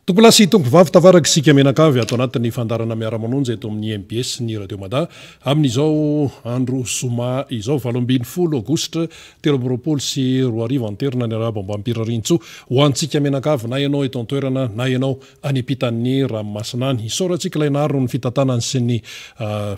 Tompolahy sy tompovavy tafaraka isika mianakavy ato anatin'ny fandaharana Miara-manonja eto amin'ny mbs ny Radio Mada amin'izao andro zoma izao 18 aogositra 2023 anterina ny arahaba ambam-pirariantsoa ho antsika mianakavy na ianao eto an-toerana na ianao any ampitan'ny ranomasina any. Isaorantsika ilay nahary noho ny fitantanany sy ny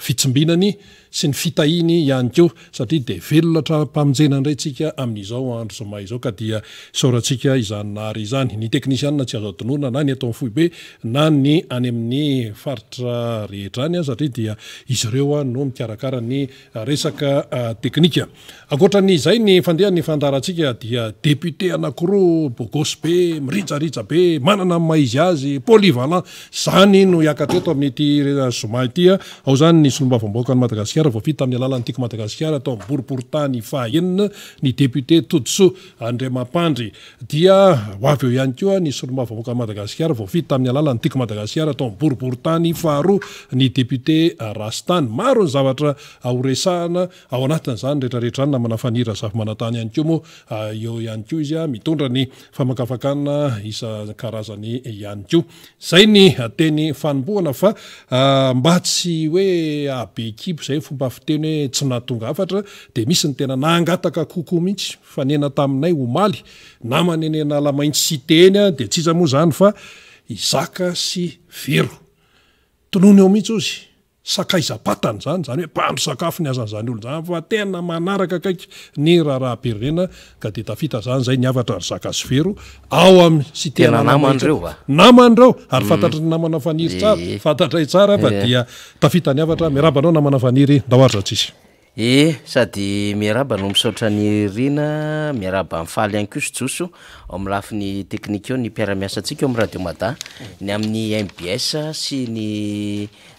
fitsimbinany sy ny fitahiany ihany koa satria dia velona hatrampamonjena indray tsika amin'izao andro zoma izao ka dia isaorantsika izany nahary izany. Ny teknisianina tsy azo adinoina na ny eto amin'ny foibe na ny any amin'ny faritra rehetra any satria dia izy ireo no mikarakara ny resaka teknika. Ankoatra ny izay ny fandehan'ny fandaharantsika dia député anankiroa bogosy be, mirijarija be, manana ny maha izy azy, polyvalent, izany no hiakatra eto amin'ity zoma ity. Ao izany ny solombavambahoakan'i Madagasikara voafidy tamin'ny alalan'ny Tiako Madagasikara tao amin'ny boriborintany faha-enina, ny député Todisoa Andriamampandry. Dia ho avy eo ihany koa ny solombavambahoakan'i Madagasikara voafidy tamin'ny alalan'ny Tiako Madagasikara tao amin'ny boriborintany faharoa, ny député Rastany. Maro ny zavatra horesahana Ao anatin'izany rehetra rehetra izany namana Faniry Razafimanantany ihany koa moa eo ihany koa izy mitondra ny famakafakana isan-karazany ihany koa. Izay ny teny fanombohana fa mba tsy hoe hahabe kibo izay fomba fiteny hoe tsy nahatonga hafatra dia misy ny tena nangataka kokoa mihitsy fanena taminay omaly namana eny Analamaintsy cité eny dia tsy iza moa izany fa i Zaka sy Vero. Tonony eo mihitsy ozy. Sakaizam-patana izany, izany hoe mpandro sakafo ny asan'izany olona izany fa tena manaraka akaiky ny raharaham-pirenena ka dia tafita izany izay ny hafatra ry Zaka sy Vero ao amin'ny Cité Tena namany ireo va? Namany ireo ary fantatry ny namana Faniry tsara, fantatray tsara fa dia tafita ny hafatra. Miarahaba anao namana Faniry, ndao ary Ratsisy. E, sady miarahaba no misaotra an'i Rina, miarahaba an'i Faly ihany koa sy Joso ao amin'ny lafiny teknika eo, ny mpiara-miasa antsika eo amin'ny Radio Mada, ny amin'ny mbs sy ny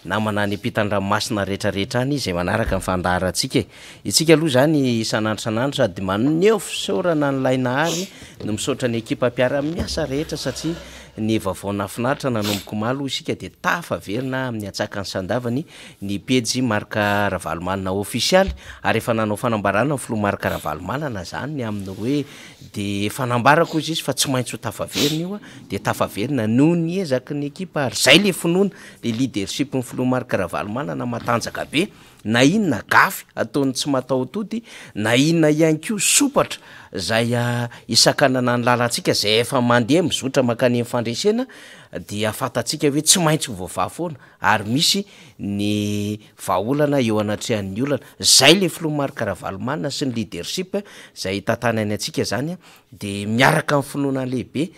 namana any ampitan-dranomasina rehetrarehetra any izay manaraka ny fandaharantsika e. Isika aloha izany isan'andro isan'andro sady maneho fisaorana an'ilay Nahary no misaotra ny ekipa mpiara-miasa rehetra satria ny vaovao nahafinaritra nanomboka omaly hoy isika dia tafaverina amin'ny antsakany sy andavany ny pejy Marc Ravalomanana ofisialy ary efa nanao fanambarana ny filoha Marc Ravalomanana zany ny amin'ny hoe de efa nambarako hozy izy fa tsy maintsy ho tafaverina io de tafaverina noho ny ezaky ny ekipa ary zay le finoana le leadership ny filoha Marc Ravalomanana matanjaka be na inona gafy ataon'ny tsy mataho-tody na inona ihany koa sompatra zay hisakanana ny lalantsika zay efa mandeha mizotra mankany amin'ny fandresena dia fantatsika hoe tsy maintsy ho voavaha foana ary misy ny vahaolana eo anatrehan'ny olana, zay le filoha Marc Ravalomanana sy ny leadership zay hitantanany antsika zany de miaraka amin'ny finoana lehibe,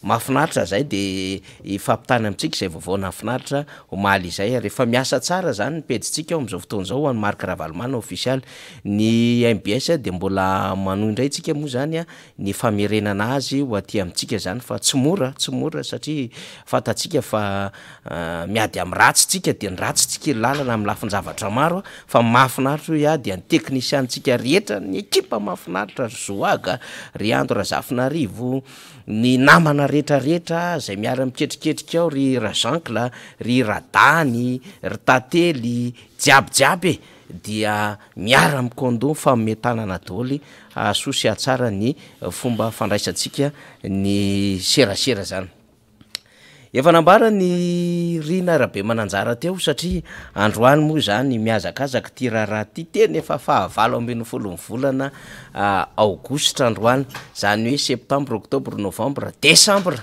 mahafinaritra zay de hifampitana amintsika izay vaovao nahafinaritra omaly izay ary efa miasa tsara zany ny pejintsika ao amin'izao fotoana izao ho an'i Marc Ravalomanana ofisialy, ny mbs de mbola manohy indray tsika moa zany ny famerenana azy ho aty amintsika izany fa tsy mora, tsy mora satria fantatsika fa miady amin'ny ratsy tsika dia ny ratsy tsy kely lalana amin'ny lafin-javatra maro fa mahafinaritra hoy aho dia ny teknisianintsika rehetra, ny ekipa mahafinaritra ry Zoaga, ry Ando Razafinarivo, ny namana rehetra rehetra izay miara-miketriketrika ao ry Rajeancle, ry Radany, ry Tantely, jiaby jiaby e! dia miara mikondo mifanome tanana doly hahasoa sy hahatsara ny fomba fandraisantsika ny serasera zany. Efa nambara ny Rina Rabemananjara teo satria androany moa izany mihazakazaka ity raharaha ity, tena efa fahavalo ambin'ny folon'ny volana aogositra androany, izany hoe septambra, oktobra, novambra, desambra.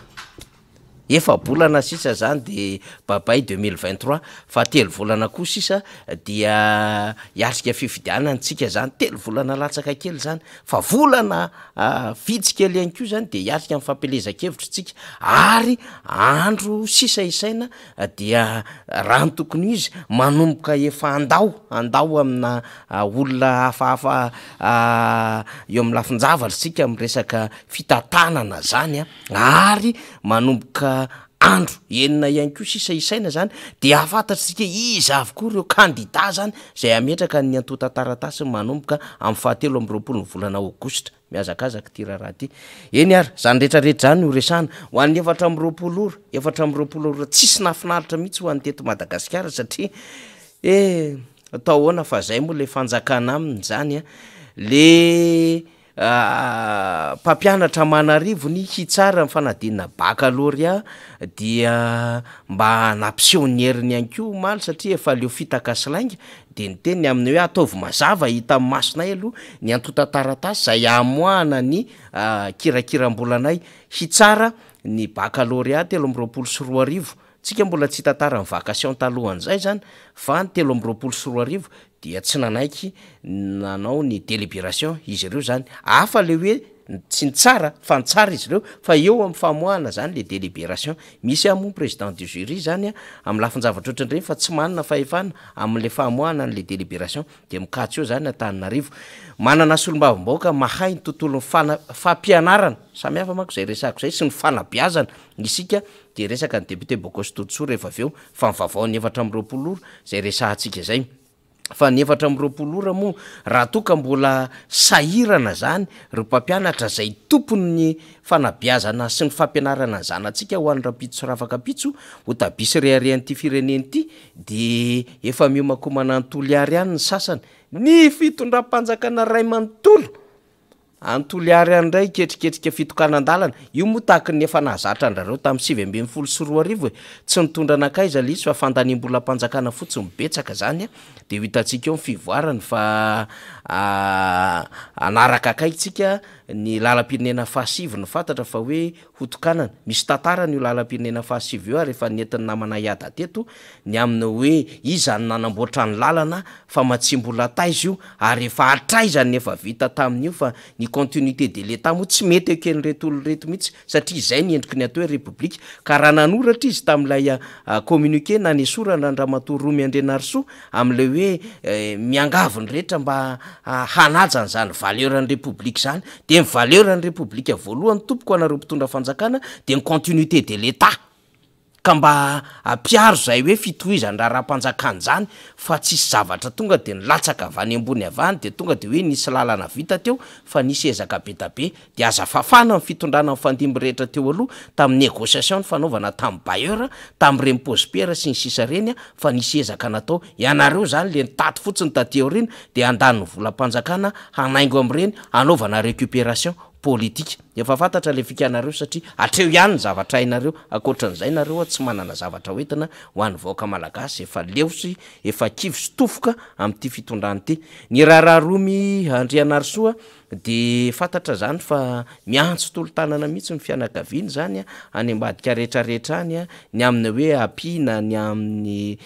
Efa-bolana sisa zany de babay 2023 fa telo volana koa sisa dia hiatrika fifidianana tsika zany, telo volana latsaka kely zany fa volana vitsy kely ihany koa zany de hiatrika ny fampielezan-kevitra tsika ary andro sisa isaina dia raha ny tokony ho izy manomboka efa andao andao amina olona hafahafa eo amin'ny lafin-javatra tsika amin'ny resaka fitantanana zany an. Ary manomboka andro enina ihany koa sisa isaina zany de ahafantatr'tsika iza avokoa ireo kandida zany zay hametraka ny antontan-taratasiny manomboka amin'ny fahatelo amby roapolo ny volana aogositra. Mihazakazaka ity raharaha ity. Eny ary, zany rehetrarehetra zany no resahana. Ho an'ny 24 ora, 24 ora tsisy nahafinaritra mihitsy ho an'ny teto Madagasikara satria eh atao ahoana fa zay moa le fanjakana aminy zany an, le. mpampianatra aman'arivony hitsara ny fanadinana bakalorea dia mba nampiseho ny heriny ihany koa omaly satria efa leo fitaka sy lainga dia niteny ny amin'ny hoe ataovy mazava hita amin'ny masonay aloha ny antontan-taratasy izay hamoahana ny kirakiram-bolanay hitsara ny bakalorea 2023. Tsika mbola tsy hitantara ny vacation talohan'izay zany fa ny 2023 dia tsy nanaiky nanao ny délibération izy ireo zany. Hafa le hoe tsy nitsara fa nitsara izy ireo fa eo amin'ny famoahana zany le délibération. Misy ihany moa ny président du jury zany amin'ny lafin-javatra ohatran'ireny fa tsy manana fahefana amin'le famoahana an'le délibération dia mikatso eo zany Antananarivo. Manana solombavambahoaka mahay ny tontolon'ny fana- fampianarana, samy hafa manko zay resahako zay, sy ny fanabeazana isika dia resaka ny député Bogosy Todisoa rehefa avy eo fa ny vaovaon'ny 24 ora izay resahantsika izay. Fa ny 24 ora moa raha toa ka mbola sahirana izany ireo mpampianatra izay tompon'ny fanabeazana sy ny fampianarana ny zanatsika ho an'ny rahampitso sy rafakampitso ho tabi sy reharehan'ity firenena ity dia efa miomankomana any Toliary any ny sasany. Ny fitondram-panjakana iray manontolo Any Toliary any indray hiketriketrika fitokanan-dalana. Io moa tahaky ny efa nahazatra an-drareo tamin'ny 2019 e! Tsy nitondra nankaiza ilay izy fa fandaniam-bolam-panjakana fotsiny betsaka izany dia ho hitantsika eo ny fivoarany fa hanaraka akaiky tsika ny lalam-pirenena fahasivy no fantatra fa hoe hotokanana. Misy tantarany io lalam-pirenena fahasivy io ary efa nentin'ny namana Iada teto ny amin'ny hoe iza no nanamboatra ny lalana, famatsiam-bola taiza io ary efa hatraiza ny efa vita tamin'io fa ny continuité de l'Etat moa tsy mety eken'ireto olona ireto mihitsy satria izay ny endriky ny atao hoe Repoblika ka raha nanoratra izy tamin'ilay communiqué nanesorana an-dRamatoa Romy Andrianarisoa amin'ilay hoe miangavy ny rehetra mba hanaja an'izany valeur an'ny Repoblika izany, dia ny valeur an'ny Repoblika voalohany tompoko anareo mpitondra fanjakana dia ny continuité de l'Etat, ka mba ampiaro izay hoe fitohizan'ny raharaham-panjakana izany fa tsisy zavatra tonga dia nilatsaka avy any ambony avy any dia tonga dia hoe nisy lalana vita teo fa nisy ezaka be da be dia aza fafana ny fitondrana nifandimby rehetra teo aloha tamin'ny négociation nifanaovana tamin'ny bailleur tamin'ireny Prospera sy ny sisa ireny fa nisy ezaka natao, ianareo izany le nitaty fotsiny taty aoriana dia handany ny volam-panjakana hanaingo amin'ireny hanaovana récupération politique, efa fantatra le fikanareo satria hatreo ihany ny zavatra hainareo, ankoatran'izay nareo tsy manana zavatra hoentina ho an'ny vahoaka malagasy efa leo sy efa kivy sy tofoka amin'ity fitondrana ity. Ny raharaha Romy Andrianarisoa Dia fantatra izany fa miantso tolo-tanana mihitsy ny fianakaviany izany any ambadika rehetrarehetra any ny amin'ny hoe ampiana ny amin'ny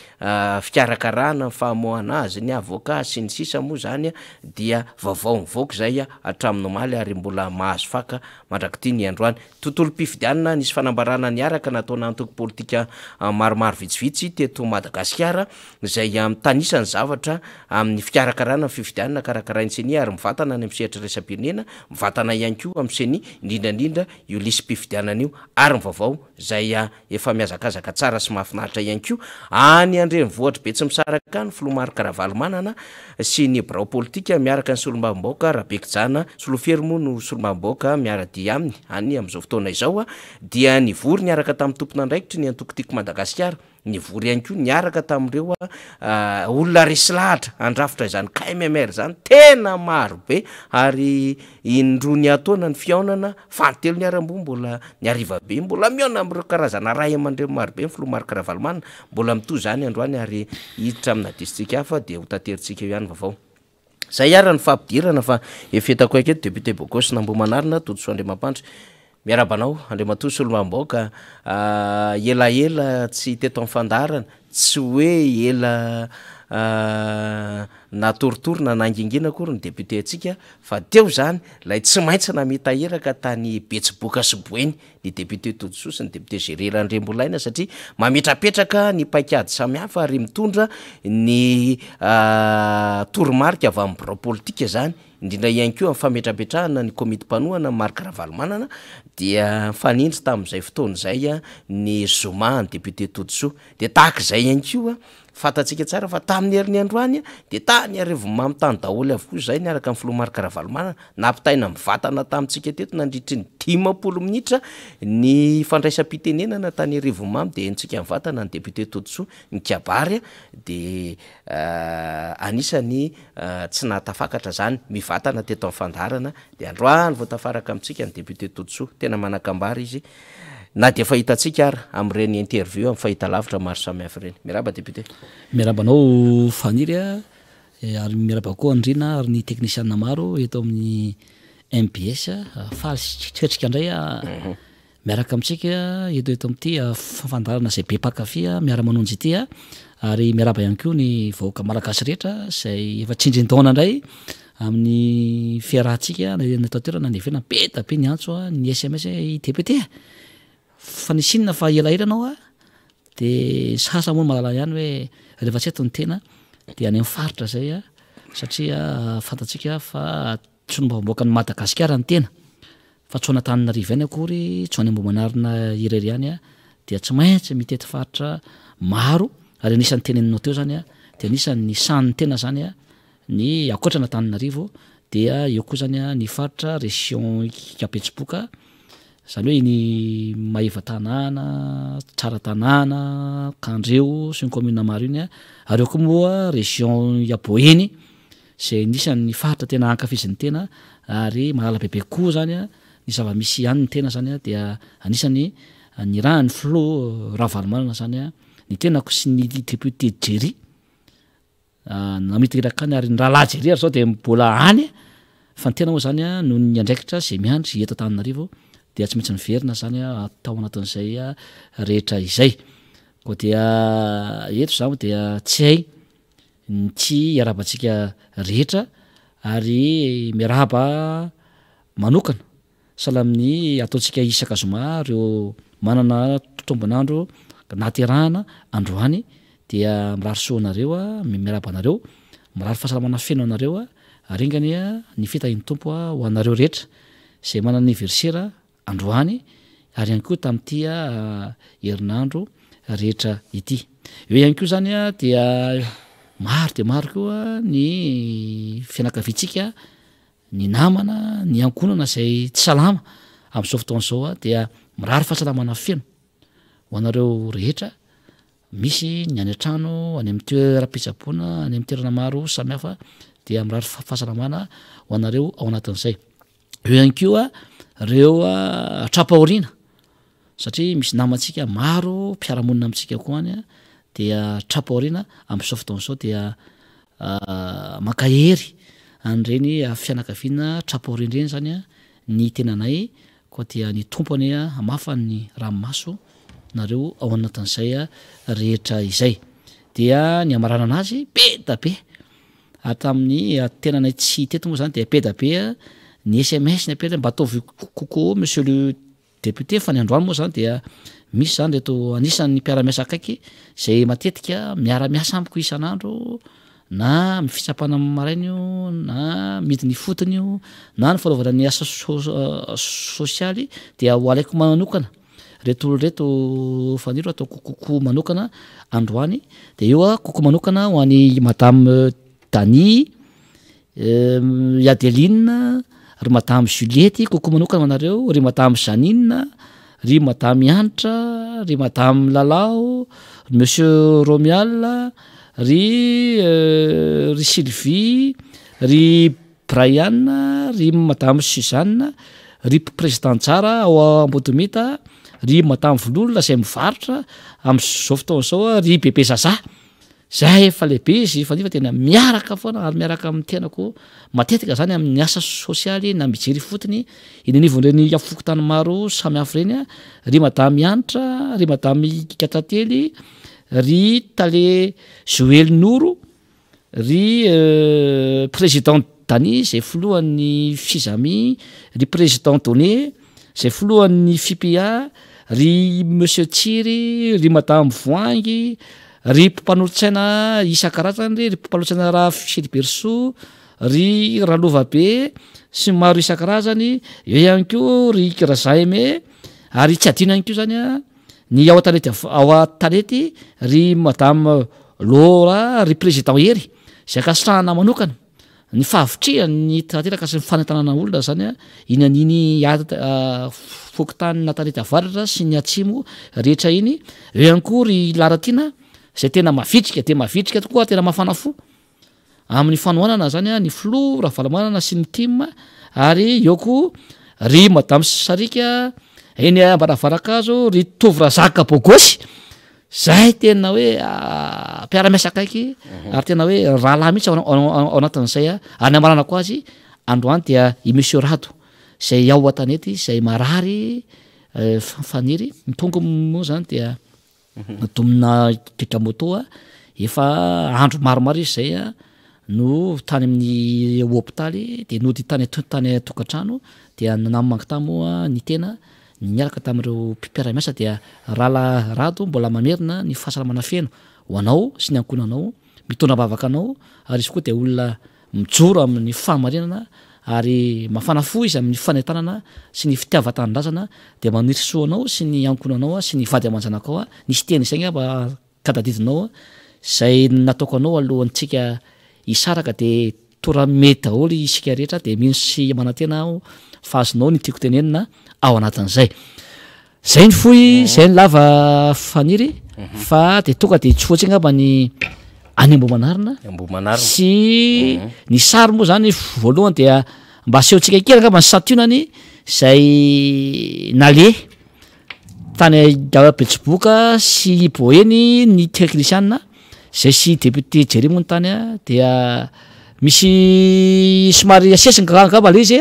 fikarakarana ny famoahana azy, ny avocat sy ny sisa moa izany dia vaovao nivoaka izay hatramin'ny omaly ary mbola mahazo faka mandrak'ity ny androany. Tontolom-pifidianana, nisy fanambarana niaraka nataona antoko politika maromaro vitsivitsy teto Madagasikara izay mitanisa ny zavatra amin'ny fikarakarana ny fifidianana karakarain'ny Ceni ary mivantana any amin'ny sehatra iraisam-pirenena, mivantana ihany koa amin'ny Ceni, indrindra indrindra io lisi-pifidianana io ary ny vaovao izay efa mihazakazaka tsara sy mahafinaritra ihany koa any an-drenivohitr'i Betsimisaraka ny filoha Marc Ravalomanana sy ny birao politika miaraka ny solombavambahoaka Rabekijana Solofery moa no solombavambahoaka miara-dia aminy any amin'izao fotoana izao dia nivory niaraka tamin'ny tompon'andraikitry ny antoko Tiako Madagasikara Nivory ihany koa niaraka tamin'ireo olona resy lahatra handrafitra izany KMMR izany, tena maro be ary indroa niatoana ny fihaonana, fanintelony ary moa mbola ny hariva be mbola mihaona amin'ireo karazana ray aman-dreny maro be ny filoha Marc Ravalomanana, mbola mitohy izany androany ary hiditra amina distrika hafa dia ho taterintsika eo ihany ny vaovao. Zay ary ny fampidirana fa efa hitako aiko eto député Bogos Nambomanarina Todisoa Andriamampandry. Miarahaba anao Andriamatoa Solombavambahoaka elaela tsy teto amin'ny fandaharana, tsy hoe ela natoritory na nangingina akory ny député antsika fa teo izany ilay tsy maintsy namita iraka tany Betsiboka sy Boeny ny député Todisoa sy ny député Géry Randriambolaina satria mametrapetraka ny paikady samihafa ary mitondra ny toromarika avy amin'ny birao politika izany, indrindra ihany koa amin'ny fametrapetrahana ny komity mpanohana an'i Marc Ravalomanana dia nifanindry tamin'izay fotoana izay ny zoma ny député Todisoa. Dia tahaka izay ihany koa, fantatsika tsara fa tamin'ny herin'ny androany dia tany Arivonimamo tany daholo avokoa izahay niaraka amin'ny filoha Marc Ravalomanana, nampitaina mivantana tamintsika teto nandritry ny 50 minitra ny fandraisam-pitenenana tany Arivonimamo dia henontsika mivantana ny député Todisoa nikabary dia anisan'ny tsy nahatafakatra izany mivantana teto amin'ny fandaharana dia androany vao tafaraka amintsika ny député Todisoa, tena manan-kambara izy na dia efa hitantsika ara amin'ireny interview amin'ny fahitalavitra maro samihafa ireny. Miarahaba député. Miarahaba anao Faniry a, ary miarahaba koa an'i Rina ary ny teknisiana maro eto amin'ny mbs. Faly sy tretrika indray aho miaraka amintsika eto eto amin'ity fandaharana izay be mpankafy miara-manonja ity ary miarahaba ihany koa ny vahoaka malagasy rehetra izay efa tsindrin-daona indray amin'ny fiarahantsika na eto an-toerana na any ivelany. Be dia be ny antso, ny sms hoe i député a! Fa nisy inona fa elaela ianao a! Dia ny sasany moa mahalala ihany hoe rehefa tsy eto ny tena dia any amin'ny faritra izay satria fantatsika fa tsy solombavambahoakan'i Madagasikara ny tena fa tsy ho an'Antananarivo ihany akory, tsy ho any Ambohimanarina irery ihany dia tsy maintsy mitety faritra maro ary anisan'ny teneninao teo izany dia anisan'ny sahan'ny tena izany ny ankoatra an'Antananarivo dia eo koa izany ny faritra région Betsiboka Izany hoe iny Maevatanàna, Tsaratanàna, Kandreho sy ny commune maro iny ary eo koa moa région Boeny izay anisan'ny faritra tena ankafizin'ny tena ary mahalala bebe kokoa izany ny zava-misy any ny tena izany dia anisan'ny nirahan'ny filoha Ravalomanana izany ny tenako sy ny député Jerry Namita iraka any ary ny rahalahy Jerry ary zao dia mbola any fa ny tena moa zany noho ny andraikitra izay miandry eto Antananarivo dia tsy maintsy miverina zany tao anatin'izay rehetra izay. Koa dia eto za moa dia tsy hay ny tsy hiarahabantsika rehetra ary miarahaba manokana Sahala amin'ny ataontsika isaka zoma ireo manana tombon'andro nahaterahana androany dia mirary soa anareo aho, miarahaba anareo, mirary fahasalamana feno anareo aho, ary enga anie ny fitahian'ny Tompo ho anareo rehetra izay manana anniversaire androany ary ihany koa tamin'ity herinandro rehetra ity. Eo ihany koa izany dia maro dia maro koa ny fianakaviantsika Ny namana, ny ankohonana izay tsy salama amin'izao fotoana izao dia mirary fahasalamana feno ho anareo rehetra, misy ny any an-trano, any amin'ny toeram-pitsaboana, any amin'ny toerana maro samihafa dia mirary fahasalamana ho anareo ao anatin'izay. Eo ihany koa ireo tra-pahoriana satria misy namantsika maro mpiara-monina amintsika koa any dia tra-pahoriana amin'izao fotoana izao dia mankahery an'ireny fianakaviana tra-pahoriana ireny izany ny tenanay koa dia ny Tompo anie hamafa ny ranomaso nareo ao anatin'izay rehetra izay. Dia ny hamaranana azy be da be ary tamin'ny tenanay tsy teto moa izany dia be da be ny sms ny appel mba ataovy coucou monsieur le Député fa ny androany moa zany dia misy zany reto anisan'ny mpiara-miasa akaiky izay matetika miara-miasa amiko isan'andro na amin'ny fitsapana amin'ny maraina io na midina ifotony io na ny fanaovana ny asa sosialy dia ho alaiko manokana reto olona reto Fanilo ataoko coucou manokana androany dia io a coucou manokana ho an'i madame Dany I Adeline, ry madame Juliette, coucou manokana ho anareo, ry madame Jeannine, ry madame Hanitra, ry madame Lalao, ry monsieur Romial, ry ry Sylvie, ry Brian, ry madame Suzanne, ry président Njara ao Ambodimita, ry madame Vololona izay mivarotra amin'izao fotoana izao, ry bebe Zaza. Zay efa lehibe izy fa nefa tena miaraka foana ary miaraka amin'ny tenako matetika zany amin'ny asa sosialy na mijery ifotony eny anivon'ireny fokontany maro samihafa ireny a, ry madame Hanitra, ry madame Ikatately, ry tale Joely Noro, ry président Dany izay filohan'ny Fizami, ry président Donné izay filohan'ny FIPA, ry monsieur Tsiry, ry madame Voahangy, ry mpanolotsaina isan-karazany, ry mpanolotsaina Rafisiliberisoa, ry Ralovabe sy ny maro isan-karazany, eo ihany koa ry Razaime, ary tsy adino ihany koa zany an, ny ao an-tanety ao an-tanety ry madame Laura, ry président Hery, izay ankasitrahana manokana. ny fahavitrihan'ny tanteraka sy ny fanentanana olona zany a, iny an'iny fokontanin'Antanety Avaratra sy ny Atsimo rehetra iny, eo ihany koa ry Lalatiana izay tena mavitrika dia mavitrika tokoa ary tena mafana fo amin'ny fanohanana zany a ny filoha Ravalomanana sy ny tim ary eo koa ry madame Sariaka eny Ambaravarankazo, ry Tovo Razaka Bogosy Zahay tena hoe mpiara-miasa akaiky ary tena hoe rahalahy mihitsy ao anatin'izay ary ny hamaranako azy androany dia i Monsieur Rado izay ao an-tanety izay marary faniry ny tongony moa zany dia domina giga moto efa andro maromaro izy zay no tany amin'ny hopitaly dia nody tany tany an-tokantrano dia namangy tany moa ny tena Niaraka tamin'ireo mpiara-miasa dia Rala Rado mbola mamerina ny fahasalamana feno ho anao sy ny ankohonanao, mitondra am-bavaka anao ary izy koa dia olona mijoro amin'ny fahamarinana ary mafana fo izy amin'ny fanentanana sy ny fitiavan-tanindrazana dia maniry soa anao sy ny ankohonanao sy ny vady aman-janakao. Nisy teny izay angamba ka tadidinao izay nataoko anao alohantsika hisaraka dia Tora mety daholo isika rehetra dia mino sy manantena aho fa azonao ny tiako tenenina ao anatin'izay. Zay ny fohy, zay ny lava Faniry fa dia tonga dia tsofotsika angamba ny any Ambohimanarina Ambohimanarina. sy ny sary moa zany voalohany dia mba asehontsika kely angamba ny santionany izay naleha tany Betsiboka sy Boeny ny teknisiana zay sy député Jerry moa ny tany dia misy somary asesiny angamba le izy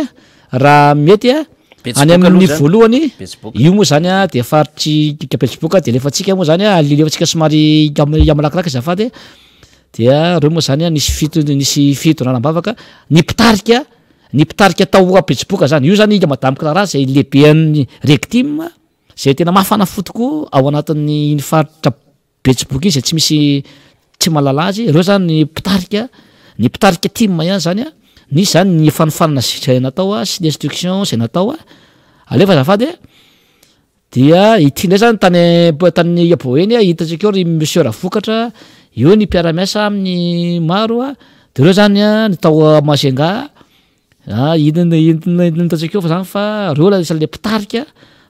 raha mety a, any amin'ny voalohany io moa zany a dia faritry Betsiboka de alefantsika moa zany a, alefantsika somary malakilaky azafady dia reo moa zany a nisy fito nisy fitondrana am-bavaka ny mpitarika Ny mpitarika tao Betsiboka zany, io zany i Madame Clara zay lehiben'ny Regtim, zay tena mafana fo tokoa ao anatin'ny iny faritra Betsiboka iny zay tsy misy tsy mahalala azy, ireo zany ny mpitarika, ny mpitarika tim ihany zany an, nisy zany ny fanofanana zay natao sy ny instruction zay natao, alefa azafady a. Dia ity indray zany tany tany Boeny a, hitantsika eo ry Monsieur Ravokatra, eo ny mpiara-miasa aminy maro a, de reo zany a ny tao Majunga a, inona inona inona hitantsika eo fa zany fa reo anisan'le mpitarika,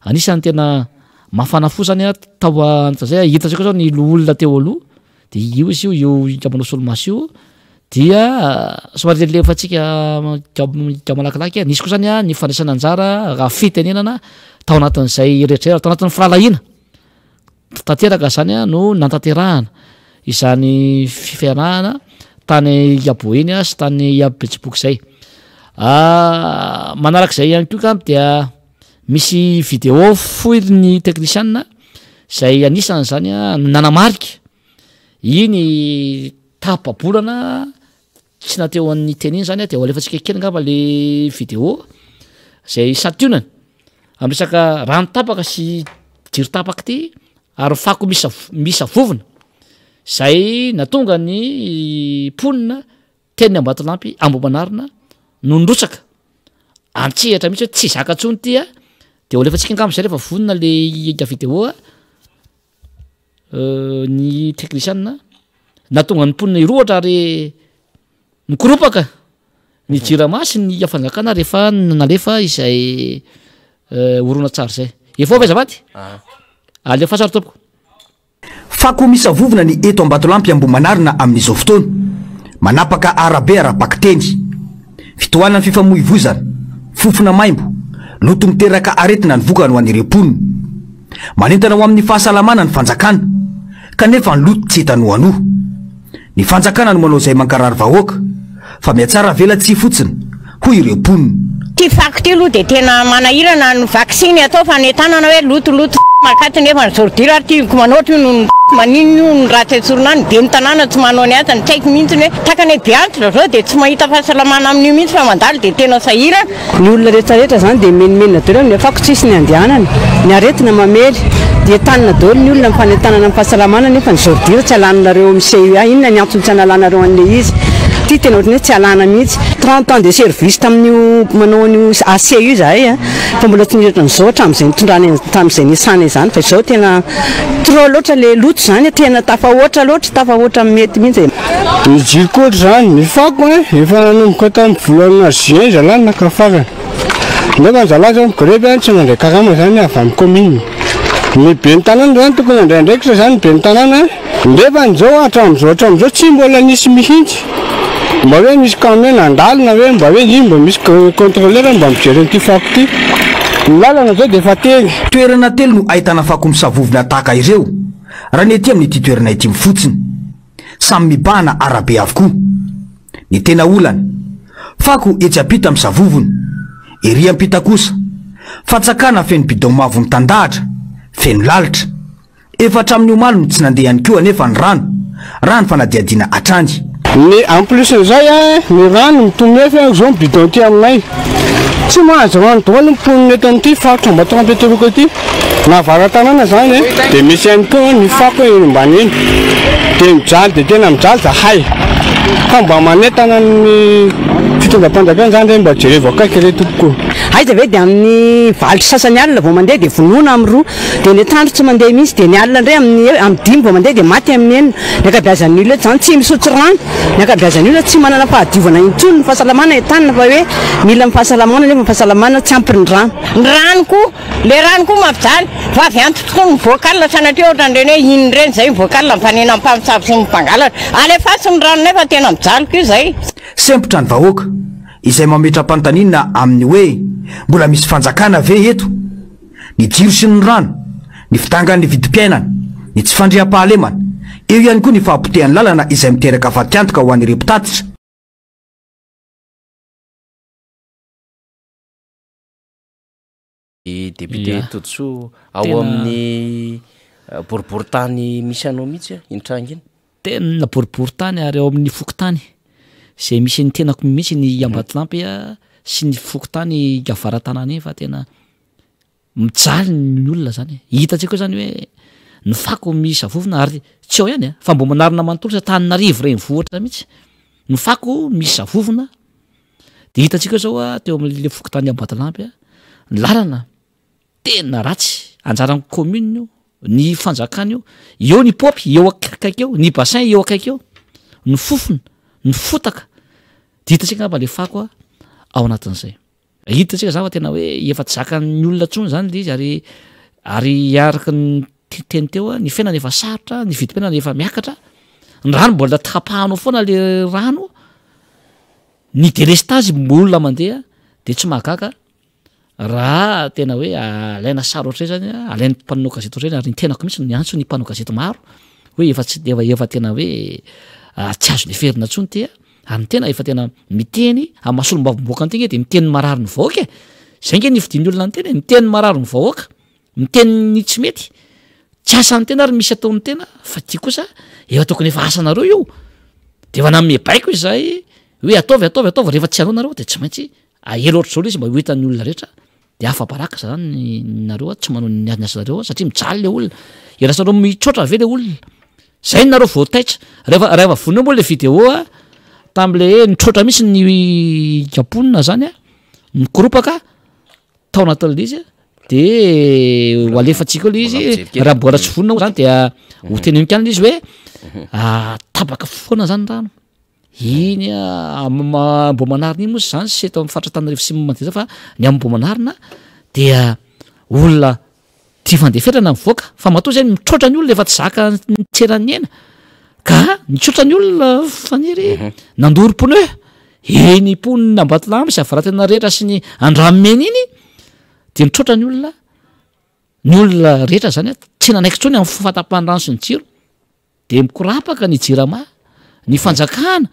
anisan'ny tena mafana fo zany a tao anatin'izay, hitantsika eo zao ny loholona teo aloha. De io izy io, io manao solomaso io dia somary alefantsika malakilaky, nisy koa zany a ny fandraisana anjara raha fitenenana tao anatin'izay rehetra izay, tao anatin'ny firahalahiana tanteraka zany a no nantanterahana izany fiarahana tany Boeny sy tany Betsiboka izay. Manarak'izay ihany koa angamba dia misy video fohy ny teknisiana Izay anisan'izany nanamarika iny tapa-bolana tsy nateo an'ny teny iny zany dia ho alefantsika kely angamba le video zay santionany amin'ny resaka rano tapaka sy jiro tapaka ity ary fako misa misa vovona zay natonga ny mponina teny Ambatolampy Ambohimanarina no nirotsaka antsehatra mihitsy hoe tsy zaka intsony ity a, de ho alefantsika angamba zay rehefa vonona le hita vidéo a, ny teknisiana nahatonga ny mponina hirohotra ary nikoropaka ny jirama sy ny fanjakana rehefa nalefa izay horonantsary zay. Efa ao ve azafady? Alefaso ary tompoko. Fako misavovona ny eto Ambatolampy Ambohimanarina amin'izao fotoana. Manapaka arabe ara-bakiteny. Fitohanan'ny fifamoivoizana, fofona maimbo, loto miteraka aretina ny vokany ho an'ireo mponina. Manentana ho amin'ny fahasalamana ny fanjakana, kanefa ny loto tsy hita noanoa. Ny fanjakana no manao izay mankarary vahoaka, fa mihatsara velatsihy fotsiny, hoy ireo mponina. Ity fako ity aloha dia tena manahirana ny vaksiny atao fanentanana hoe loto loto makaty nefa ny ordure ary tiako manoatra io noho ny maninona io ny ratsy esorina any ben'ny tanàna tsy manao ny asany tsy haiko mihitsy hoe tahaka ny hoe be antitra zao dia tsy mahita fahasalamana amin'io mihitsy fa mandalo dia tena sahirana. Ny olona rehetra rehetra zany dia mimenomenona daholo amin'ny fako tsisy ny andehanana, ny aretina mamely, dia entanina daholo ny olona amin'ny fanentanana amin'ny fahasalamana nefa ny ordure tsy alanareo amin'ny CUA, inona ny antony tsy analanareo an'ilay izy? ity tena ohatran'ny hoe tsy alana mihitsy. 30 ans de service tamin'io manao an'io AC io izahay a, fa mbola tsy nisy ohatran'izao hatramin'izay nitondrany tamin'izay niasana izany fa izao tena trop loatra le loto izany, tena tafahoatra loatra, tafahoatra amin'ny mety mihitsy e. Ny jiro koa ohatr'izany, ny fako a, efa nanomboka tamin'ny volana juin zalahy naka farany, nefa ny zalahy zao migrevy a, tsy nandray karama zany avy amin'ny commune. Ny ben'ny tanàna zany tokony handray andraikitra zany ny ben'ny tanàna, nefa izao hatramin'izao hatramin'izao tsy mbola nisy mihitsy mba hoe nisy camion nandalo na hoe mba hoe iny mba misy contrôleur mba mijery an'ity fako ity. Ny lalana zao dia efa tery. Toerana telo no ahitana fako misavovona tahaka ireo, raha ny ety amin'ity toerana ity fotsiny. Samy mibahana arabe avokoa. Ny tena olana, fako etsy ampita misavovona, ery ampita kosa, fatsakana feno bidon mavo mitandahatra, feno lalitra. Efa hatramin'ny omaly no tsy nandeha ihany koa anefa ny rano, raha ny fanadihadiana hatrany. Ny en plus n'izay a, ny rano mitomefy a, zao ny bidon aty aminay, tsy mahazo rano daholo ny mponina eto amin'ity faritra Ambatolampy-Betroka ity, na avara-tanàna zany e, dia misy ihany koa ny fako eny ambany eny, dia mijaly dia tena mijaly zahay, ka mba manentana ny fitondram-panjakana zany re mba jerevo akaiky re tompoko. Aiza ve dia amin'ny valo sy sasany alina vao mandeha dia vonoina amin'ny roa. Dia ny atoandro tsy mandeha mihitsy, dia ny alina indray amin'ny amin'ny dimy vao mandeha dia maty amin'ny enina. Ny ankabeazan'ny olona eto izany tsy misotro rano, ny ankabeazan'ny olona tsy manana fahadiovana intsony, ny fahasalamana entanina fa hoe mila ny fahasalamana nefa ny fahasalamana tsy ampy ny rano. Ny rano koa, le rano koa mampijaly, vavy antitra tokoa ny vocal sanatria ohatran'ireny hoe inn ireny zay ny vocal mifanena amin'ny mpamosavy sy ny mpangalatra. Alefaso ny ranonay fa tena mijaly koa izay. Sempotra ny vahoaka, izay mametra-panontaniana amin'ny hoe mbola misy fanjakana ve eto? Ny jiro sy ny rano, ny fidangan'ny vidim-piainana, ny tsy fandriampahalemana, eo ihany koa ny fahapotehan'ny lalana izay miteraka fatiantoka ho an'ireo mpitatitra. Député Ia. Todisoa, ao Tena- amin'ny boriborintany misy anao mihitsy iny tranga iny? Tena boriborintany ary ao amin'ny fokontany izay misy ny tenako mihitsy ny Ambatolampy sy ny fokontany Avaratanana iny fa tena Mijaly ny olona zany e. Hitantsika eo zany hoe ny fako misy zavovona ary tsy ao ihany a, fa Ambohimanarina manontolo sy Antananarivo renivohitra mihitsy ny fako misy zavovona. De hitantsika eo zao a teo amin'le fokontany Ambatolampy a, ny lalana tena ratsy, anjaran'ny commune io, ny fanjakana io, eo ny paopy eo akaiky eo, ny bassin eo akaiky eo, ny fofona, ny fotaka, de hitantsika angamba le fako a ao anatin'izay. Hitantsika zany fa tena hoe efa tsy zakan'ny olona intsony zany le izy ary ary araka ny teny teo ny fiainana efa sarotra, ny vidim-piainana efa miakatra, ny rano mbola tapahanao foana le rano, ny delestazy mbola mandeha de tsy mahagaga raha tena hoe alaina sary ohatr'izay zany, alain'ny mpanao gazety ohatr'izay ary ny tenako mihitsy no niantso ny mpanao gazety maro hoe efa tsy efa efa tena hoe tsy azo leferina intsony ity a. Ary ny tena efa tena miteny amin'ny maha solombavambahoaka ny tena dia miteny ny marary ny vahoaka e! Zay nge ny fidin'ny olona ny tena e, miteny ny marary ny vahoaka, miteny ny tsy mety, tsy asan'ny tena ary misy ataon'ny tena fa ty kosa efa tokony efa asanareo io, de efa nanome baiko izahay hoe ataovy ataovy ataovy rehefa tsy hanao nareo de tsy maintsy ahelo ohatr'izao le izy mba ho hitan'ny olona rehetra. De afa-baraka zany nareo a, tsy manao ny ny asanareo satria mijaly le olona, iandrasanareo mitroatra ve le olona? Zay nareo vao taitra, rehefa rehefa vonona moa le vidéo a, tam'le hoe nitroatra mihitsy ny mponina zany a, nikoropaka tao anatin'le izy a, de ho alefantsika eo le izy, raha mbola tsy vonona moa zany dia ho teneniko ihany le izy hoe tapaka foana zany rano. Iny Ambohimanarina iny moa zany sy eto amin'ny faritra Antananarivo sy manodidina fa ny Ambohimanarina dia olona tia fandeferana mivoaka fa matoa zay mitroatra ny olona efa tsy zaka ny tseran'ny aina ka nitroatra ny olona Faniry nandoro pneu eny mponina Ambatolampy sy Avaratanana rehetra sy ny Andranomena iny dia nitroatra ny olona, ny olona rehetra zany tsy nanaiky intsony amin'ny fahatapahan'ny rano sy ny jiro. De mikorapaka ny jirama, ny fanjakana,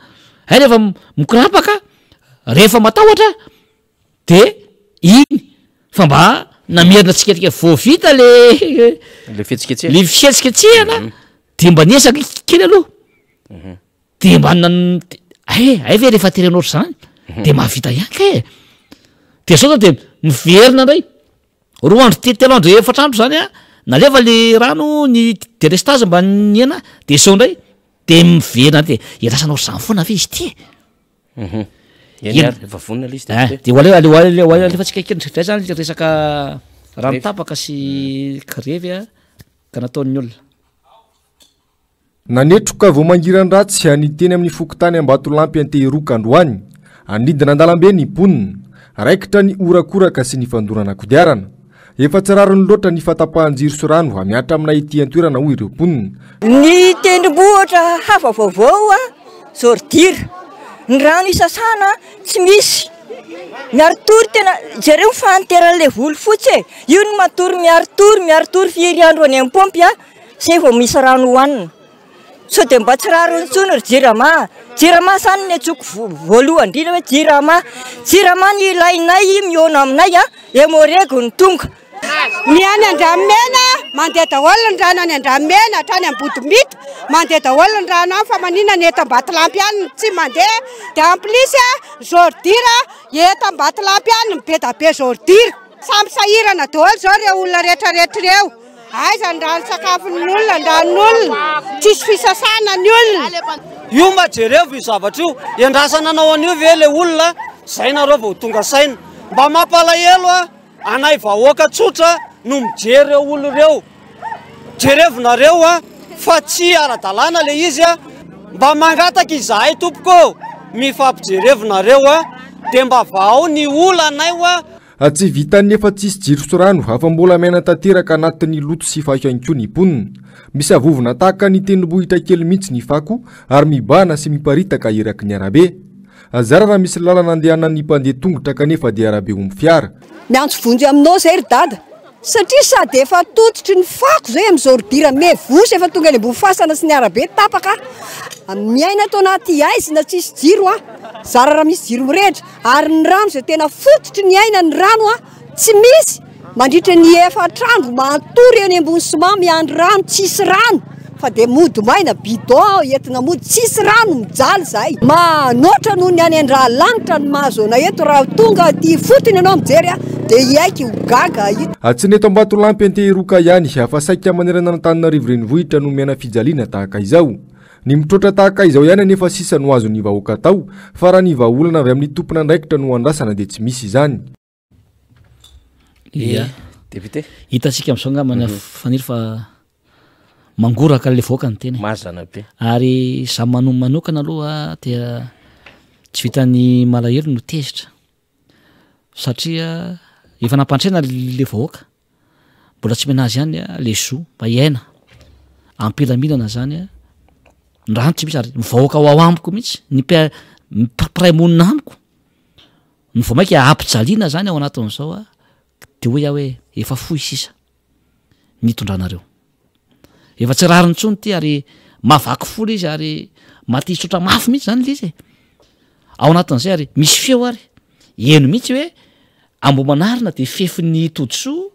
hay rehefa mikorapaka, rehefa matahotra de iny fa mba namerina tsikelikely vao vita le Le fihetsiketsehana. le fihetsiketsehana de mba niezaka kely aloha de mba nan- hay hay ve rehefa terena ohatr'izany de mahavita ihany kay e, de zao zany de miverina indray. Roa andro te- telo andro efatra andro zany a, nalefa le rano ny délestage mba nihena de zao ndray de miverina de iandrasana ohatr'izany foana ve izy ty e? Eny ary, efa vonona ilay izy député. Eh, dia ho ale- ho ale- ho alefantsika kely indray zany le resaka rano tapaka sy grevy a, ka nataon'ny olona. Nanetroka vao mangiran-dratsy ny teny amin'ny fokontany Ambatolampy Antehiroka androany. Anidina an-dalambe ny mponina. Raikitra ny horakoraka sy ny fandorana kodiarana. Efa tsy rariny loatra ny fahatapahan-jiro sy rano mihatra aminay ety an-toerana hoy ireo mponina. Ny tendrombohitra hafa vaovao ordure, ny rano isasana tsy misy, miari-tory tena, jereo ny fahanteran'ilay volo fotsy e, io no matory miari-tory, miari-tory firy andro any am-paompy a, zay vao misy rano hohanina. Sao dia mba tsy rariny intsony ry jirama a! Jirama zany ny antsoiko voalohany indrindra hoe jirama, jirama ny ilainay mihaona aminay a, Emorego no tonga. Ny any Andranomena mandeha daholo ny rano any Andranomena hatrany Ambodimita mandeha daholo ny rano any fa maninona ny eto Ambatolampy any no tsy mandeha dia en plus ordure eto Ambatolampy any no be da be ordure samy sahirana daholo izao ireo olona rehetra rehetra ireo. Aiza ny rano sakafon'ny olona, ny ranon'olona, tsisy fisasana ny olona. Io mba jerevo io zavatra io, iandrasana anao an'io ve le olona, zay nareo vao tonga saina. Mba mampalahelo a, anay vahoaka tsotra no mijery ireo olona ireo. Jerevo nareo a, fa tsy ara-dalàna le izy a, mba mangataka izahay tompoko ô, mifampijerevo nareo a, de mba vahao ny olanay oa. Tsy vitan'ny efa tsisy jiro sy rano fa mbola miaina tanteraka anatin'ny loto sy fako ihany koa ny mponina. Misavovona tahaka ny tendrombohitra kely mihitsy ny fako ary mibahana sy miparitaka eraky ny arabe. Zara raha misy lalana andehanan'ny mpandeha tongotra kanefa dia arabe omby fiara. Miantso vonjy aminao zay ry dada satria sady efa tototry ny fako zay amin'izao ordure mivosa efa tonga eny ambony fasana sy ny arabe tapaka miaina ato anaty haizina tsisy jiro a zara raha misy jiro mirehitra Ary ny rano izay tena fototry ny aina ny rano a, tsy misy mandritra ny efatr'andro matory eny ambony ciment miandry rano tsisy rano fa dia mody maina bidon entina mody tsisy rano mijaly zahay. Manoatra noho ny any Andralanitra ny mahazo anay eto raha tonga aty ifotony ianao mijery a dia hiaiky ho gaga hahita. Tsy ny eto Ambatolampy Antehiroka ihany fa saika manerana an'Antananarivo renivohitra no miaina fijaliana tahaka izao. Ny mitroatra tahaka izao ihany anefa sisa no azon'ny vahoaka atao fa raha ny vahaolana avy amin'ny tompon'andraikitra no andrasana dia tsy misy izany. Ia. Député. Hitantsika amin'izao angamba ny Faniry fa mangoraka an'ilay vahoaka ny tena e. Mazana be. Ary izaho mano- manokana aloha dia tsy vitan'ny malahelo no tezitra satria efa nampandrena le vahoaka. Mbola tsy omena azy ihany le zo mba hiaina am-pilaminana zany ny rano tsy misy ary ny vahoaka ao amiko mihitsy ny mpi- ny mpiray monina amiko no vao mainka ampijaliana zany ao anatin'izao a, de hoy aho hoe efa fohy sisa ny hitondranareo. Efa tsy rariny intsony ity ary mahavaky fo le izy ary maha-te-hisotra mafy mihitsy zany le izy e. Ao anatin'izay ary misy feo ary heno mihitsy hoe Ambohimanarina dia fefin'ny Todisoa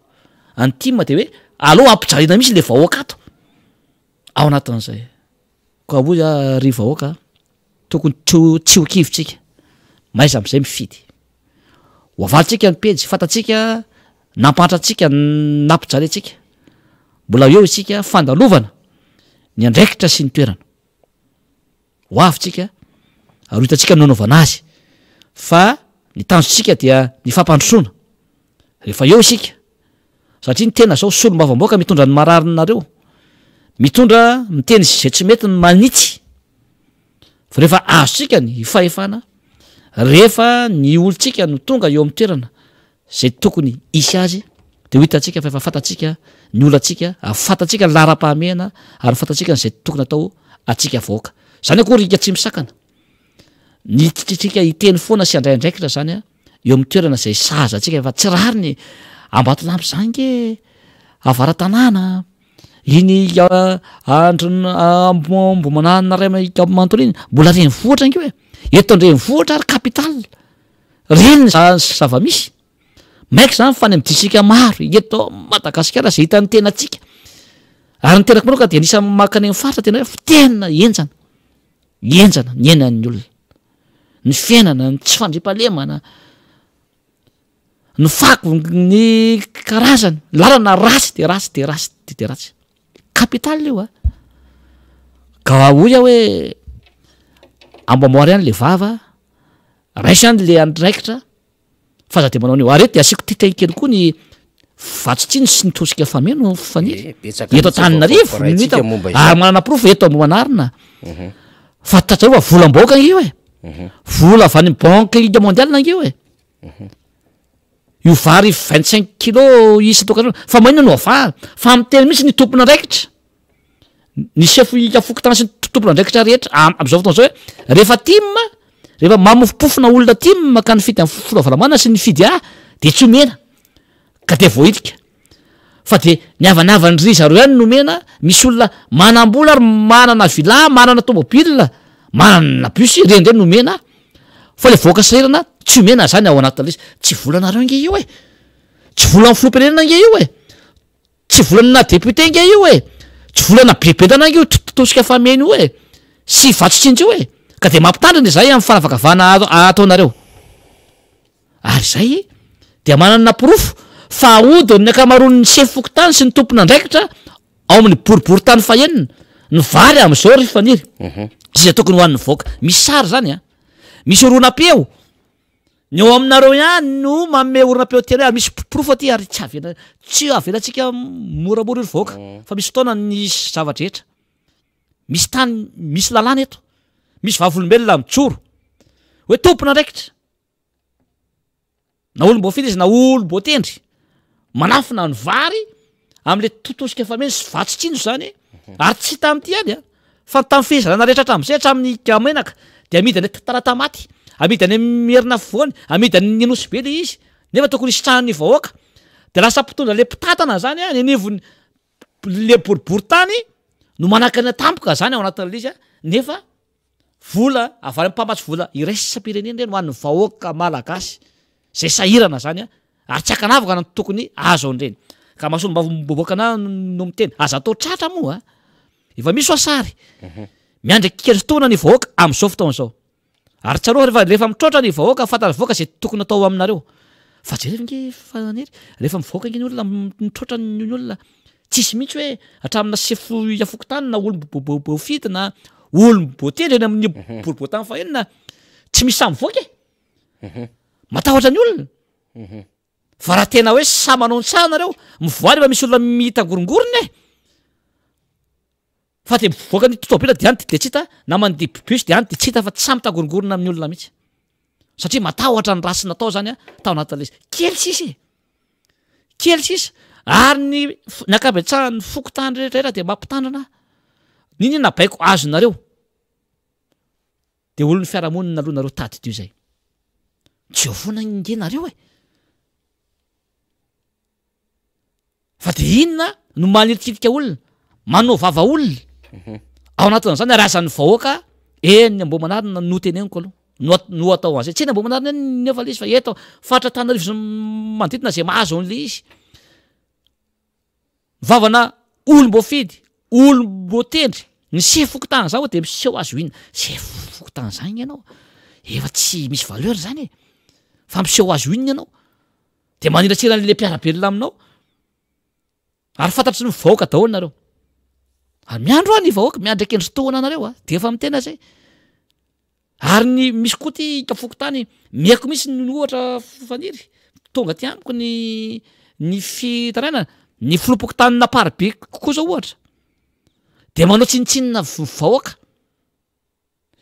any tim dia hoe aleo ampijaliana mihitsy le vahoaka ato. Ao anatin'izay. Koa hoy aho ry vahoaka a, tokony tsy ho tsy ho kivy tsika. Mahaiza amin'izay mifidy. Ho avalintsika ny pejy, fantatsika nampahantra antsika, nampijaly antsika. Mbola eo isika fandalovana ny andraikitra sy ny toerana. Ho avy tsika ary ho hitantsika ny nanaovana azy fa ny tanjontsika dia ny fampandrosoana. Rehefa eo isika, satria ny tena zao solombavambahoaka mitondra ny mararinareo, mitondra miteny izay tsy mety ny manitsy. Fa rehefa azontsika ny fahefana, rehefa ny olontsika no tonga eo amin'ny toerana izay tokony hisy azy dia ho hitantsika fa efa fantatsika ny olantsika ary fantatsika ny laharam-pahamehana ary fantatsika izay tokony atao antsika vahoaka. Izany akory ika tsy misakana ny tsika hiteny foana sy handray andraikitra izany a eo amin'ny toerana izay sahaza antsika fa tsy rariny Ambatolampy izany nge avara-tanàna iny androna Ambohimanarina ray manontolo iny mbola renivohitra ange io e, eto an-drenivohitra ary capitale. Reny ny zava-misy. Maika izany fa any amin'ny distrika maro eto Madagasikara izay hitan'ny tenantsika. Ary ny tenako manokana dia anisan'ny mankany amin'ny faritra tena hoe tena henjana. Henjana ny iainan'ny olona. Ny fiainana, ny tsy fandriampahalemana, ny fako, ny karazany, lalana ratsy dia ratsy dia ratsy dia ratsy. Capital io a. Ka hoy aho hoe amboamboary ihany le vava. Raiso ihany le andraikitra fa aza de manao an'io. Ary eto de asiako teny kely koa ny vatsy tsiny sy ny tosika fameno faniry. Eh, betsaka Eto mihitsy vaovao Antananarivo no voaraintsika hitako momba izany. ary manana porofo eto Ambohimanarina. Mhm. Fantatrareo fa volam-bahoaka ange io e. Mhm. Vola avy any banque mondiale ange io e. Mhm. Io vary 25 kilo isan-tokantrano fa maninona no avahana? Fa miteny mihitsy ny tompon'andraikitra. Ny sefo fokontany sy ny tompon'andraikitra rehetra amin'izao fotoana izao hoe rehefa tim, rehefa mamofompofona olona tim ka nifidy an'i Filoha Ravalomanana sy nifidy ahy dia tsy omena ka dia voahilika. Fa dia ny havanavan-dry zareo ihany no omena, misy olona manam-bola ary manana villa, manana tomobile, manana bus, ireny indray no omena fa ilay vahoaka sahirana tsy omena izany ao anatin'ilay izy. Tsy volanareo ange io e! Tsy volan'ny filoham-pirenena ange io e! Tsy volana député nge io e! Tsy volana bebedana nge io tosika fameno io e! Sy vatsy tsinjo io e! Ka dia mampitandrina izahay amin'ny fanavakavahana ataonareo. Ary izay dia manana porofo fa ahodin'ny ankamaroan'ny sefo fokontany sy ny tompon'andraikitra ao amin'ny boriborintany fahenina ny vary amin'izao ry Faniry. Izay tokony ho an'ny vahoaka. Misy sary izany an! Misy horonam-peo. Ny ao aminareo ihany no manome orinam-peo tena hoe misy porofo aty ary tsy avela tsy avelantsika moramora io ry vahoaka fa misy fotoana ny zava-drehetra. Misy tany misy lalàna eto. Misy vavolombelona mijoro hoe tompon'andraikitra. Na olom-boafidy izy na olom-boatendry. Manafina ny vary am'le totosika fameno sy vatsy tsinjo zany ary tsy tamin'ity ihany a fa ny tamin'ny fehezana rehetra hatramin'izay hatramin'ny gamenaka de amidy any Talatamaty amidy any Merina afovoany amidy any Nosy Be le izy nefa tokony hisitrahan'ny vahoaka de lasa mpitondra le mpitantana zany a ny anivon'ny le boribory tany no manakana tampoka zany ao anatin'le izy a nefa Vola avy any amin'ny mpamatsy vola iraisam-pirenena ireny ho an'ny vahoaka malagasy izay sahirana izany an, ary tsy ankanavaka no tokony azo an'ireny. Ka maha solombavambahoaka anah no miteny, aza atao tratra moa a! Efa misy hoa sary, miandry an-kerin-taona ny vahoaka amin'izao fotoana izao. Ary tsarovy rehefa rehefa mitroatra ny vahoaka, fantatry vahoaka izay tokony atao aminareo. Fa jereo ange Faniry, rehefa mivoaka ange ny olona, mitroatra ny olona, Tsisy mihitsy hoe hatramina sefo fokontany na olom-boafidy na olom-boatendry eny amin'ny boriborintany fahenina tsy misy sahy mivoaka e! Matahotra ny olona. Fa raha tena hoe sahy manao ny tsara nareo, mivoaha rehefa misy olona mitangorongorona e! Fa de mivoaka ny tôbila de any de tsy hita, na mandeha bus de any de tsy hita fa tsy sahy mitangorongorona amin'ny olona mihitsy. Satria matahotra ny ratsy natao zany a, tao anatin'ilay izy. Kely sisa e! Kely sisa, ary ny ny ankabetsahan'ny fokontany rehetra rehetra dia mampitandrina n'inona baiko azonareo dia olon'ny fiarahamonina aloha nareo tadidio izay. Tsy eo foana ange nareo e! Fa dia inona no manitikitika olona, manao vava olona ao anatin'izany ary aza ny vahoaka eny Ambohimanarina no teneniko aloha no no atao an'izay, tsy eny Ambohimanarina eny nefa le izy fa eto faritra Antananarivo sy ny manodidina izay mahazo an'le izy. Vavana olom-boafidy, olom-boatendry, ny sefo fokontany zao de miseho azy ho inona, sefo fokontany zany ianao efa tsy misy valeur zany e, fa miseho azy ho inona ianao? De maniratsira an'le mpiara-belona aminao. Ary fantatry ny vahoaka daholo nareo. Ary miandry hoa ny vahoaka, miandry akendry tohana anareo a, de efa mitena zay. Ary ny misy koa ty fokontany, mihaiko mihitsy ny ohatra Faniry, tonga aty amiko ny ny fitarainana, ny filoham-pokontanin'Amparibe koa zao ohatra, de manao tsinontsinona vahoaka.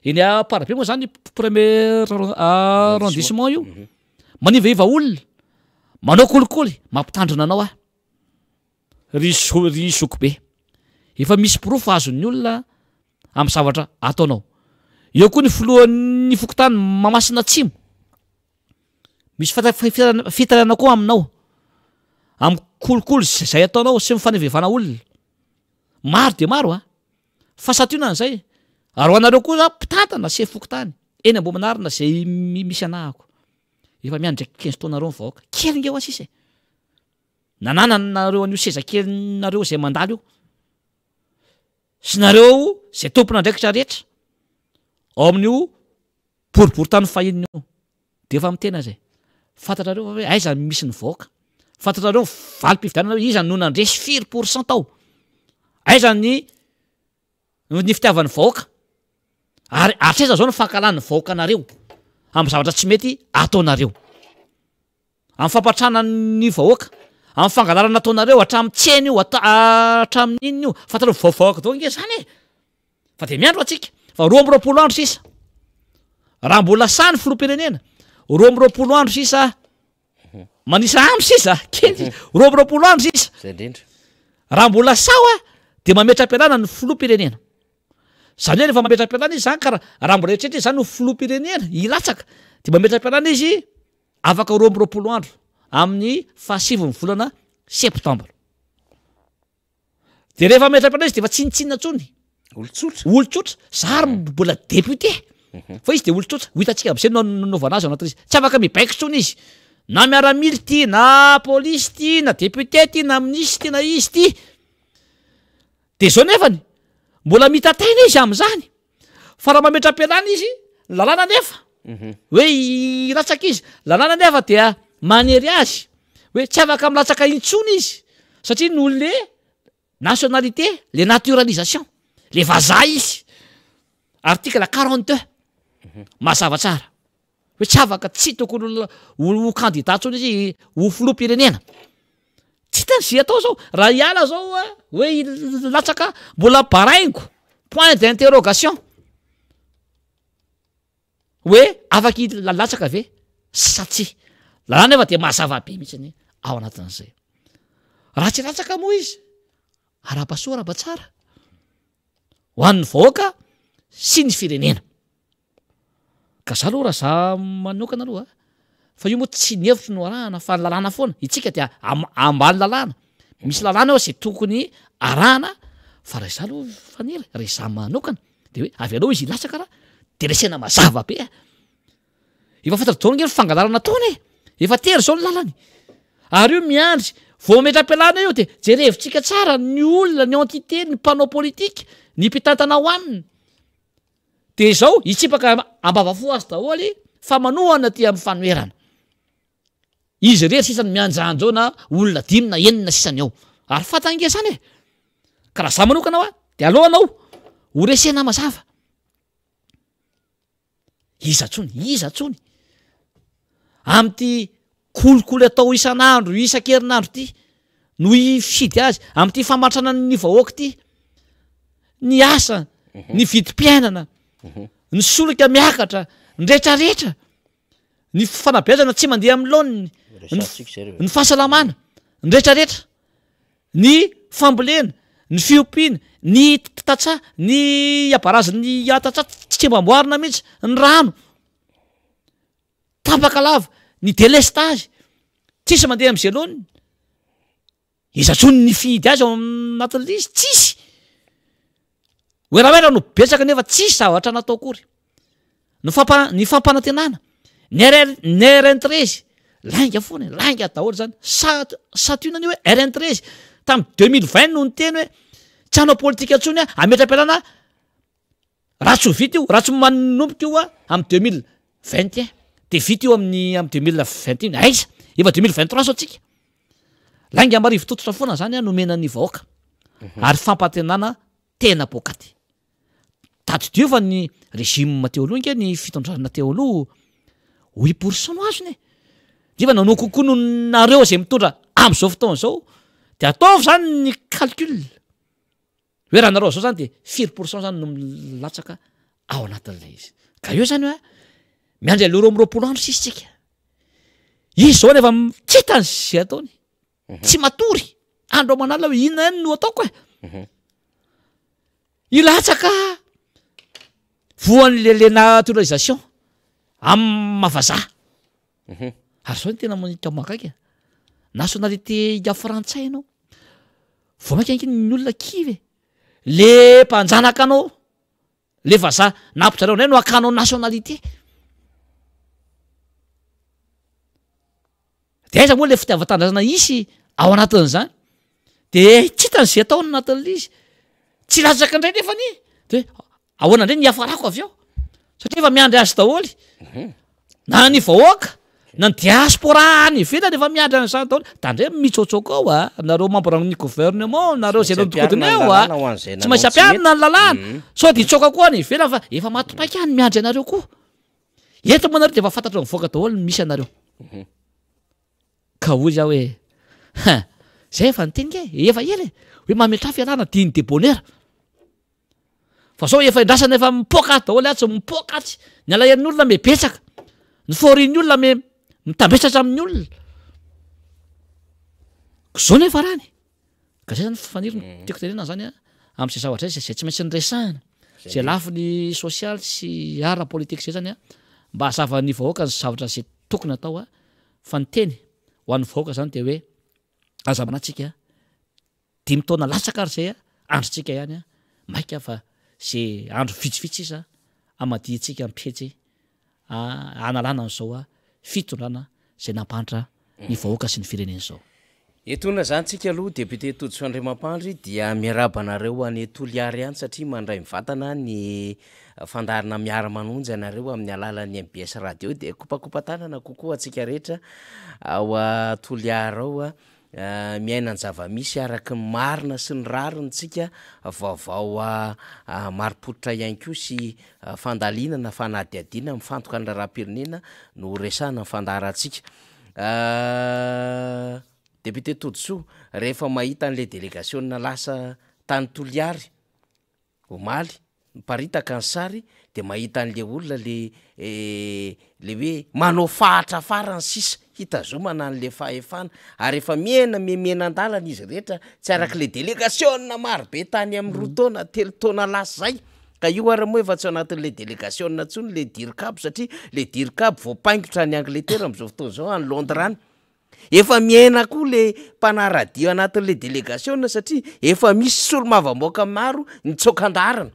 Eny Amparabe moa zany premier arrondissement io, manivaiva olona, manao kolikoly, mampitandrina anao aho ry zo- ry zokibe, efa misy porofo azon'ny olona amin'ny zavatra ataonao. Eo koa ny filohan'ny fokontany Mahamasina Atsimo, misy fita- fitarainana koa aminao, amin'ny kolikoly zay ataonao sy ny fanivaivana olona, maro dia maro an. Fa santionany izay. Ary ho anareo koa mpitantana sefo fokontany eny Ambohimanarina izay misy anahako. Efa miandry 15 taonareo ny vahoaka. Kely nge hoa sisa e. Nanananareo an'io seza kelinareo izay mandalo io. Sy nareo izay tompon'andraikitra rehetra ao amin'io boriborintany fahiny io. Dia efa miteny aza e. Fantatrareo va hoe aiza no misy ny vahoaka? Fantatrareo ny valim-pifidianana hoe iza no nandresy firy pour cent tao? Aiza ny ny fitiavan'ny vahoaka? Ary hatraiza zao ny fankahalan'ny vahoaka anareo? amin'ny zavatra tsy mety ataonareo. Amin'ny fampatrana ny vahoaka, amin'ny fangalarana ataonareo hatramin'ny tsena io, hatramin'ny inona io, fantareo vahoaka daholo ange zany e! Fa dia miandry ho antsika fa 22 andro sisa. Raha mbola sahy ny filoham-pirenena, 22 andro sisa, manisa andro sisa, kely sisa, 22 andro sisa. Zay indrindra. Raha mbola sahy hoa dia mametra-pialana ny filoham-pirenena. Zany hoe rehefa mametra-pialana izy zany ka raha mbola eritreritra izy zany ho filoham-pirenena hilatsaka dia mametra-pialana izy afaka 22 andro amin'ny fahasivin'ny volana septambra. Dia rehefa mametra-pialana izy dia efa tsinontsinona intsony. Olon-tsotra. Olon-tsotra. Za ary mbola député. Fa izy dia olon-tsotra. Ho hitantsika amin'izay no nanaovana azy ao anatin'izy. Tsy afaka mibaiko intsony izy. Na miaramila ity, na polisy ity, na député ity, na minisitra ity, na izy ity. Dia izao nefany, mbola mitataina izy amin'izany. Fa raha mametra-pialana izy, ny lalàna anefa, hoe hilatsaka izy, lalàna anefa dia manery azy hoe tsy afaka milatsaka intsony izy satria noho le nationalité, le naturalisation, le vazaha izy. Article 42, mazava tsara. Hoe tsy afaka, tsy tokony ho ho candidat intsony izy ho filoham-pirenena. Tsy hitany izay atao zao. Raha hiala zao hoe hilatsaka, mbola baraingo, point d'interrogation. Hoe afaka hilatsaka ve sa tsia. Lalàna nefa dia mazava be mihitsy ao anatin'izay. Raha tsy hilatsaka moa izy, arahaba soa arahaba tsara ho an'ny vahoaka sy ny firenena. Ka za aloha raha za manokana aloha fa io moa tsy ny hevitro no arahana fa ny lalàna foana, itsika dia ambany lalàna, misy lalàna eo zay tokony arahana fa raha izaho aloha Faniry, raha izaho manokana de hoe avelao izy hilatsaka raha de resena mazava be a! Efa fantatro daholo nge ny fangalarana ataony e! Efa tery zao ny lalany, ary io miandry vao mametra-pialana io de jerevintsika tsara ny olona, ny entité, ny mpanao politika, ny mpitantana ao aminy. Dia izao, hitsipaka ambavafo azy daholo fa manohana aty amin'ny fanoherana. Izy irery sisa no mianjanja eo na olona dimy na enina sisa ny ao. Ary fantany ange izany e! Ka raha za manokana hoa, dia aleo anao ho resena mazava. Iza tsony, iza tsony? Amin'ity kolikoly atao isan'andro, isan-kerinandro ity no hifidy azy, amin'ity famatrana ny vahoaka ity, ny asa, ny vidim-piainana, ny solika miakatra, ny retraretra, ny fanabeazana tsy mandeha amin'ny laoniny, ny fahasalamana, ny retraretra. Ny fambolena, ny fiompiana, ny tantsaha, ny habarazin'ny tantsaha tsy mba amboarina mihitsy, ny rano tapaka lava, ny delestazy tsisy mandeha am'zay laoniny, iza tsony nifidy azy ao anatin'le izy? Tsisy! Werawera no betsaka nefa tsisy zavatra natao akory. Ny fampa- ny fampanantenana, ny R ny RN 13, lainga foana e, lainga daholo zany. Sa- santionany io hoe RN 13, tamin'ny 2020 no niteny hoe tsy hanao politika intsony aho, hametra-pialana raha tsy ho vita io, raha tsy manomboka io aho amin'ny 2021. De vita io amin'ny amin'ny 2021, aiza? Efa 2023 zao tsika. Lainga marivo tototra foana zany an nomena ny vahoaka ary fampantenana tena poakaty. Tadidio fa ny régime teo aloha nge ny fitondrana teo aloha 8% no azony e. Nefa nanao kokoa noho nareo izay mitondra am'izao fotoana izao de ataovy zany ny calcul hoe raha nareo zao zany de firy pourcent zany no milatsaka ao anatin'ilay izy. Ka eo zany hoe miandry an'le 22 andro sisa tsika. Izy zao nefa tsy hitany zay ataony. Tsy matory andro aman'alina hoe inona ihany no ataoko e. Hilatsaka voan'le le naturalisation amin'ny maha vazaha. Ary zao ny tena manika mahagaga, nationalité frantsay ianao, vao mainka ange ny olona kivy e, le mpanjanaka anao, le vazaha nampijaleo indray no hakanao nationalité. De aiza moa le fitiavan-tanindrazana hisy ao anatin'izany? De tsy hitany ze ataony anatin'le izy, tsy latsaka indray nefany de hoe ahoana indray ny hiafarako avy eo? Satria efa miandry azy daholo na ny vahoaka na ny diaspora any ivelany efa miandry an'izany daholo, tandremo mitsôtsôka ao a, nareo membre ny gouvernement, nareo zay nanodikodina eo a, tsy maintsy ampiharina ny lalàna, sao de hitsoaka koa any ivelany fa efa maty paika any miandry anareo koa. Eto moa nareo dia efa fantatry ny vahoaka daholo ny misy anareo. Ka hoy aho hoe, Hein! Zay efa niteny nge, efa ela e! Hoe mametraha fialana digne de bonheur. Fa zao efa indrasana efa mipoaka ato daholo atsy, mipoaka atsy, ny alahelon'ny olona me betsaka, ny fahorian'ny olona me mitambesatra amin'ny olona. Ko zao nefa rany. Ka zay zany faniry no tiako tenenana zany a, am'zay zavatra zay, zay tsy maintsy niresahana, zay lafiny sosialy sy ara-politika zay zany a, mba hazava ny vahoaka ny zavatra zay tokony atao a, fa ny teny ho an'ny vahoaka zany de hoe aza manahy tsika, dimy taona latsaka ary zay a, androntsika ihany a, maika fa ze andro vitsivitsy sisa hamadihantsika ny pejy hanalana an'izao fitondrana izay nampahantra ny vahoaka sy ny firenena izao. Etoana izany tsika aloha Député Todisoa Andriamampandry dia miarahaba anareo any Toliary any satria mandray mivantana ny fandaharana Miara Manonja ianareo amin'ny alalan'ny mbs Radio dia kopakopa-tanana kokoa antsika rehetra ao Toliara ao Miaina ny zava-misy araka ny marina sy ny rariny tsika, vaovao marim-pototra ihany koa sy fandalinana, fanadihadiana mifantoka ny raharaham-pirenena no horesahana ny fandaharantsika. Député Todisoa, rehefa mahita an'ilay delegasiona lasa tany Toliary, Omaly, miparitaka ny sary de mahita an'le olona le le hoe manao fahatra farany sisa hitazomana an'le fahefana ary efa mihena mihemihena an-dalana izy rehetra tsy arak'le delegasiona maro be tany amin'ny roa taona telo taona lasa zay ka io ary moa efa tsy ao anatin'le delegasiona intsony le dircab satria le dircab voapaingotra any Angletera am'zao fotoana zao any Londres any. Efa mihena koa le mpanara-dia anatin'le delegasiona satria efa misy solombavambahoaka maro nitsoaka an-daharana.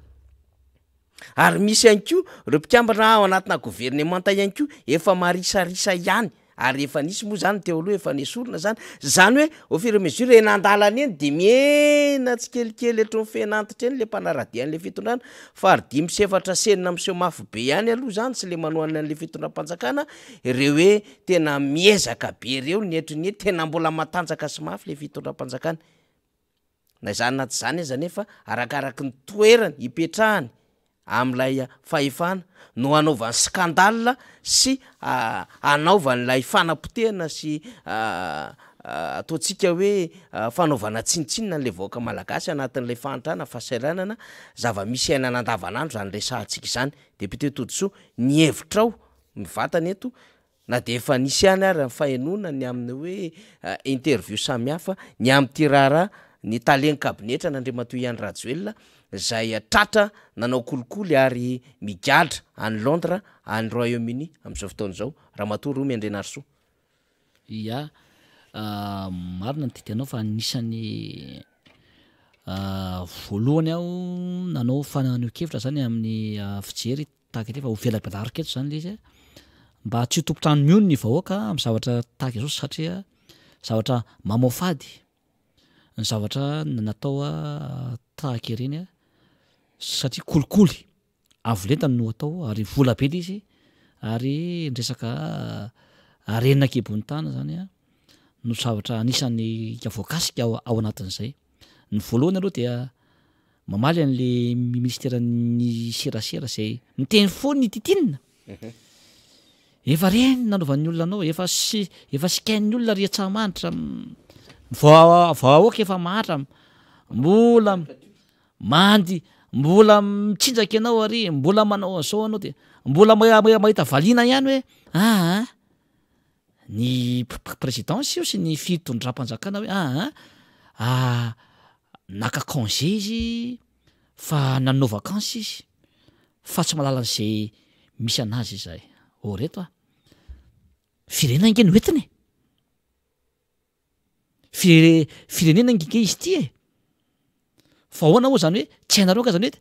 Ary misy ihany koa ireo mpikambana ao anatina governemanta ihany koa efa marisarisa ihany ary efa nisy moa zany teo aloha efa nesorina zany. Zany hoe au fur et à mesure eny an-dalana eny de mihena tsikelikely hatreo amin'ny fehin'antitra eny le mpanara-dia an'le fitondrana fa ry dimy sy efatra sy enina miseho mafy be ihany aloha zany sy le manohana an'le fitondram-panjakana ireo hoe Tena miezaka be reo ny eto ny tena mbola matanjaka sy mafy le fitondram-panjakana. Na izany na tsy izany aza anefa arakaraky ny toerany ipetrahany amin'ilay fahefana no hanaovany scandale sy hanaovany ilay fanapotehana sy ataontsika hoe fanaovana tsinontsinona an'ilay vahoaka malagasy anatin'ilay fahantrana, fahasahiranana, zava-misy iainana andavanandro izany resahantsika izany. Député Todisoa, ny hevitrao Mivantana eto, na dia efa nisy ihany ary ny fahenoana ny amin'ny hoe interview samihafa ny amin'ity raharaha ny talen'ny kabinetra an'Andriamatoa Ian Rajoelina izay tratra nanao kolikoly ary migadra any Londres any Royaume-Uni amin'izao fotoana izao, Ramatoa Romy Andrianarisoa. Ya, marina ny dikanao fa anisan'ny voalohany aho nanao fanehoan-kevitra zany amin'ny fijery tahaka ity fa ho velabelariko eto zany le izy a, mba tsy ho tompon-trano mihono ny vahoaka amin'ny zavatra tahaka izao satria zavatra mamoafady ny zavatra natao tahaka ireny a, satria kolikoly avo lenta no atao ary vola be le izy ary ny resaka harena an-kibon'ny tany zany a no zavatra anisan'ny voakasika ao anatin'izay. Ny voalohany aloha dia Mamaly an'le ministeran'ny serasera izay miteny foana i Titina. Efa reny nanaovan'ny olona anao, efa sy efa sikain'ny olona ry Antsahamanitra, vahoaka efa mahantra, mbola mandy, mbola mitsinjaka ianao ary mbola manao an'izao anao dia mbola mahita valiana ihany hoe aa ny présidence io sy ny fitondram-panjakana hoe aa naka congé izy fa nanao vacance izy fa tsy mahalala an'izay misy anazy izahay. Oh reto a! Firenena ange no entiny e! Fire- firenena ange izy ity e! Fa ahoana moa zany hoe tsy hainareo nga zany hoe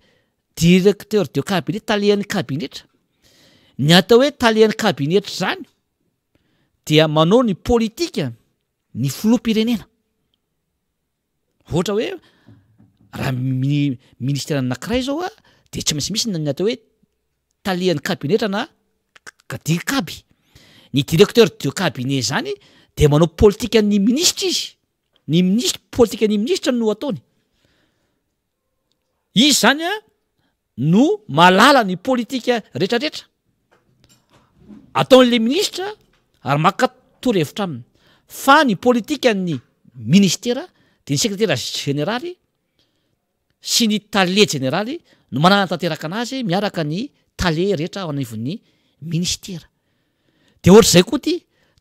directeur de cabinet, talehan'ny kabinetra. Ny atao hoe talehan'ny kabinetra zany dia manao ny politika ny filoham-pirenena. Ohatra hoe raha mi- ministera anakiray zao a de tsy maintsy misy ny atao hoe talehan'ny kabinetra na dircab. Ny directeur de cabinet zany de manao politikan'ny minisitra izy, ny minisitra, politikan'ny minisitra no ataony. Izy zany a no mahalala ny politika retraretra. ataon'le ministra ary maka torohevitra aminy fa ny politikan'ny ministera dia ny sekretera jeneraly sy ny tale jeneraly no mananatanteraka anazy miaraka ny tale rehetra ao anivon'ny ministera. Dia ohatr'izay koa ity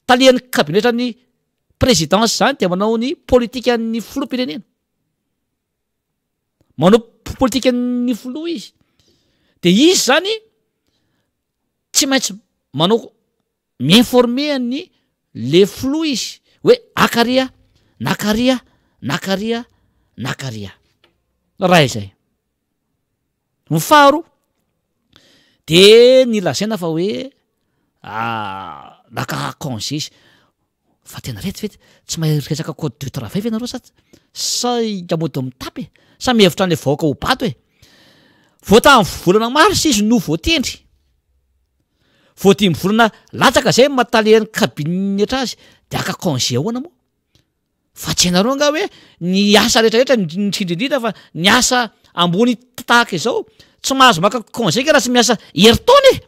talehan'ny kabinetran'ny présidence izany dia manao ny politikan'ny filoham-pirenena. Manao politikan'ny filoha izy. Dia izy izany tsy maintsy manao Mi-informer an'ny le filoha izy hoe akaria, nakaria, nakaria, nakaria. Raha izay. Ny faharoa de ny lazaina fa hoe naka congé izy. Fa tena reto ve tsy mahay resaka code du travail ve nareo sa sa mody mitapy e? Sa mihevitra an'le vahoaka ho bado e? Vao tamin'ny volana mars izy no voatendry. Vao dimy volana latsaka zay ny maha talehan'ny kabinetra azy de haka congé ahoana moa? Fa tsy hainareo angaha hoe ny asa rehetra rehetra indrindra indrindra fa ny asa ambony tahaka izao tsy mahazo maka congé nge raha tsy miasa herintaona e!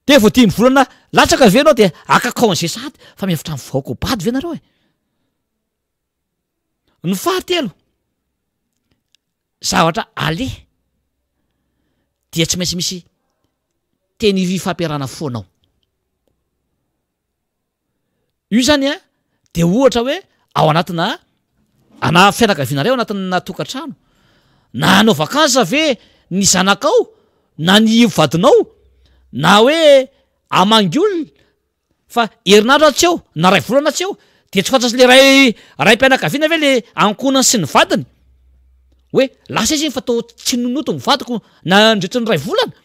De vao dimy volana latsaka ve ianao de haka congé sahady fa mihevitra ny vahoaka ho bado ve nareo e? Ny fahatelo, zavatra aleha dia tsy maintsy misy teny ifampiarahana foana ao. Io zany a de ohatra hoe ao anatina ana fianakaviana ray ao anatina tokantrano, na hanao vacances ve ny zanakao na ny vadinao na hoe hamangy olona Fa herinandro aho tsy eo, na ray volana tsy eo, dia tsy fantatry le ray raim-pianakaviana ve le ankohonany sy ny vadiny hoe lasa izy iny fa toa tsy nonoto ny vadiko nandritry ny ray volana?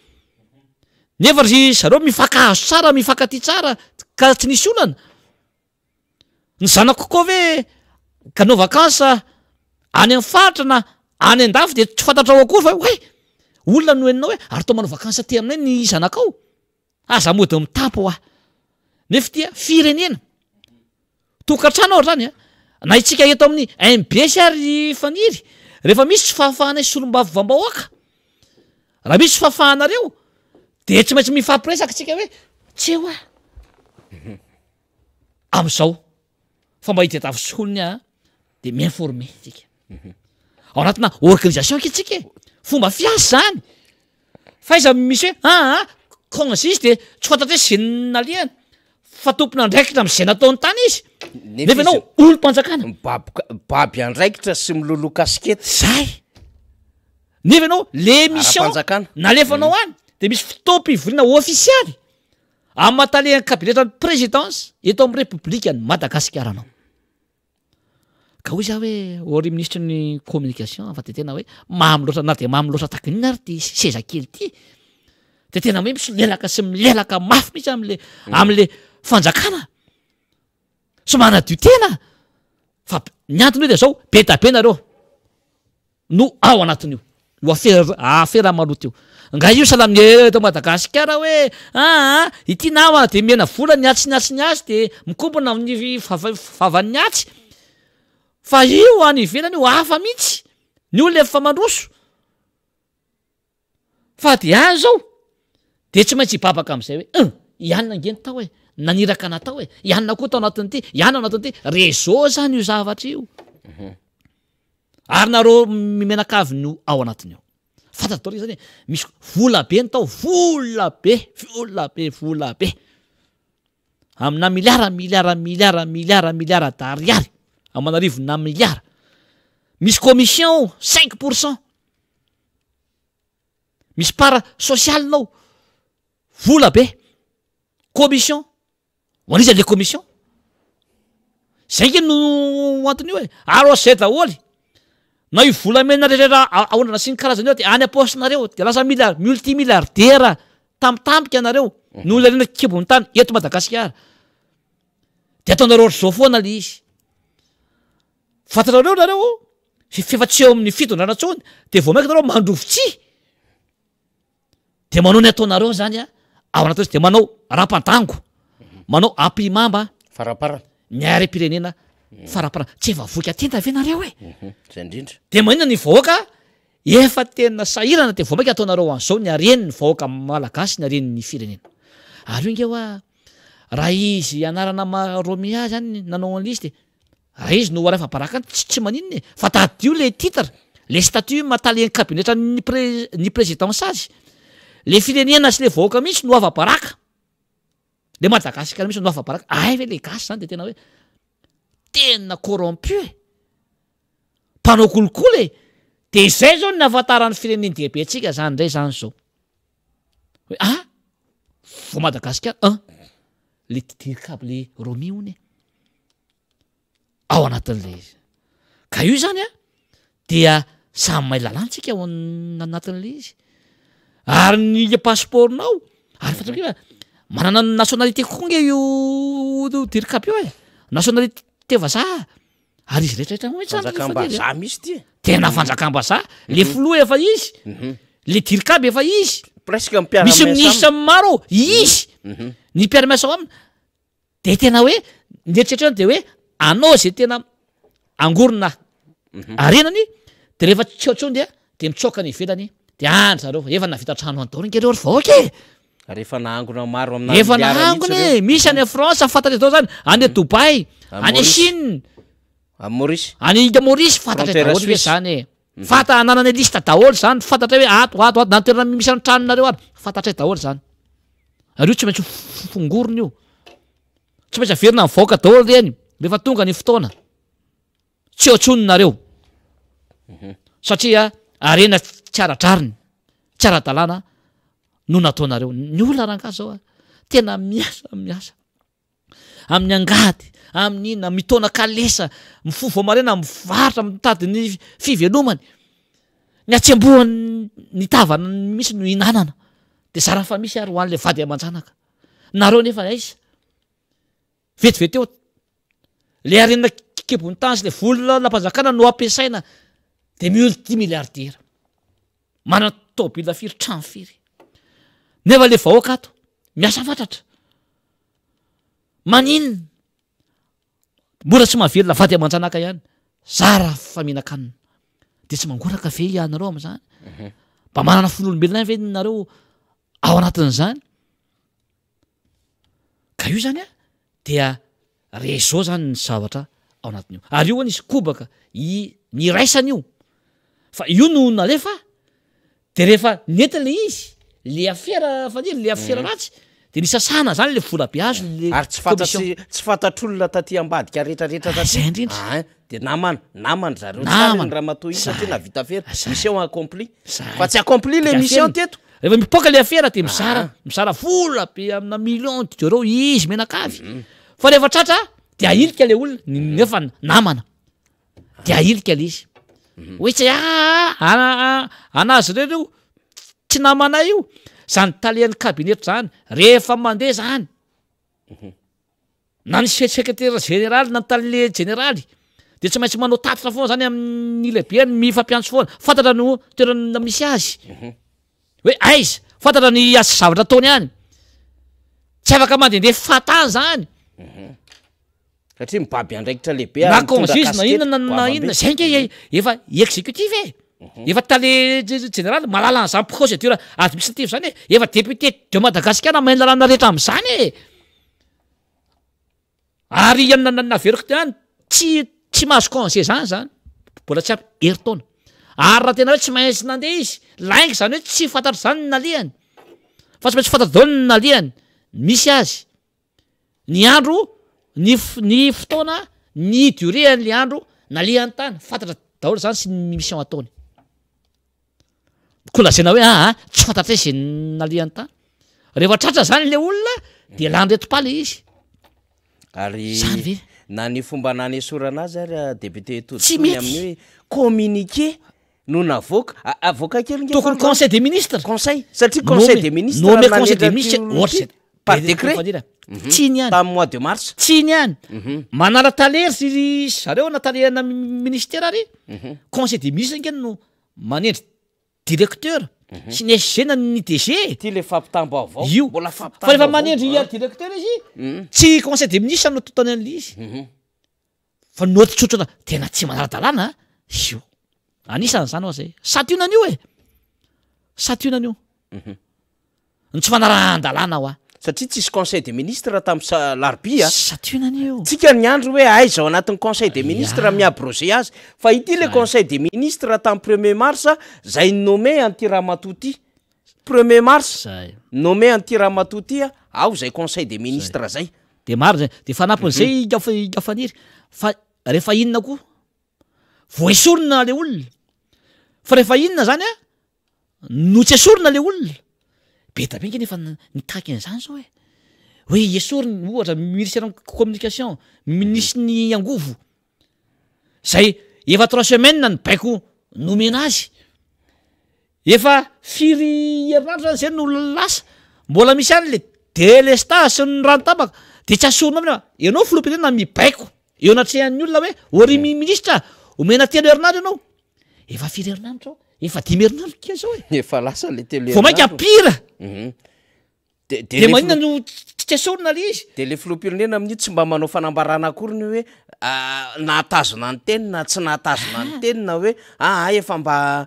Nefa ry zareo mifankahazo tsara, mifankatia tsara ka tsy nisy olana. Ny zanako koa ve hanao vacances any amin'ny faritra na any an-dafy dia tsy fantatrao akory fa hoe olona no henonao hoe ary toa manao vacances aty aminay ny zanakao? Aza mody mitapy hoa. Nefa ity firenena. Tokantrano ohatra zany a. Na itsika eto amin'ny MBS ary Faniry, rehefa misy tsy fahafahanay solombavambahoaka, raha misy tsy fahafahanareo de tsy maintsy mifampiresaka tsika hoe tsy eo aho am'zao fa mba hitadiavo solony aho de mi-informer tsika. Ao anatina organisation ange tsika e, fomba fiasa zany. Fa aiza misy hoe aa congé izy de tsy fantatra hoe ze nalehany fa tompon'andraikitra am'zay nataony tany izy, nefa ianao olom-panjakana. Mibaboka, mibaby andraikitra sy miloloha kasikety. Zay! Nefa ianao le mission Ara-panjakana. nalefanao any de misy fotoam-pivoriana ofisialy amin'ny maha talehan'ny kabinetran'ny présidence eto amin'ny repoblikan'i Madagasikara anao. Ka hoy za hoe, ô ry minisitry ny communication fa de tena hoe mamy loatra na de mamy loatra tahaka inona ary ty seza kely ty, de tena hoe misolelaka sy milelaka mafy mihitsy am'le am'le fanjakana sy manadio tena fa ny antony hoe de zao be da be nareo. no ao anatin'io io afera afera maloto io. Nga io sahala amin'ny eto Madagasikara hoe aa ity namana de mena vola ny atsy ny atsy ny atsy de mikombona amin'ny vava vavan'ny atsy fa io any ivelany io hafa mihitsy, ny olona efa mandroso fa de any zao de tsy maintsy hibabaka am'zay hoe un i anona ange ny tao e, naniraka anah tao e, i anona koa tao anatin'ity, i anona ao anatin'ity, réseau zany io zavatra io. Ary nareo mimenakavy no ao anatiny ao. Fantatro daholo zany e, misy vola be ny tao, vola be, vola be, vola be. Amina miliara, miliara, miliara, miliara, miliara d'ariary, aman'arivona miliara. Misy commission ao, 5%. Misy part sociale ao, vola be, commission. Ho an'iza le commission? Zay nge no antony io e! Ary ao zay daholo, na io volamena rehetra aondrana sy ny karazany io de any am-paosinareo, de lasa mila multi milliardaire tampotampoka ianareo noho ilay harena an-kibon'ny tany eto Madagasikara. De ataonareo ohatr'izao foana le izy. Fantatrareo nareo f'efa tsy eo amin'ny fitondrana intsony de vao mainka nareo mandrovi-tsihy. De manao ny ataonareo zany a, ao anatin'izay de manao rampandango, manao ampihimamba, Faramparany. ny harem-pirenena faramparany. Tsy efa voky atenda ve nareo e? Zay indrindra. De maninona ny vahoaka? Efa tena sahirana dia vao maika ataonareo an'izao ny haren'ny vahoaka malagasy ny haren'ny firenena. Ary io nge hoa raha izy anarana maha Romia zany nanao an'ilay izy dia raha izy no afa-baraka any tsy tsy maninona e! Fa tadidio le titre, le statut maha talen'ny kabinetran'ny pre- ny présidence azy. Le firenena sy le vahoaka mihitsy no afa-baraka. Le Madagasikara mihitsy no afa-baraka. Hay ve le gasy zany de tena hoe tena corrompu e! Mpanao kolikoly e! De izay zao no nahafantaran'ny firenen-dehibe antsika zany indray zany zao. Hoe ah! Vao Madagasikara an! Le dircab le Romy hono e! Ao anatin'ilay izy. Ka io zany an, dia samy mahay lalàna tsika ao anatin'ilay izy. Ary ny passeport-nao, ary fantatrao ve fa manana ny nationalité koa nge io dircab io e! Nationalité vazaha. Ary izy rehetra rehetra mihitsy zany rehefa Fanjakam-bazaha mihitsy ity e. Tena fanjakam-bazaha. Le filoha efa izy, le dircab efa izy. Presque mpiara-miasa Misy aminy. ministre maro ao, izy. Ny mpiara-miasa ao aminy. De tena hoe ny eritreritra de hoe anao zay tena angorona arenany de rehefa tsy ao intsony dia de mitsoaka any ivelany de any zareo fa efa nahavita trano any daholo nge reo ry vahoaka e! Ary efa nahangona maro amina Efa miliara mihitsy nahangona ireo. e! Misy any France fantatray daholo zany, any Dubaï, Any any Maurice. Chine, Any Maurice. any Maurice fantatray Frontière daholo nge Suisse. zany e! Fanta anananay liste daholo zany, fantatray hoe ato ato ato na ny toerana misy ny tranonareo ary fantatray daholo zany. Ary io tsy maintsy fongorona io. Tsy maintsy averina mivoaka daholo ireny rehefa tonga ny fotoana. Tsy eo intsony nareo. Satria harena tsy ara-drariny, tsy ara-dalàna no nataonareo. Ny olona rangahy zao a, tena miasa miasa. Amin'ny angady, amin'ny inona, mitaona kalesa, mifoha vao maraina, mivarotra, mitady ny fivelomany. Ny hatsembohan'ny ny tavany mihitsy no ihinanana. Dia zara fa misy ary ho an'ilay vady aman-janaka. Nareo nefa aiza? Vetivety eo, le harena kibon'ny tany sy le volam-panjakana no ampiasaina dia multimilliardaire. Manana tôbila firy, trano firy. Nefa le vahoaka ato, miasa fatratra. Maninona? Mbola tsy mahavelona vady aman-janaka ihany. Zara fa mihinan-kanina. Dia tsy mangoraka ve ianareo amin'izany? Mhm. Mba manana fon'olombelona ihany ve nareo ao anatin'izany? Ka io zany a, dia réseau zany ny zavatra ao anatin'io. Ary io nisy kobaka i niraisana io. Fa io no nalefa de rehefa nety le izy, le afera Faniry, le afera ratsy, de nisasana zany le vola be azo le Ary tsy commission. fantatry, tsy fantatr'olona taty ambadika retraretra taty. Zay indrindra. Ein, de namana, namana zareo tsara iny Namana. ramatoa iny satria Zay. nahavita afera. Zay. Mission accomplie. Zay. Fa tsy accompli le Dia mission aferina. teto. Rehefa mipoaka le afera de mizara, mizara vola be amina millions d'euros izy mianakavy. Fa rehefa tratra de ahilika le olona, nefa namana. De ahilika le izy. Hoe tsy aa anazy ireo io, tsy namanay io. Zany talen'ny cabinet zany, rehefa mandeha zany, na ny secretaire général na ny tale jeneraly de tsy maintsy manao tatitra foana zany amin'ny lehibeny, mifampiantso foana, fantatra no toerana misy azy hoe aiza, fantatra ny asa zavatra ataony any, tsy afaka mandehandeha fahatany zany. Satria mibaby andraikitra lehibe Na ary mitondra congé izy na casquette inona na goavambe. inona, zay nge efa executif e, efa tale jeneraly mahalala an'izany procédure administrative zany e, efa député de Madagascar mahay ny lalàna rehetra am'zany e. Ary naveriko teo ihany, tsy tsy mahazo congé zany zany, mbola tsy ampy herintaona. Ary raha tena hoe tsy maintsy nandeha izy, lainga zany hoe tsy fantatro zany ny nalehany, fa tsy maintsy fantatro daholo ny nalehany, misy azy. Ny andro, ny ny fotoana, ny durée an'le andro nalehany tany, fantatra daholo zany sy ny mission ataony. Koa lazaina hoe aa tsy fantatray zay nalehany tany. Rehefa tratra zany le olona de lany reto pas le izy. Ary Zany ve? na ny fomba nanesorana azy ary député Tsy Todisoa ny mety. amin'ny hoe communiqué no navoaka, avoaka kely nge Tokony fa conseil des ministres. Conseil, satria conseil des ministres Nommé no conseil des nanetra ministres, ity ohatra zay. par Be- décret. Fanira. Tsy iny ihany. Tamin'ny mois de mars. Tsy iny ihany. Manala tale ry zareo na tale ana ministère ary, conseil des ministres nge no manendry directeur sy ny SG na ny DG. Ity le fampitam-baovao. Io. Mbola Fa rehefa fampitam-baovao. manendry directeur izy, tsy conseil des ministres no ataony an'ilay izy. Fa note tsotsotra tena tsy manara-dalàna io. Anisan'izany hoa zay. Santionany io e! Santionany io. Ny tsy fanarahan-dalàna hoa. Satria tsisy conseil des ministres tam larobia a. Santionany io. Tsika niandry hoe aiza ao anatin'ny conseil des ministres mi-abroger azy. Fa ity le conseil des ministres tam premier mars zay ni-nommer an'ity ramatoa ty. Premier mars, nommé an'ity ramatoa ity ao zay conseil des ministres zay. De marina zay. De fanampin'izay Ingahy Faniry, fa rehefa inona koa? Vao esorina le olona. Fa rehefa inona zany an, no tsy esorina le olona? Be dia be ange nefa nitaky an'izany zao e. Hoe esorina ohatra ministère communication, minisitry ny angovo, zay efa trois semaines ny baiko nomena azy. Efa firy herinandro zany zay no lasa, mbola misy ihany le délestage sy ny rano tapaka, de tsy asorina aminy fa ianao filoham-pirenena mibaiko eo anatrehan'ny olona hoe ô ry minisitra omena telo herinandro ianao, efa firy herinandro zao? Efa dimy herinandro kely zao e! Efa lasa le telo Vao mainka herinandro. pire! De de De le maninona filoha no tsy esorina le izy? De le filoham-pirenena amin'io tsy mba manao fanambarana akory ny hoe nahatazona ny teny na tsy nahatazona ny teny na hoe aa efa mba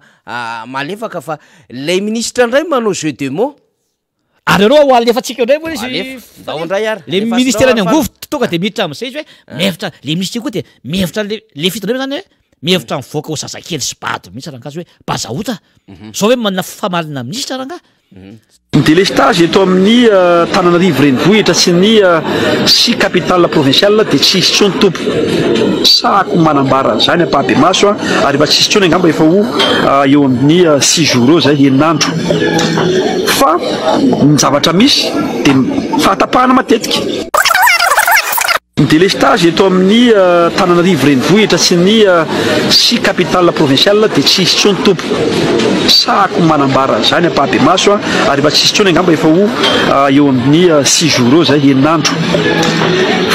malefaka fa lay minisitra indray manao jeu de mots. Ary aleo ho alefantsika eo indray moa izy Alefa, ndao indray ary. Le Alefaso ministera ny ndao ary angovo tonga de miditra am'zay izy hoe mihevitra le ministra io koa de mihevitra le le fitondrana zany hoe mihevitra mivoaka ho zazakely sy bado mihitsy rangahy zao hoe bazaota. Zao ve manana famalina minisitra rangahy? Ny délestage eto amin'ny Tananarivo renivohitra sy ny sy capitale provinciale dia tsy hisy intsony tompo. Sahako manambara an'izany ampahibemaso ary efa tsy hisy intsony angamba efa ho eo amin'ny six jours eo izay, enina andro. Fa ny zavatra misy dia fahatapahana matetika. Ny délestage eto amin'ny Tananarivo renivohitra sy ny sy capitale provinciale dia tsy hisy intsony tompo. Sahako manambara an'izany ampahibemaso ary efa tsy hisy intsony angamba efa ho eo amin'ny six jours eo izay, enina andro.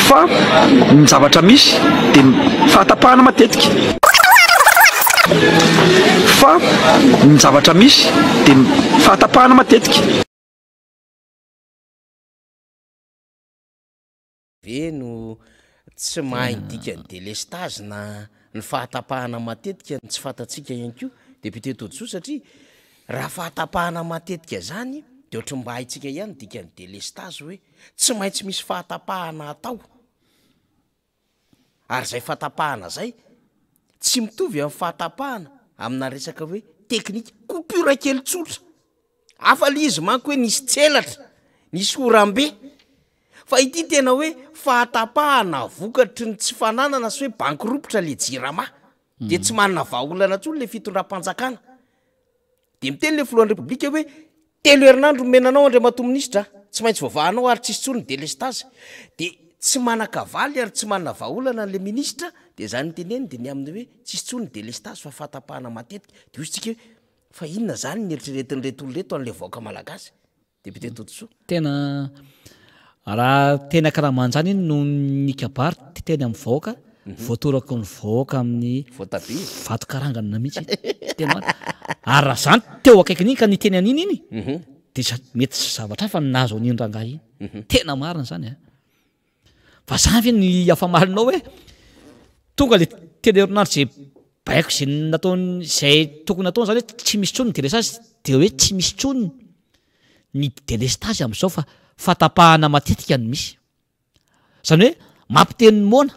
Fa ny zavatra misy dia fahatapahana matetika. Fa ny zavatra misy dia fahatapahana matetika. Ve no tsy mahay ny dikan'ny delestazy na ny fahatapahana matetika no tsy fantatsika ihany koa Député Todisoa satria raha fahatapahana matetika zany de ohatry ny mba haintsika ihany ny dikan'ny delestazy hoe tsy maintsy misy fahatapahana atao ary zay fahatapahana zay tsy mitovy amin'ny fahatapahana amina resaka hoe teknika coupure kely tsotra Hafa le izy manko hoe nisy tselatra, nisy oram-be, fa ity tena hoe fahatapahana vokatry ny tsy fananana sy hoe bankiropotra le jirama, de tsy manana vahaolana intsony le fitondram-panjakana. De miteny le filohan'ny repoblika hoe telo herinandro nomena anao andriamatoa minisitra a, tsy maintsy voavahanao ary tsisy intsony ny delestazy. De tsy manan-kavaly ary tsy manana vahaolana le minisitra, de zany niteneniny de ny amin'ny hoe tsisy intsony ny delestazy fa fahatapahana matetika. De hoy isika hoe Fa inona zany ny eritreretin'ireto olona ireto an'ilay vahoaka malagasy? Député Todisoa. Tena raha teny ankalamanjana iny no nikabary teny amin'ny vahoaka, voatoraky ny vahoaka amin'ny Voatabia. vato karangana mihitsy iny. Tena marina. Ary raha zany teo akaikin'iny ka niteny an'iny iny, dia za- mety zavatra hafa no nahazo an'iny rangahy iny. Tena marina zany a. Fa zany ve ny afamalinao hoe tonga le telo herinandro zay baiko zay nataony zay tokony nataony zany hoe tsy misy intsony ny délestage de hoe tsy misy intsony ny délestage am'zao fa fahatapahana matetika no misy. Zany hoe mampiteny ny moana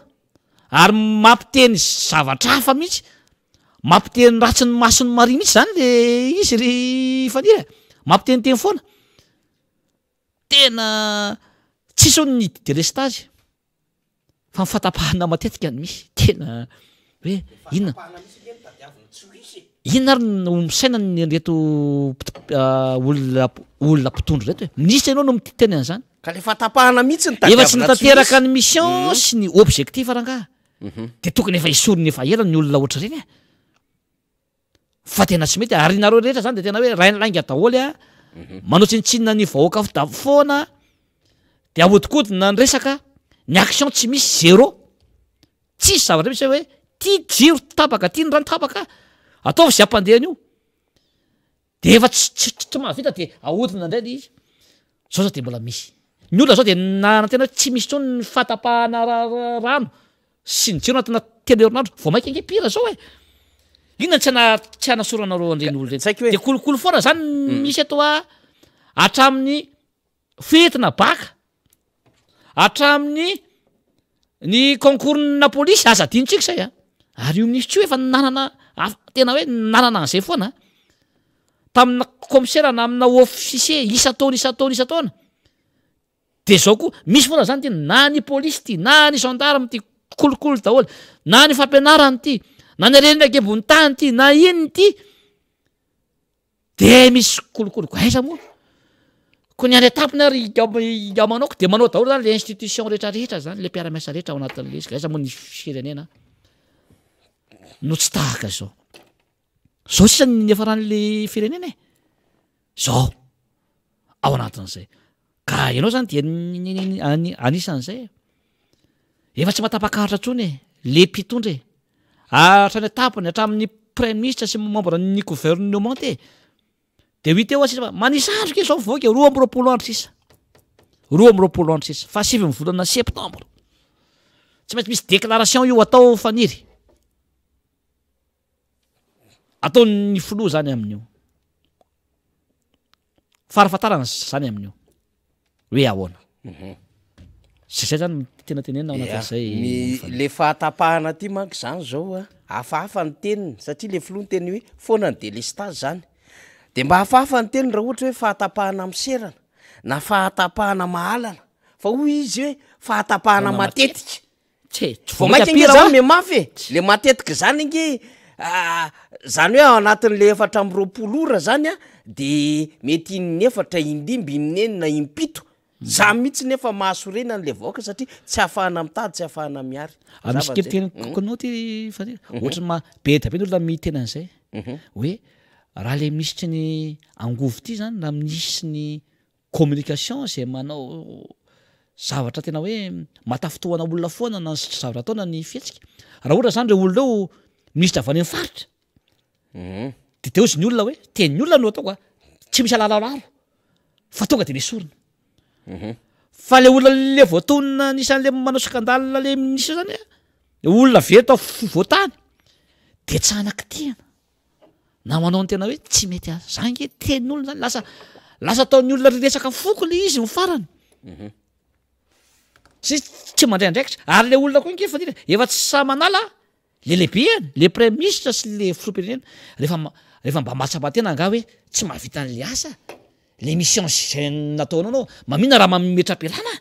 ary mampiteny zavatra hafa mihitsy, mampiteny ratsy ny mason'i Maria mihitsy zany le izy ry Faniry a, mampiteniteny foana. Tena tsisy hono ny delestazy fa ny fahatapahana matetika no misy, tena hoe inona inona ary no misaina ny an'ireto olona olona mpitondra ireto e, minisitra ianao no miteny an'izany. Ka le fahatapahana mihitsy no Efa tsy tadiavina tsy natanteraka misy. ny mission sy ny objectif rangaha, de tokony efa esorina efa ela ny olona ohatr'ireny e. Fa tena tsy mety, ary nareo rehetra zany de tena hoe rainilainga daholo a, manao tsinontsinona ny vahoaka da foana, de ahodikodina ny resaka, ny action tsy misy, zéro, tsisy zavatra misy hoe ty jiro tapaka, ty ny rano tapaka, ataovy zay hampandeha an'io. De efa tsy tsy tsy mahavita de ahodina indray le izy. Zao zao de mbola misy. Ny olona zao de nanantena hoe tsy misy intsony ny fahatapahana rano sy ny jiro anatina telo herinandro. Vao maika ange pire zao e! Inona tsy ana tsy anasoranareo an'ireny olona ireny? Tsy haiko hoe. De kolikoly foana zany misy eto a, hatramin'ny fetina baka, hatramin'ny ny concours-na polisy, aza adinontsika izay a! Ary io minisitra io efa nanana af- tena hoe nanana an'izay foana tamina kaomisera na amina officier isan-taona isan-taona isan-taona. De zao koa, misy foana zany ty, na ny polisy ty, na ny gendarme ty, kolikoly daholo, na ny fampianarana ty, na ny harena an-kibon'ny tany ty, na inona ty, de misy kolikoly ko aiza moa? Ko ny any an-tampony ary higamanao ko de manao daholo zany le institution rehetra rehetra zany, le mpiara-miasa rehetra ao anatin'le izy, ka aiza moa ny firenena no tsy tahaka izao. Zao sisa ny niafaran'le firenena e! Zao! Ao anatin'izay. Ka ianao zany dia anisan'izay e! Efa tsy mahatapa-karatra intsony e! Le mpitondra e! Hatrany an-tampony, hatramin'ny praiminisitra sy membre ny gouvernement e! De ho hita eo sisa fa manisa andro kely zao mivoaka e, 22 andro sisa. 22 andro sisa, fahasivin'ny volana septembre. Tsy maintsy misy déclaration io atao Faniry. Ataon'ny filoha zany amin'io. Farafahatarana zany amin'io. Hoe ahoana. Mhm. Zay zay zany tena tenenina ao anatin'izay. Ny le fahatapahana aty manko zany zao a, hafahafa ny teniny satria le filoha niteny hoe foana ny délestage zany. De mba hafahafa ny teniny raha ohatra hoe fahatapahana miserana na fahatapahana mahalana fa hoy izy hoe fahatapahana matetika. Tse, tsy Vao vao mainka mainka ange pire zany hoa. mihamafy e! Le matetika zany ange zany hoe ao anatin'le 24 ora zany a de mety in'efatra, indimby, in'enina, impito, zany mihitsy nefa mahasorena an'le vahoaka satria tsy ahafahana mitady, tsy ahafahana mihary. Ah, misy Mazava kely an'zay. teny kokonao ty Faniry, ohatry ny maha be dia be ny olona miteny an'izay hoe raha le minisitry ny angovo ty zany raha minisitry ny communication izay manao zavatra tena hoe mahatafintohana olona foana na ny zavatra atao na ny fihetsika. Raha ohatra zany ireo olona ireo minisitra avy any amin'ny faritra de teo ozy ny olona hoe tenin'ny olona no ataoko a, tsy misy alalao fa tonga de nesorina. Fa le olona le voatonona anisan'le manao scandale le minisitra zany a, olona very tao afovoantany de tsy hanakitihana. Na manao ny tena hoe tsy mety azy. Zany nge tenin'olona zany lasa lasa ataon'ny olona resaka foko le izy ny farany. Mhm. Sy tsy mandray andraikitra. Ary le olona koa nge fanina efa tsy sahy manala le lehibeny, le praiminisitra sy le filoham-pirenena rehefa rehefa mba mahatsapa tena angaha hoe tsy mahavita an'le asa, le mission zay nataonao anao, mamina raha mametra-pialana.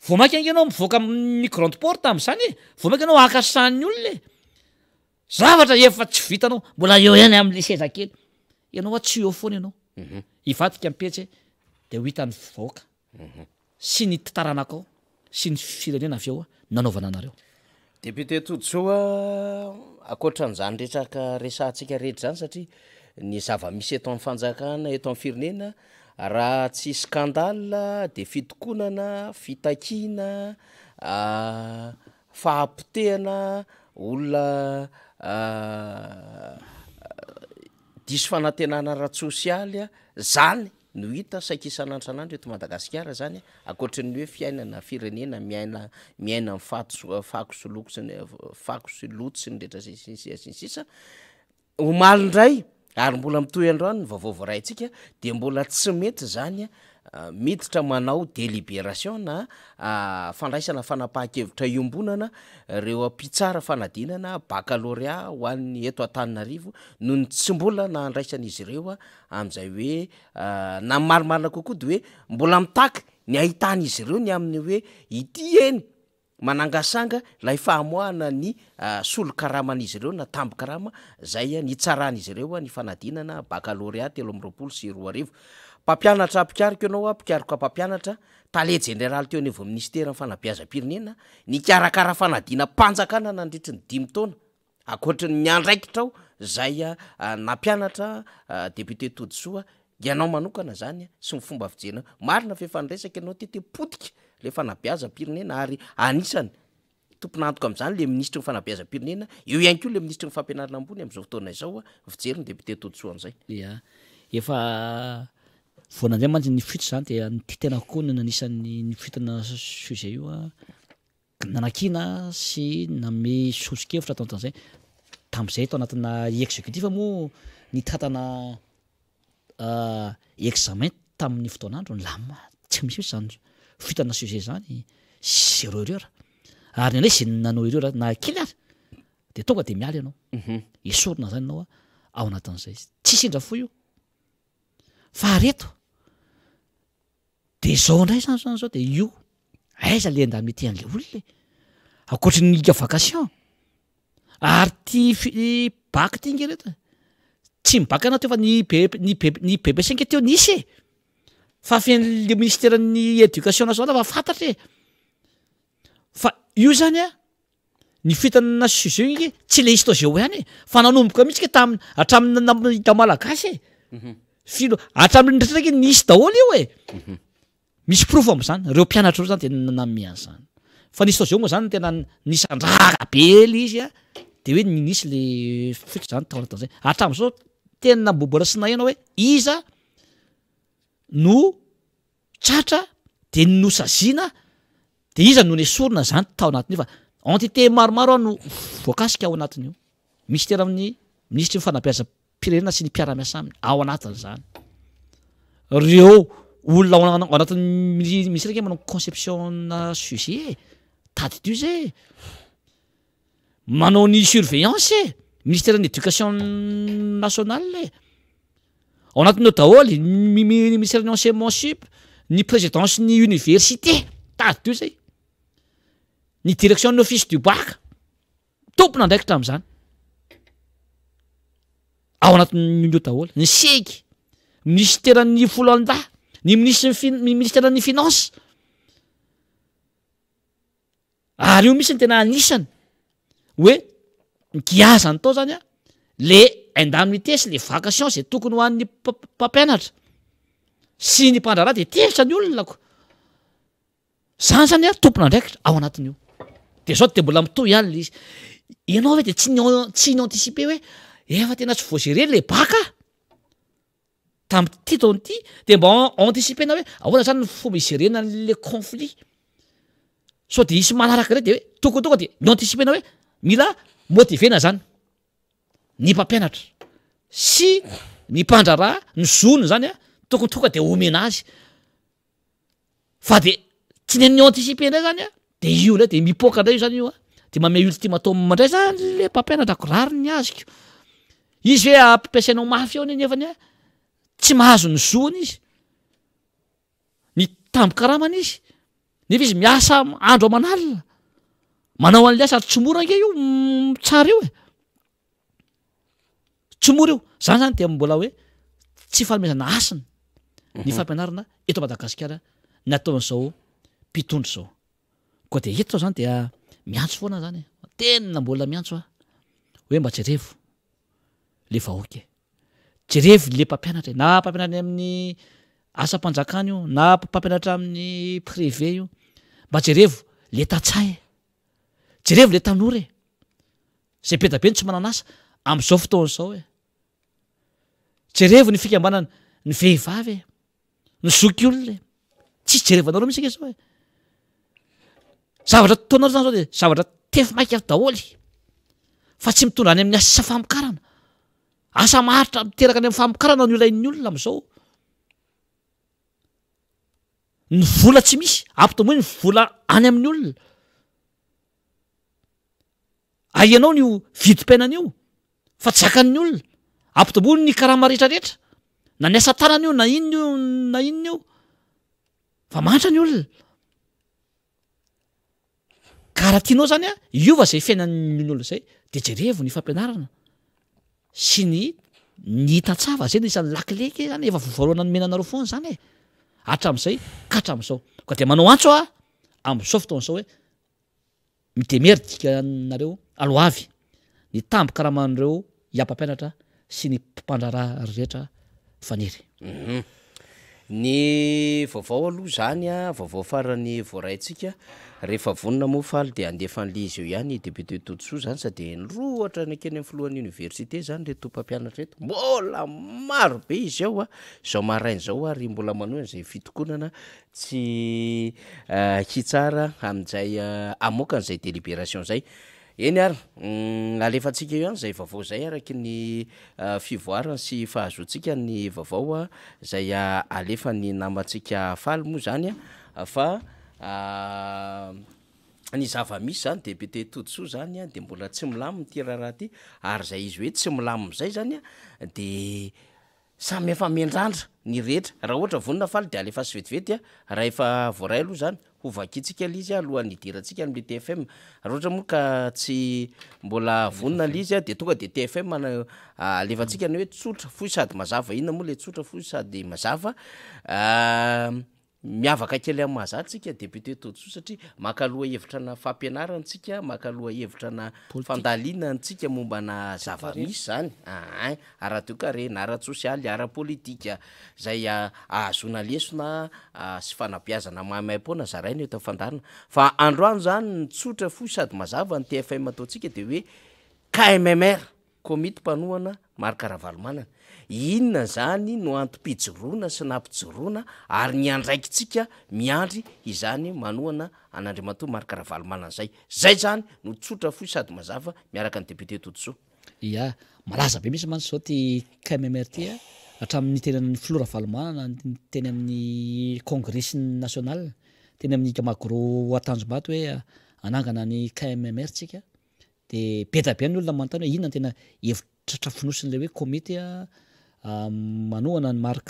Vao mainka ange ianao mivoaka amin'ny grande porte amin'izany e, vao mainka ianao ankasitrahan'ny olona e. Zavatra efa tsy vitanao, mbola eo ihany amin'le seza kely. Ianao hoa tsy eo foana ianao. Hivadika ny pejy dia ho hitan'ny vahoaka sy ny taranakao sy ny firenena avy eo nanaovana anareo. Député Todisoa, ankoatran'izany resaka resahantsika rehetra izany satria ny zava-misy eto amin'ny fanjakana, eto amin'ny firenena raha tsy scandale dia fitokonana, fitakiana, fahapotehana, olona diso fanantenana ara-tsosialy, zany no hita saika isan'andro isan'andro eto Madagasikara zany ankoatry ny hoe fiainana firenena miaina miaina amin'ny fato fako sy loko sy ny fako sy loto sy ny rehetra sy ny sisa sy ny sisa. Omaly indray, ary mbola mitohy androany ny vaovao voaraintsika, dia mbola tsy mety izany miditra manao délibération na fandraisana fanapahan-kevitra iombonana ireo mpitsara fanadinana baccalauréat ho an'ny eto Antananarivo noho ny tsy mbola nahandraisan'izy ireo amin'izay hoe na ny marimarina kokoa dia hoe mbola mitaky ny ahitan'izy ireo ny amin'ny hoe ity eny Manangasanga ilay famoahana ny solon-karaman'izy ireo na tambin-karama izay nitsaran'izy ireo ny fanadinana bakalorea 2023. Mpampianatra mpikaroka ianao, mpikaroka mpampianatra, tale jeneraly teo anivon'ny minisiteran'ny fanabeazam-pirenena, nikarakara fanadinam-panjakana nandritry ny dimy taona. Ankoatry ny andraikitrao izay nampianatra député Todisoa, ianao manokana izany sy ny fomba fijerinao, marina fa efa niresaka ianao teto hoe potika ilay fanabeazam-pirenena ary anisany tompon'antoka amin'izany ilay minisitry ny fanabeazam-pirenena, eo ihany koa ilay minisitry ny fampianarana ambony amin'izao fotoana izao, ny fijerin'ny député Todisoa an'izay. Ia, efa vao nandeha mantsy ny fuite izany dia ny tenako koa no anisan'ny nifuitana sujet io an. Nanakiana sy nanome soso-kevitra tao anatin'izay. Tamin'izay tao anatina executif moa nitantana examen tamin'ny fotoan'andro, nilamina tsy misy mihitsy izany fitana sujet izany, zéro erreur. Ary ny anay izay nanao erreur na kely ary de tonga de miala ianao. Esorina zany ianao ao anatin'izay. Tsy sendra fo io. Fa reto de zao indray zany zany zao de io aiza le indemnité an'le olona e? Ankoatry ny vacation. Ary ty fi- bac ty nge reto e, tsy ny bac anah teo fa ny B- ny B- ny BEPC nge teo nisy e! Fa fen'le ministeran'ny éducation nationale fa fantatra e! Fa io zany an, ny fitanana sujet io nge tsy le histo-géo ihany e, fa nanomboka mihitsy nge tamin'ny hatramin'ny namohita malagasy e, filo- hatramin'ny rehetra nge nisy daholo io e, misy porofo am'zany, reo mpianatra reo zany de nanome an'zany, fa ny histo-géo moa zany tena nisandrahaka be le izy a, de hoe nisy le fuite zany tao anatin'zay, hatram'zao tena mbo- mbola tsy naheno aho hoe iza no tratra de nosaziana de iza no nesorina zany tao anatin'io fa entité maromaro ao no voakasika ao anatin'io, minisitera amin'ny minisitry ny fanabeazam-pirenena sy ny mpiara-miasa aminy ao anatin'izany, reo olona ao ao anatin'ny mini- ministera ange manao conception-na sujet e, tadidio zay e, manao ny surveillance e, ministeran'ny éducation nationale e. Ao anatin'ireo daholo ny ministeran'ny enseignement sup, ny présidence ny université, tadidio zay, ny direction ny office du bac, tompon'andraikitra am'zany, ao anatin'ireo daholo, ny segy, minisiteran'ny foloalindahy, ny minisitry ny fin- ny ministeran'ny finance. Ary io mihitsy no tena anisany hoe giazany tao zany a, le indemnité sy le vacation zay tokony ho an'ny mpampianatra sy ny mpandraharaha de tezitra ny olona ko, zany zany a tompon'andraikitra ao anatin'io, de zao de mbola mitohy ihany le izy, ianao ve de tsy ni- tsy ni-anticiper hoe efa tena tsy voa-gerer le bac a? Tamin'ity taona ity de mba anticiper-na hoe ahoana zany ny fomba hi-gerer-na an'le conflit, sao de hisy manaraka indray de hoe tokony tonga de mi-anticiper-na hoe mila motiver-na zany ny mpampianatra sy ny mpandraharaha ny zony zany a tokony tonga de omena azy. Fa de tsy ny ni-anticiper ndray zany a, de io ndray de mipoaka ndray io zany io a, de manome ultimatum ndray zany le mpampianatra ko rariny ny azy ko, izy ve ampiasainao mafy eo anie nefany a tsy mahazo ny zony izy, ny tambin-karamany izy, nefa izy miasa andro aman'alina, manao an'le asa ary tsy mora ange io mitsara io e. Tsy mora io. Zany zany dia mbola hoe tsy fanomezana hasina ny fampianarana eto Madagasikara ny ataon'izao mpitondra izao. Koa dia eto zany dia miantso foana zany e. Tena mbola miantso aho hoe mba jerevo le vahoaka e. Jerevo le mpampianatra e, na mpampianatra any amin'ny asam-panjakana io, na mpampianatra amin'ny privé io. Mba jerevo le tantsaha e. Jerevo le tanora e. Zay be da be no tsy manana asa amzao fotoana zao e. Jerevo ny fikambanana ny vehivavy e, ny zoky olona e. Tsisy jerevanareo mihitsy ange zao e. Zavatra ataonareo zany zao de zavatra tefy maika daholo fa tsy mitondra any amin'ny asa famokarana. Asa maharitra miteraka any amin'ny famokarana no ilain'ny olona amzao. Ny vola tsy misy, ampitomboy ny vola any amin'ny olona. Ahianao ny io vidim-piainana io fa tsy zakan'ny olona. Ampitomboy ny karama rehetrarehetra, na ny asa tanana io na inona io na inona io fa mahantra ny olona. Ka raha tianao zany a hiova zay fiainan'ny olona zay de jerevo ny fampianarana sy ny ny tantsaha fa zay no isan'ny lakile ke zany efa voalohana nomena anareo foana zany e, hatram'izay ka hatram'izao. Ka de manao antso aho am'zao fotoana zao hoe Midemery nareo aloavy ny tambin-karaman'ireo mpampianatra sy ny mpandraharaha rehetra Faniry. Hum. Ny vaovao aloha izany a, vaovao farany voaraintsika, rehefa vonona moa Faly dia handefa an'le izy eo ihany i député Todisoa izany sady nirohotra nankeny amin'ny filohan'ny université izany ireto mpampianatra ireto, mbola maro be izy ao a, izao maraina izao ary mbola manohy an'izay fitokonana Tsy hitsara amin'izay hamoaka an'izay délibération izay. Eny ary, alefantsika eo ihany izay vaovao izay araky ny fivoarany sy fahazoantsika ny vaovao izay alefan'ny namantsika Faly moa izany fa ny zava-misy izany député Todisoa izany dia mbola tsy milamina ity raharaha ity ary izay izy hoe tsy milamina izay izany dia Samy efa miandrandra ny rehetra. Raha ohatra vonona faly dia alefaso vetivety a! Raha efa voaray aloha izany, ho vakintsika ilay izy alohan'ny hidirantsika amin'ilay TFM. Raha ohatra moa ka tsy mbola vonona ilay izy dia tonga dia TFM no alefantsika ny hoe tsotra, fohy sady mazava. Inona moa ilay tsotra, fohy sady mazava? Miavaka kely amin'ny mahazatra tsika député Todisoa satria maka lohahevitra ana fampianarana tsika, maka lohahevitra ana fandalinana tsika momba ana zava-misy zany aa, ara-toekarena, ara-tsosialy, ara-politika, zay ahazoana lesona sy fanabeazana maimaimpoana zaraina eto amin'ny fandaharana. Fa androany zany ny tsotra fohy sady mazava ny TFM ataontsika de hoe KMMR. Komity mpanohana Marc Ravalomanana. Inona izany no antom-pijoroana sy nampijoroana ary ny andraikitsika miandry izany manohana an'Andriamatoa Marc Ravalomanana izay? Izay izany no tsotra fohy sady mazava miaraka ny député Todisoa. Ia, malaza be mihitsy mantsy izao ity KMMR ity a, hatramin'ny nitenenan'ny filoha Ravalomanana teny amin'ny Congrès national teny amin'ny Magro Tanjombato hoe hanangana ny KMMR tsika. De be dia be ny olona manontany hoe inona no tena hevitra fonosin'ilay hoe komity manohana an'i Marc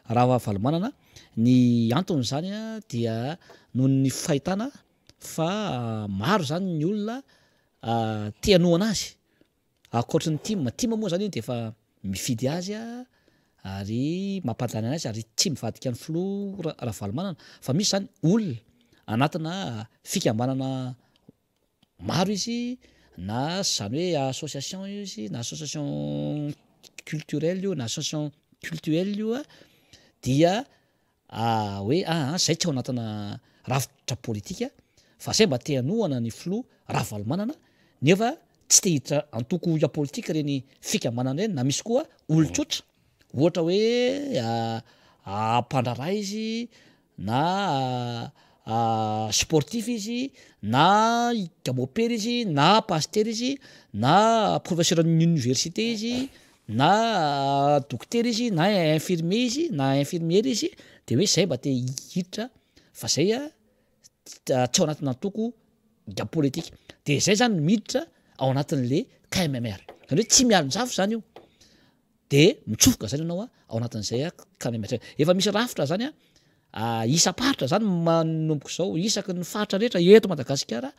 Ravalomanana. Ny anton'izany dia noho ny fahitana fa maro izany ny olona te hanohana azy ankoatry ny tim. Tim moa izany dia efa mifidy azy ary mampandany azy ary tsy mivadika ny filoha Ravalomanana fa misy izany olona anatina fikambanana Maro izy na zany hoe association io izy na association culturelle io na association cultuelle io a, dia hoe aa zay tsy ao anatina rafitra politika fa zay mba te hanohana ny filoha Ravalomanana nefa tsy te hiditra antoko politika ireny fikambanana ireny na misy koa olon-tsotra ohatra hoe mpandraharaha izy na sportif izy na mopera izy na pasitera izy na professeur amin'ny université izy na dokotera izy na infirmier izy na infirmiera izy de hoe zay mba te hiditra fa zay a tsy ao anatin'ny antoko politika de zay zany miditra ao anatin'le KMMR zany hoe tsy mialonjafy zany io. De mitsofoka zany ianao ao anatin'izay ka miha Efa misy rafitra zany a, isam-paritra zany manomboka izao, isaky ny faritra rehetra eto Madagasikara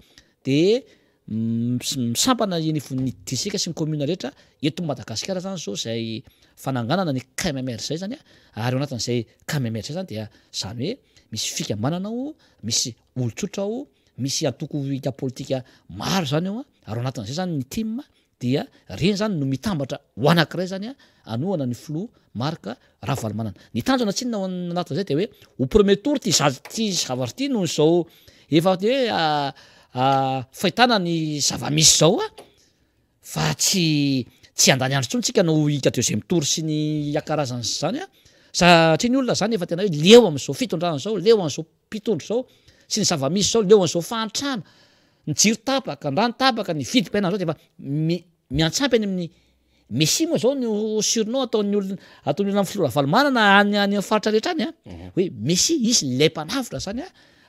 de misampana eny ivon'ny distrika sy ny commune rehetra eto Madagasikara zany zao zay fananganana ny KMMR zay zany a, ary ao anatin'izay KMMR zay zany dia zany hoe misy fikambanana ao, misy olon-tsotra ao, misy antoko politika maro zany ao a, ary ao anatin'izay zany ny tim Dia reny zany no mitambatra ho anakiray zany hanohana ny filoha Marc Ravalomanana. Ny tanjona tsinona ao anatin'izay dia hoe ho premier tour ty za ty zavatra ty noho izao efa hoe fahitana ny zava-misy zao a, fa tsy tsy handany andro intsony tsika no hika deuxième tour sy ny akarazan'izany a, satria ny olona zany efa tena hoe leo amin'izao fitondrana izao, leo an'izao mpitondra izao sy ny zava-misy izao, leo an'izao fahantrana, ny jiro tapaka, ny rano tapaka, ny vidim-piainana izao dia efa mi- miantsampy any amin'ny Messi moa izao no surnom ataon'ny olona ataon'ny olona amin'ny filoha Ravalomanana any any amin'ny faritra rehetra any a, hoe Messi izy ilay mpanavotra izany a,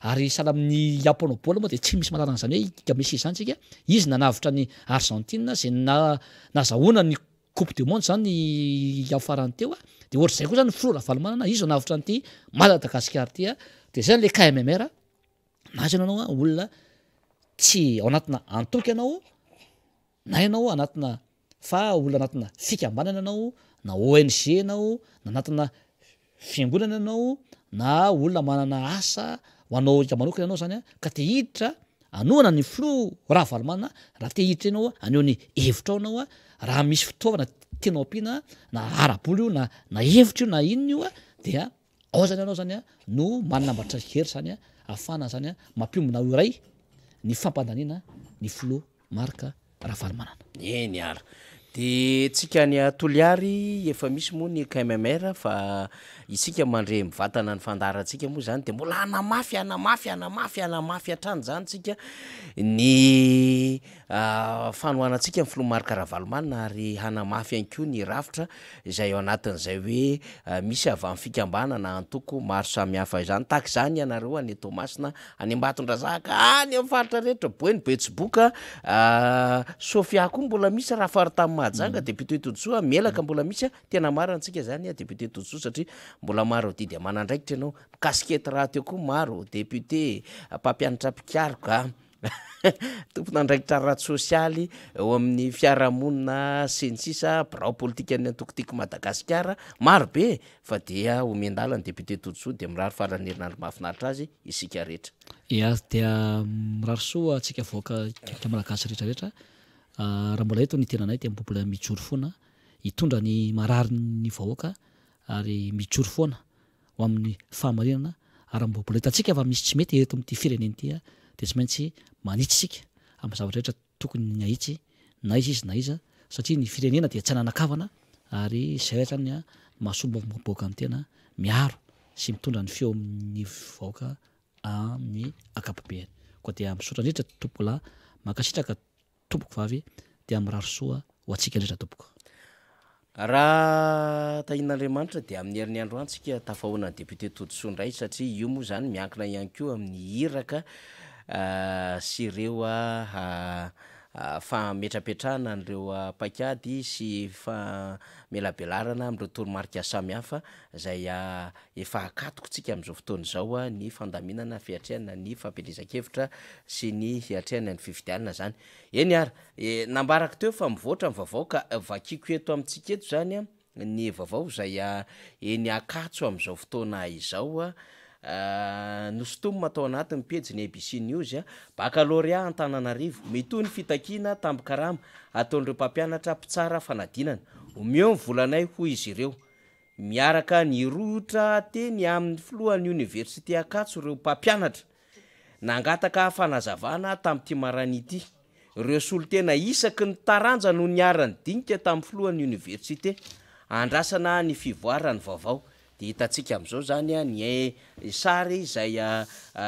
ary sahala amin'ny mpanao baolina moa dia tsy misy mahalala an'izany hoe Messi izany isika, izy nanavotra an'i Argentine izay na- nazahoana ny Coupe du monde zany ny farany teo a, de ohatr'izay koa zany ny filoha Ravalomanana, izy no hanavotra an'ity Madagasikara ity a, de zay zany le KMMR, na zany ianao a olona tsy ao anatina antoko ianao, na ianao anatina fa olona anatina fikambanana ianao, na ONG ianao, na anatina fiangonana ianao na olona manana asa ho anao manokana ianao zany ka te hiditra hanohana ny filoha Ravalomanana, raha te hiditra ianao haneho ny hevitrao ianao, raha misy fitaovana tianao ampiana na ara-bola io na na hevitra io na inona io dia ao zany ianao zany no manambatra hery zany ahafahana zany mampiombona ho iray ny fampandaniana ny filoha Marc Ravalomanana. Eny ary. Dia tsika any Toliary efa misy moa ny KMMR fa isika mandre mivantana ny fandaharantsika moa zany dia mbola hanamafy hanamafy hanamafy hanamafy hatrany zany tsika ny fanohanantsika ny filoha Marc Ravalomanana ary hanamafy ihany koa ny rafitra izay ao anatin'izay hoe misy avy amin'ny fikambanana antoko maro samihafa izany. Tahaka izany ianareo any Toamasina, any Ambatondrazaka, any amin'ny faritra rehetra, Boeny, Betsiboka, Sofia koa mbola misy raha faritany Mahajanga, député Todisoa, Melaka mbola misy, tena marina antsika izany député Todisoa satria mbola maro adidy aman'andraikitra ianao, kasikety rahateo koa maro, député, mpampianatra mpikaroka. Tompon'andraikitra ara-tsosialy eo amin'ny fiarahamonina sy ny sisa, birao politikan'ny antoko Tiako Madagasikara, maro be fa dia omen-dala ny député Todisoa dia mirary faran'ny herinandro mahafinaritra azy isika rehetra. Ia, dia mirary soa antsika vahoaka Malagasy rehetra rehetra, raha mbola eto ny tenanay dia mbola mijoro foana hitondra ny marary ny vahoaka ary mijoro foana ho amin'ny fahamarinana ary raha mbola hitantsika fa misy tsy mety eto amin'ity firenena ity dia tsy maintsy manitsy isika amin'ny zavatra rehetra tokony hahitsy na iza izy na iza satria ny firenena dia tsy anana-kavana ary izay hatrany no maha solombavambahoaka ny tena miaro sy mitondra ny feon'ny vahoaka amin'ny ankapobeny. Koa dia misaotra indrindra tompokolahy, mankasitraka Tompoko vavy dia mirary soa ho antsika rehetra tompoko. Raha tahian'Andriamanitra dia amin'ny herin'ny andro any tsika tafahoana ny député Todisoa indray satria io moa izany miankina ihany koa amin'ny iraka sy ireo fametrapetrahana an'ireo paikady sy famelabelarana amin'ireo toromarika samihafa izay efa akatoko tsika amin'izao fotoana izao ny fandaminana fiatrehana ny fampielezan-kevitra sy ny hiatrehana ny fifidianana izany. Eny ary, nambarako teo fa mivoatra ny vaovao ka vakiko eto amintsika eto izany ny vaovao izay eny Ankatso amin'izao fotoana izao. Nosintomina tao anatin'ny pejin'ny ABC News, Bakalorea Antananarivo, mitohy ny fitakiana tambin-karama ataon'ireo mpampianatra mpitsara fanadinana. Omeo ny volanay hoy izy ireo. Miaraka nirohotra teny amin'ny filohan'ny oniversite Ankatso ireo mpampianatra. Nangataka fanazavana tamin'ity maraina ity. Ireo solontena isaky ny taranja no niara-nidinika tamin'ny filohan'ny oniversite. Andrasana ny fivoaran'ny vaovao. Dia hitantsika amin'izao izany ny sary izay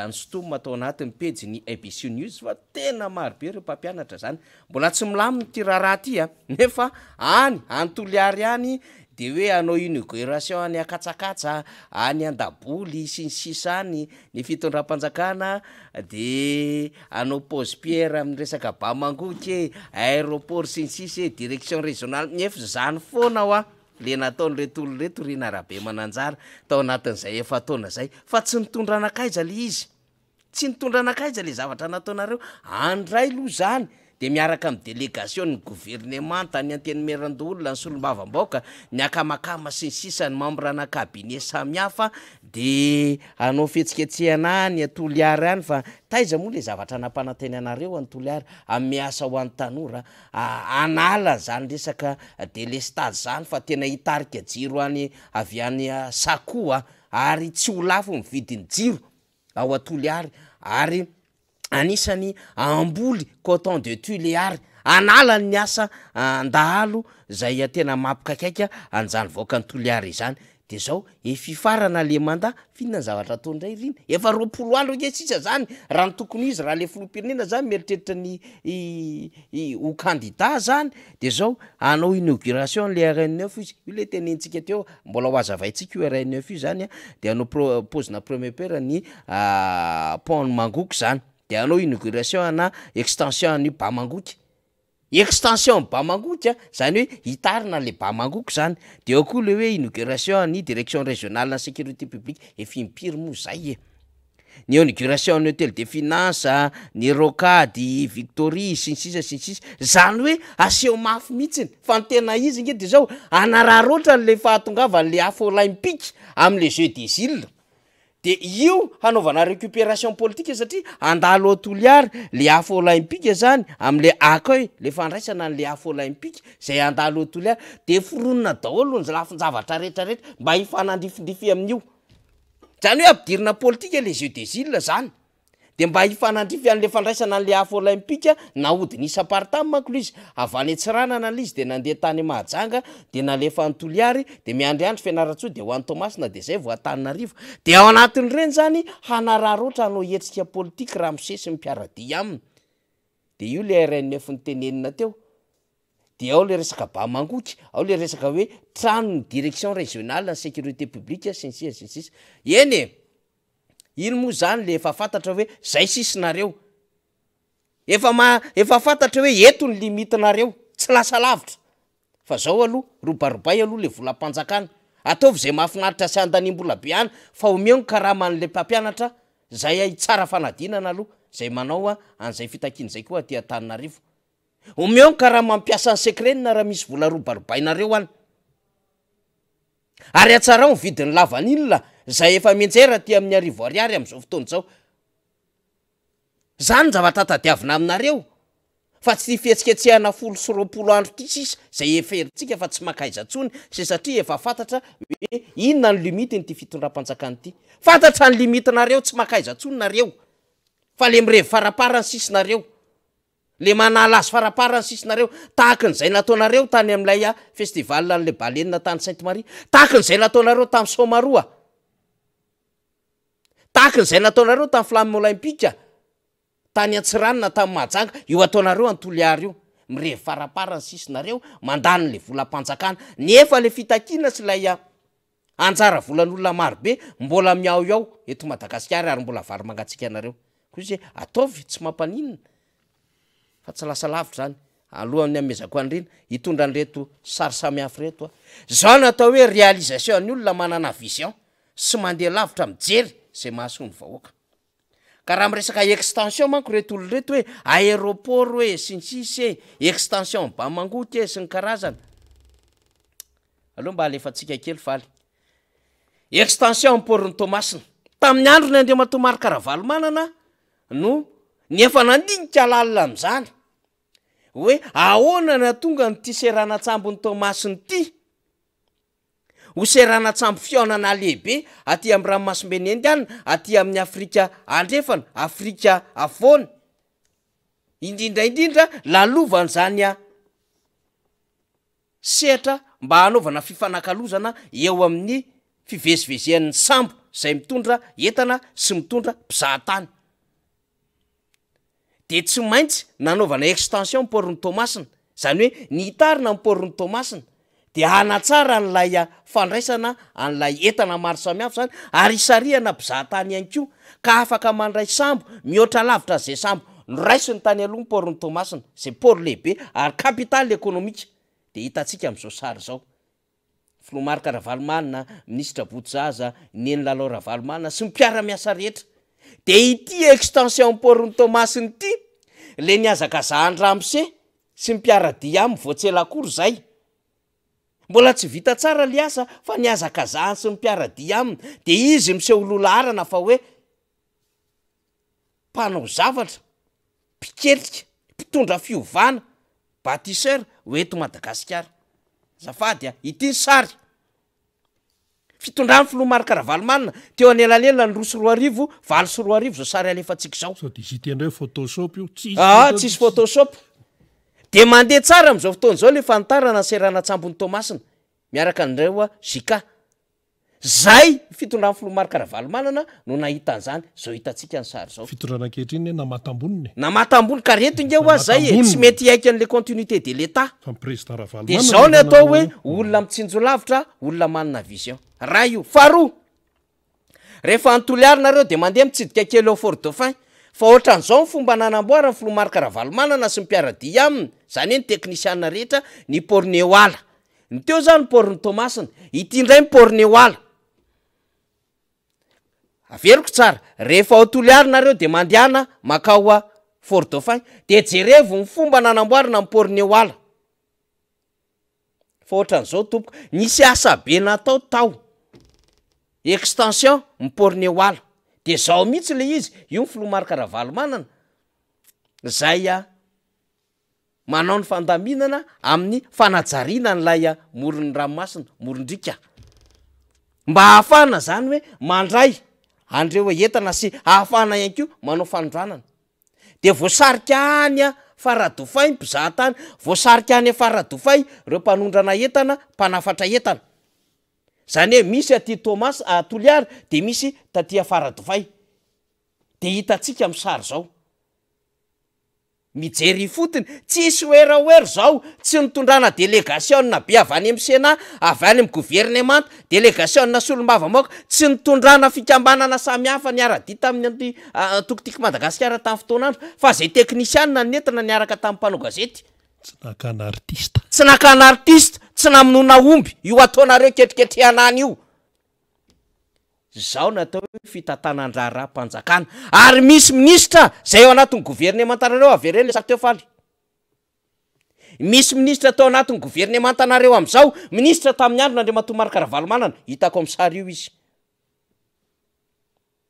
nosintomina tao anatin'ny pejin'ny ABC News fa tena marobe ireo mpampianatra izany. Mbola tsy milamina ity raharaha ity a! Nefa any, any Toliary any de hoe hanao inauguration any Akatsakatsa, any Andaboly sy ny sisa any ny fitondram-panjakana de hanao pose pierre amin'ny resaka Bamangoky e, aéroport sy ny sisa e, direction régionale, nefa zany foana hoa le nataon'ireto olona ireto Rina Rabemananjara tao anatin'izay efa-taona zay fa tsy nitondra nankaiza le izy. Tsy nitondra nankaiza le zavatra nataonareo, andray loha zany de miaraka amin'ny délégation ny governemanta, ny antenimierandoholona, ny solombavambaoka, ny akamakama sy ny sisa, ny membre ana cabinet samihafa de hanao fihetsiketsehana any Toliary any fa taiza moa le zavatra nampanantena anareo any Toliary, hanome asa ho an'ny tanora, hanala zany resaka délestage zany fa tena hitarika jiro any avy any Sakoa ary tsy ho lafo ny vidin'ny jiro. ao Toliary ary anisany hamboly coton de Tulear hanala ny asa an-dahalo zay tena mampikaikaika an'izany vahoakan'i Toliara izany. De zao efa hifarana le mandat, f'inona ny zavatra atao ndray ry iny? Efa 20 andro ange sisa zany raha ny tokony ho izy, raha le filoham-pirenena zany mieritreritra ny ho kandida zany de zao hanao inauguration an'le RN9 izy, io le tenenintsika teo Mbola ho hazavaintsika io RNF io zany a, de hanao pro- paozina premier pierre ny pont an'i Mangoky zany, de hanao inauguration ana extension an'io Bamangoky, extension an'i Bamangoky a, zany hoe hitarina le Bamangoky zany, de eo koa le hoe inauguration an'ny direction régionale ny sécurité publique, efa impiry moa zay e? Ny inauguration ny hotel des finances, ny rocade, victory, sy ny sisa sy ny sisa, zany hoe aseho mafy mihitsiny fa ny tena izy nge de zao anararaotra an'le fahatongavan'le afo olympique am'le jeux des iles de io hanaovana récupération politique satria handalo ao Toliara le afo olympique zany am'le accueil le fandraisana an'le afo olympique zay handalo ao Toliara de foronina daholo ny lafin-javatra retraretra mba hifanandrifindrify amin'io. Zany hoe ampidirina politika le jeux des iles zany. Dia mba hifanandrify an'ilay fandraisana an'ilay afo olaimpika, nahodina isam-paritany manko ilay izy, avy any Antsiranana ilay izy dia nandeha tany Mahajanga, dia nalefa any Toliary, dia miandriandry Fianarantsoa dia ho any Toamasina dia izay vao Antananarivo. Dia ao anatin'ireny izany hanararaotra hanao hetsika politika ramose sy ny mpiara-dia aminy. Dia io ilay RNF notenenina teo. Dia ao ilay resaka Bamangoky, ao ilay resaka hoe tranon'ny direction régionale ny sécurité publique sy ny sisa sy ny sisa. Eny e! Iny moa zany le efa fantatra hoe zay sisa nareo. Efa ma efa fantatra hoe eto ny limite nareo, tsy lasa lavitra. Fa zao aloha, robarobay aloha le volam-panjakana. Ataovy zay mahafinaritra sy andaniam-bola be any fa omeo ny karaman'le mpampianatra zay hitsara fanadinana aloha, zay manao an'izay fitakiana zay koa aty Antananarivo. Omeo ny karama mpiasan'ny secrena raha misy vola robarobainareo any. Ary hatsarao ny vidin'ny lavanila izay efa mianjera aty amin'ny arivo ariary amin'izao fotoana izao. Izany ny zavatra tadiavina aminareo fa tsy ity fihetsiketsehana 20 andro ity sisa izay heverintsika fa tsy mankaiza intsony sy satria efa fantatra hoe inona ny limite-n'ity fitondram-panjakana ity. Fantatra ny limite-nareo, tsy mankaiza intsony nareo fa le mirevy faraparany sisa nareo. Le manala azy faraparany sisa nareo, tahaky ny zay nataonareo tany amin'ilay festival an'ilay baleine tany Sainte Marie, tahaky ny zay nataonareo tamin'ny Somaroa, tahaky ny zay nataonareo tamin'ny flamme olympique tany Antsiranana tamin'ny Mahajanga, io ataonareo any Toliara io, mirevy faraparany sisa nareo, mandany le volam-panjakana, nefa le fitakiana sy ilay anjara volan'olona maro be mbola miaoiao eto Madagasikara ary mbola vary mangatsiaka anareo. Koa izy hoe ataovy tsy mampaninona fa tsy lasa lavitra izany. Alohan'ny hamezako an'i Rina hitondra an'ireto sary samihafa ireto aho. Izao no atao hoe réalisation an'ny olona manana vision sy mandeha lavitra mijery izay mahasoa ny vahoaka. Ka raha miresaka extension manko ireto olona ireto hoe aéroport hoe sy ny sisa e, extension Bamangoky e sy ny karazany. Aleo mba alefantsika kely faly. Extension amin'ny port-n'i Toamasina. Tamin'ny andron'i Andriamatoa Marc Ravalomanana no ny efa nandinika lalina amin'izany hoe ahoana no hahatonga an'ity seranan-tsambon'i Toamasina ity ho seranan-tsambo fihaonana lehibe aty amin'ny ranomasimben'i Indiana, aty amin'ny Afrika Andrefana, Afrika Afovoany. Indrindra indrindra lalovan'izany sehatra mba hanaovana fifanakalozana eo amin'ny fivezivezean'ny sambo izay mitondra entana sy mitondra mpizahatany. Dia tsy maintsy nanaovana extension ny port-n'i Toamasina, izany hoe nitarina ny port-n'i Toamasina dia hanatsara an'ilay fandraisana an'ilay entana maro samihafa izany ary hisarihana mpizahatany ihany koa ka afaka mandray sambo mihoatra lavitra an'izay sambo noraisiny tany aloha ny port-n'i Toamasina, izay port lehibe ary capitale économique dia hitantsika amin'izao sary izao. Filoha Marc Ravalomanana, Minisitra Botozaza, Neny Lalao Ravalomanana sy ny mpiara-miasa rehetra. Dia ity extension port-n'i Toamasina ity ilay nihazakazahan'i Ramose sy ny mpiara-dia aminy vao tsy ela akory izay. Mbola tsy vita tsara ilay asa fa nihazakazahany sy ny mpiara-dia aminy dia izy miseho loha laharana fa hoe mpanao zavatra, mpiketrika, mpitondra fiovana, batisseur ho eto Madagasikara. Azafady a, ity ny sary. Fitondran'ny filoha Marc Ravalomanana teo anelanelan'ny 2002, 2008 izao sary alefantsika izao. Sao dia izy ity indray photoshop io? Tsisy Aa, tsisy photoshop. Dia mandeha tsara amin'izao fotoana izao ilay fanitarana ny seranan-tsambon'i Toamasina miaraka an'ireo JK. Zay fitondran'ny filoha Marc Ravalomanana no nahita an'izany, zao hitantsika ny sary zao. Fitondrana ankehitriny ne namatam-boniny e. Namatam-bony ka reto nge hoa zay e, tsy mety hiaiky an'le continuité de l'Etat. Fa ny président De Ravalomanana zao ny efa atao nanao hoe an'io. olona mitsinjo lavitra, olona manana vision. Ray io. Faharoa, rehefa any Toliara nareo de mandeha mitsidika kely ao Fort Dauphin, fa ohatran'izao ny fomba nanamboaran'ny filoha Marc Ravalomanana sy ny mpiara-dia aminy, zany hoe ny teknisiana rehetra, ny port Nehoala. Ny teo zany port ny Toamasina, ity indray ny port Nehoala. Averiko tsara, rehefa ao Toliara nareo de mandehana makao Fort Dauphin, de jerevo ny fomba nanamboarana ny port Nehoala. Fa ohatran'izao tompoko, nisy asa be natao tao, extension ny port Nehoala, de zao mihitsy le izy, io ny filoha Marc Ravalomanana, zay manao ny fandaminana amin'ny fanajariana an'ilay moron'ny ranomasina, moron-driaka, mba hahafahana zany hoe mandray. an'ireo entana sy ahafahana ihany koa manao fanondranana. Dia voasarika any Faradofay ny mpizahatany, voasarika any Faradofay ireo mpanondrana entana, mpanafatra entana. Izany hoe misy aty Toamas, Toliara, dia misy taty Faradofay. Dia hitantsika amin'ny sary izao. Mijery ifotony, tsisy werawera izao, tsy nitondrana delegasiona be avy any amin'ny Sénat, avy any amin'ny governemanta, delegasiona solombavambahoaka, tsy nitondrana fikambanana samihafa niara-dia tamin'ny anti antoko Tiako Madagasikara tamin'ny fotoan'andro, fa izay teknisianina nentina niaraka tamin'ny mpanao gazety. Tsy nakana artista. Tsy nakana artista, tsy namonoana omby, io ataonareo ketriketrehana any io. Izao no atao hoe fitantanan-draharaham-panjakana. Ary misy minisitra izay ao anatin'ny governemantanareo, avereno ilay sary teo Faly. Misy minisitra tao anatin'ny governemantanareo amin'izao, minisitra tamin'ny andron'Andriamatoa Marc Ravalomanana, hitako amin'ny sary io izy.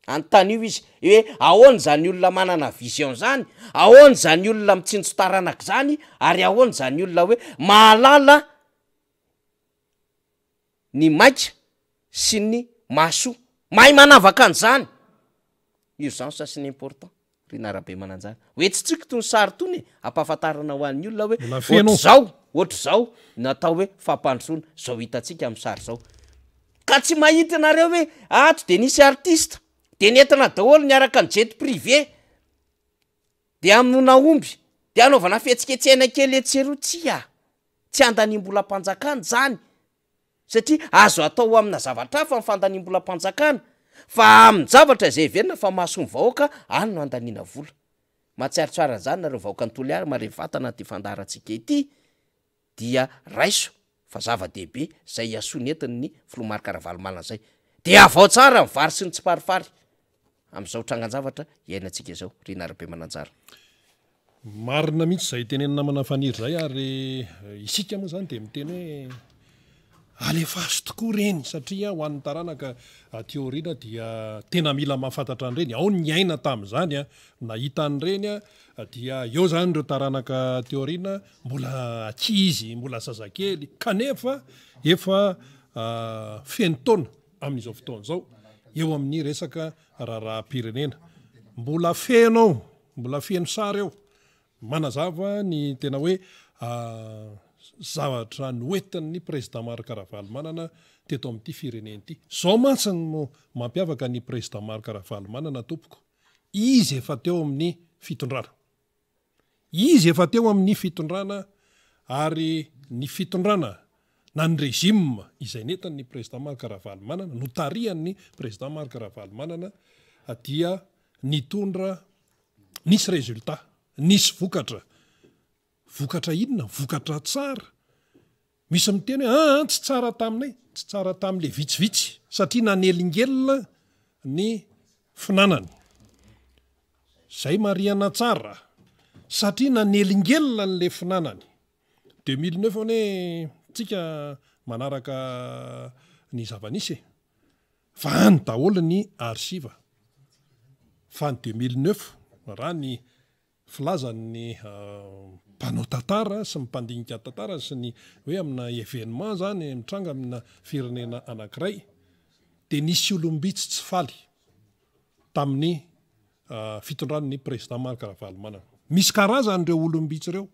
Anontanio izy hoe ahoana izany olona manana vision izany, ahoana izany olona mitsinjo taranaka izany, ary ahoana izany olona hoe mahalala ny maika sy ny mahasoa. Mahay manavaka an'izany. Urgence sy ny important, ry Narabemananjara. Hoentsintsika itony sary itony e, ampahafantarana ho an'ny olona hoe Mbola feno. ohatr'izao, ohatr'izao no atao hoe fampandrosoana, izao hitantsika amin'ny sary izao. Ka tsy mahita nareo hoe ato dia nisy artiste, dia nentina daholo niaraka ny jet privé, dia hamonoana omby, dia hanaovana fihetsiketsehana kely etsy sy eroa, tsia. Tsy andaniam-bolam-panjakana izany satria azo atao amina zavatra hafa ny fandaniam-bolam-panjakana fa amin-javatra izay heverina fa mahasoa ny vahoaka any no andaniana vola. Mahatsiaro tsara an'izany nareo vahoakan'i Toliara marevo vatana ity fandaharantsika ity dia raiso fa zava-dehibe izay hiasoa nentin'ny filoha Marc Ravalomanana izay. Dia avao tsara ny vary sy ny tsiparifary amin'izao trangan-javatra iainantsika izao ry Narabemananjara. Marina mihitsy izay tenenin'ny namana Faniry izay ary isika moa izany dia miteny hoe alefaso tokoa ireny satria ho an'ny taranaka aty aoriana dia tena mila mahafantatra an'ireny, ao ny niaina tamin'izany, nahita an'ireny dia eo izany ireo taranaka aty aoriana mbola ankizy, mbola zazakely kanefa efa feno taona amin'izao fotoana izao eo amin'ny resaka raharaham-pirenena. Mbola feno ao Mbola feno sary eo. Manazava ny tena hoe zavatra noentin'ny Président Marc Ravalomanana teto amin'ity firenena ity. Izao mantsy no mampiavaka ny Président Marc Ravalomanana tompoko. Izy efa teo amin'ny fitondrana. Izy efa teo amin'ny fitondrana ary ny fitondrana na ny régime izay nentin'ny Président Marc Ravalomanana, notarihan'ny Président Marc Ravalomanana dia nitondra, nisy résultat, nisy vokatra. Vokatra inona? Vokatra tsara. Misy miteny hoe aa tsy tsara taminay, tsy tsara tamin'le vitsivitsy satria nanelingelina ny finanany. Zay marihana tsara, satria nanelingelina an'le finanany. 2009 anie tsika manaraka ny zava-nisy e. Fa any daholo ny archive fa ny 2009 raha ny filazan'ny mpanao tantara sy ny mpandinika tantara sy ny hoe amina événement zany mitranga amina firenena anankiray dia nisy olom-bitsy tsy faly tamin'ny fitondran'ny président Marc Ravalomanana. Misy karazany ireo olom-bitsy ireo.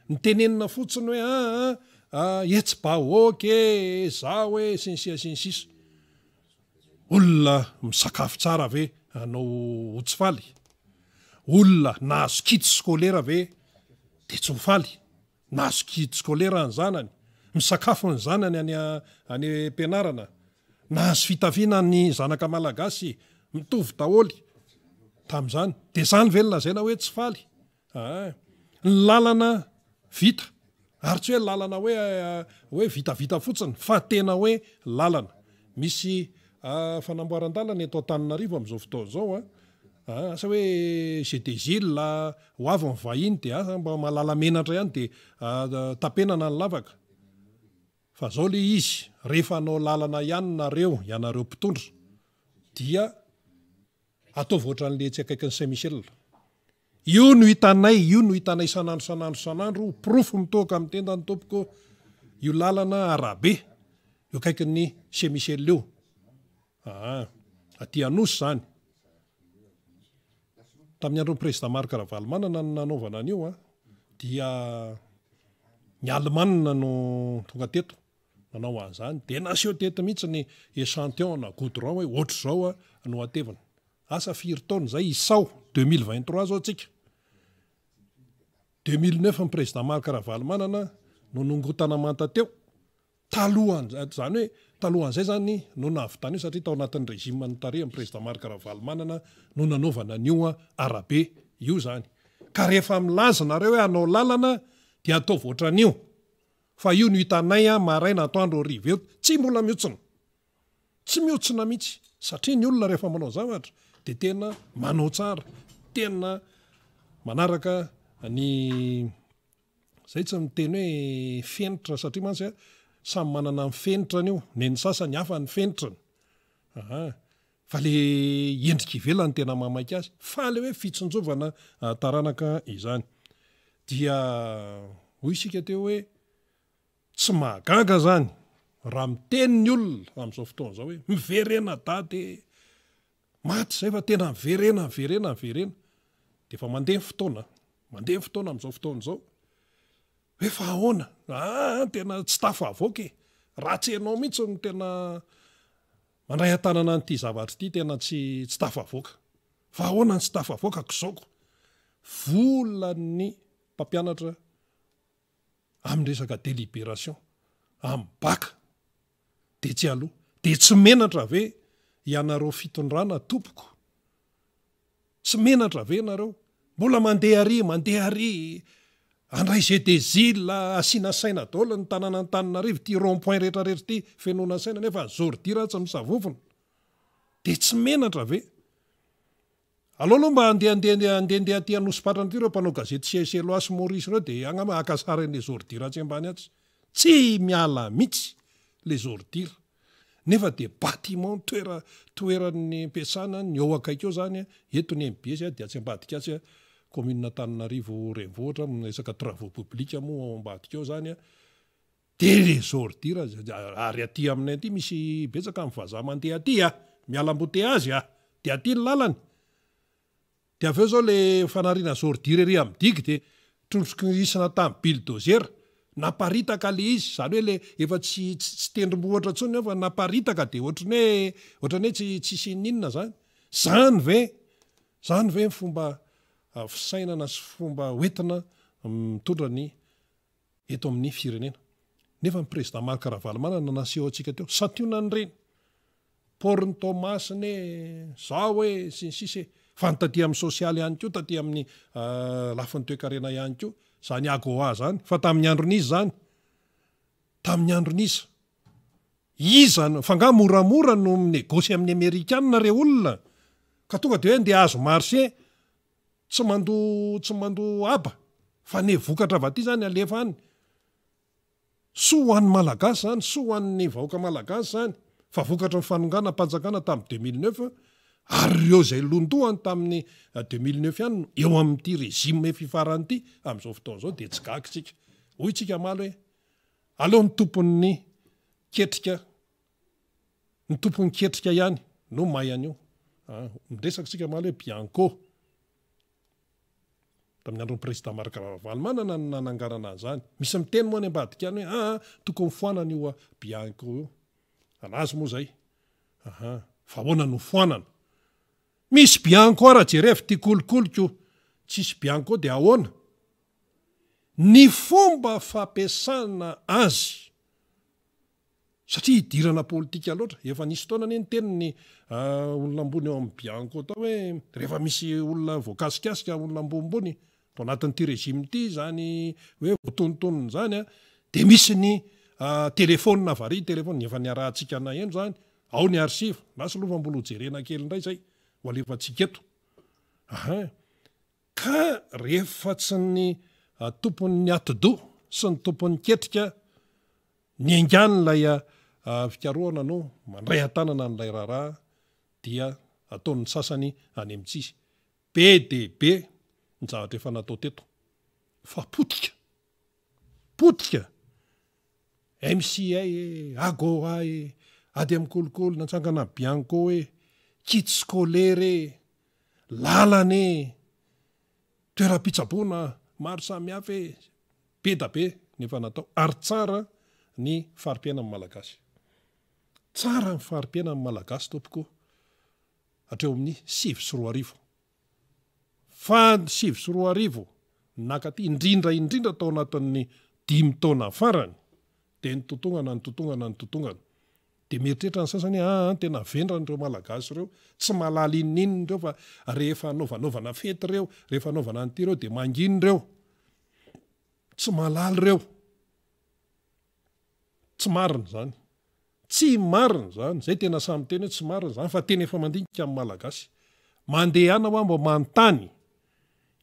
Ny tenenina fotsiny hoe aa ah, hetsi-bahoaka e, zaho e, sy ny sisa sy ny sisa. Olona misakafo tsara ve hanao ho tsy faly? Olona nahazo kit scolaire ve dia tsy ho faly? Nahazo kit scolaire ny zanany, misakafo ny zanany any any am-pianarana, nahazo fitafiana ny zanaka malagasy, mitovy daholo tamin'izany. Dia izany ve no lazaina hoe tsy faly? Aa. Ny lalana vita, ary tsy hoe lalana hoe hoe vitavita fotsiny fa tena hoe lalana. Misy fanamboaran-dalana eto Antananarivo amin'izao fotoana izao an, asa hoe GDGIL, ho avy ny vahiny dia asa mba mahalala menatra ihany dia tapenana ny lavaka. Fa zao le izy, rehefa hanao lalana ihany nareo, ianareo mpitondra, dia ataovy ohatran'le etsy akaikin'i Saint Michel. Io no hitanay, io no hitanay isan'andro isan'andro isan'andro, ho porofo mitohoka amin'ny tendany tompoko io lalana arabe eo akaikin'ny Saint Michel io. Aa. Aty Anosy izany. Tamin'ny andron'ny Président Marc Ravalomanana no nanaovana an'io an, dia ny Alemana no tonga teto nanao an'izany, dia naseho teto mihitsy ny échantillon na goudron hoe ohatr'izao no hatevina. Asa firy taona izay, isao 2023 izao tsika. 2009 ny Président Marc Ravalomanana no nongotana manta teo, Talohan, izany hoe talohan'izay izany no nahavitana io satria tao anatin'ny régime notarihan'ny Président Marc Ravalomanana no nanaovana an'io arabe io izany. Ka rehefa milaza nareo hoe hanao lalana dia ataovy ohatran'io fa io no hitanay maraina atoandro hariva eo, tsy mbola mihontsina. Tsy mihontsina mihitsy satria ny olona rehefa manao zavatra dia tena manao tsara, tena manaraka ny Zay tsy miteny hoe fenitra satria mantsy a samy manana ny fenitrany io, nen'ny sasany hafa ny fenitrany. Aha. Fa le endrika ivelany tena mahamaika azy, fa le hoe fitsinjovana taranaka izany. Dia hoy isika teo hoe tsy mahagaga zany raha miteny ny olona amin'izao fotoana izao hoe miverena dada e! Maty izay fa tena miverena, miverena, miverena. Dia efa mandeha ny fotoana, mandeha ny fotoana amin'izao fotoana izao. Hoe fa ahoana? Aa, tena tsy tafavoaka e. Raha tsy ianao mihitsy no tena mandray an-tanana an'ity zavatra ity, tena tsy tsy tafavoaka. Fa ahoana no tsy tafavoaka kizaoko? Volan'ny mpampianatra amin'ny resaka délibération, amin'ny bac. Dia tsy aloha. Dia tsy menatra ve ianareo fitondrana tompoko? Tsy menatra ve nareo? Mbola mandeha ary, mandeha ary, handray jeu des îles, asiana saina daholo ny tanàn'Antananarivo, ity rond point rehetra rehetra ity fenoina saina nefa ny zôridira tsy misavovona. Dia tsy menatra ve? Aleo aloha mba handehandeha handehandeha aty Anosipatrana aty ireo mpanao gazety Seychellois sy Maurice ireo dia angamba haka sary an'ilay ordure atsy ambany atsy. Tsy miala mihitsy les ordures. Nefa dia bâtiment toera toeran'ny ampiasana ny eo akaiky eo zany, eto ny MBS dia atsy ambadika atsy commune Antananarivo renivohitra, resaka travaux publics moa ao ambadika ao zany. Dia les ordures ary aty aminay aty misy betsaka ny vazaha mandeha aty a! Miala embouteillage a! Dia aty ny lalany. Dia avy eo izao le fanariana ordures ery amin'ny digue dia trondrokisina tamin'ny bulldozer, naparitaka le izy, izany hoe le efa tsy tsy tendrombohitra intsony fa naparitaka dia ohatran'ny hoe ohatran'ny hoe tsy tsisy n'inona izany. Izany ve? Izany ve ny fomba fisainana sy fomba hoentina mitondra ny eto amin'ny firenena. Nefa ny Président Marc Ravalomanana naseho antsika teo, santionany ireny. Port ny Toamasina e, zao e, sy ny sisa e. Fa ny taty amin'ny sosialy ihany koa, taty amin'ny lafiny toekarena ihany koa, izany AGOA izany. Fa tamin'ny andron'iza izany? Tamin'ny andron'iza? Iza no, fa angaha moramora no mi-negosy amin'ny Amerikana re olona? Ka tonga dia hoe andeha hahazo marché. Tsy mandoa tsy mandoa haba fa ny vokatra avy aty zany alefa any. Soa ho an'ny Malagasy zany, soa ho an'ny vahoaka Malagasy zany fa vokatry ny fanonganam-panjakana tamin'ny 2009 ary ireo izay londohany tamin'ny 2009 ihany no eo amin'ity régime efa hifarany ity amin'izao fotoana izao dia tsy gaga isika. Hoy isika omaly hoe aleo ny tompon'ny ketrika Ny tompon'ny ketrika ihany no mahay an'io. Miresaka isika omaly hoe Bianco. Tamin'ny andron'ny président Marc Ravalomanana no nananganana an'izany. Misy miteny moa any ambadika any hoe aa tokony foanana io Bianco io. Anazy moa izay. Aha. Fa ahoana no foanana? Misy Bianco ara jerevo ty kolikoliko. Tsisy Bianco dia ahoana? Ny fomba fampiasana azy. Satria idirana politika loatra. Efa nisy fotoana anie niteny ny olona ambony ao amin'ny Bianco tao hoe rehefa misy olona voakasikasika, olona ambonimbony tao anatin'ity régime ity izany hoe voatonontonona izany an, dia misy ny telefaonina avy ary, telefaonina efa niarahantsika naheno izany, ao ny archive, lasa aloha fa mbola ho jerena kely indray izay, ho alefantsika eto. Aha. Ka rehefa tsy ny tompon'ny atidoha sy ny tompon'ny ketrika Niaingàny ilay fikarohana no mandray an-tanana an'ilay raharaha dia ataon'ny sasany any amin'ny tsisy. Be dia be ny zavatra efa natao teto fa potika! Potika! MCA e, Agoa e, ady amin'ny kolikoly, natsangana Bianco e. Kit scolaire e, lalana e, toeram-pitsaboana maro samihafa e, be da be ny efa natao ary tsara ny fari-piainan'ny Malagasy. Tsara ny fari-piainan'ny Malagasy tompoko hatreo amin'ny 2009. Fa 2009 nakaty indrindra indrindra tao anatin'ny dimy taona farany dia nitotongana nitotongana nitotongana. Dia mieritreritra ny sasany hoe aa tena vendrana ireo Malagasy ireo, tsy mahalala inon'inona ireo fa rehefa anaovanaovana fety ireo, rehefa anaovana an'ity ireo dia mangina ireo. Tsy mahalala ireo. Tsy marina izany. Tsy marina izany. Izay tena sahy miteny hoe tsy marina izany fa tena efa mandinika ny Malagasy. Mandehana hoa mba manontany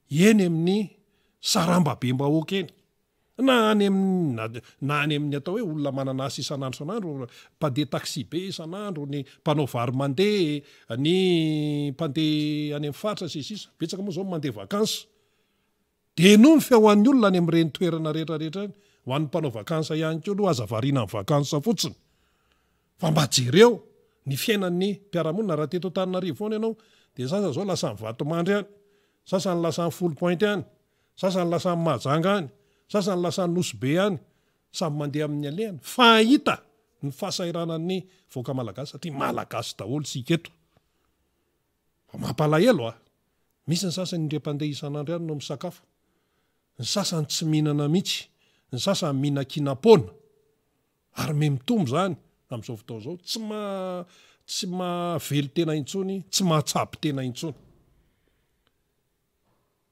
eny amin'ny sarambabem-bahoaka eny. Na any amin'ny na na any amin'ny atao hoe olona manana asa isan'andro isan'andro, mpandeha taxi-be isan'andro, ny mpanao varo-mandeha, ny mpandeha any amin'ny faritra sy ny sisa. Betsaka moa izao ny mandeha vacances. Dia henoy ny feo an'ny olona any amin'ireny toerana rehetra rehetra ireny. Ho an'ny mpanao vacances ihany koa aloha aza variana amin'ny vacances fotsiny fa mba jereo ny fiainan'ny mpiara-monina. Raha teto Antananarivo foana ianao dia ny sasany izao lasa any Vatomandry any, sasany lasa any Foulpointe any, sasany lasa any Mahajanga any, sasany lasa any Nosy Be any, samy mandeha amin'ny alehany fa hita ny fahasahiranan'ny vahoaka malagasy satria malagasy daholo isika eto. Fa mampalahelo a! Misy ny sasany indray mpandeha isan'andro ihany no misakafo, ny sasany tsy mihinana mihitsy, ny sasany mihinan-kinam-poana, ary miha mitombo izany amin'izao fotoana izao, tsy maha tsy mahavelon-tena intsony, tsy mahatsabo tena intsony.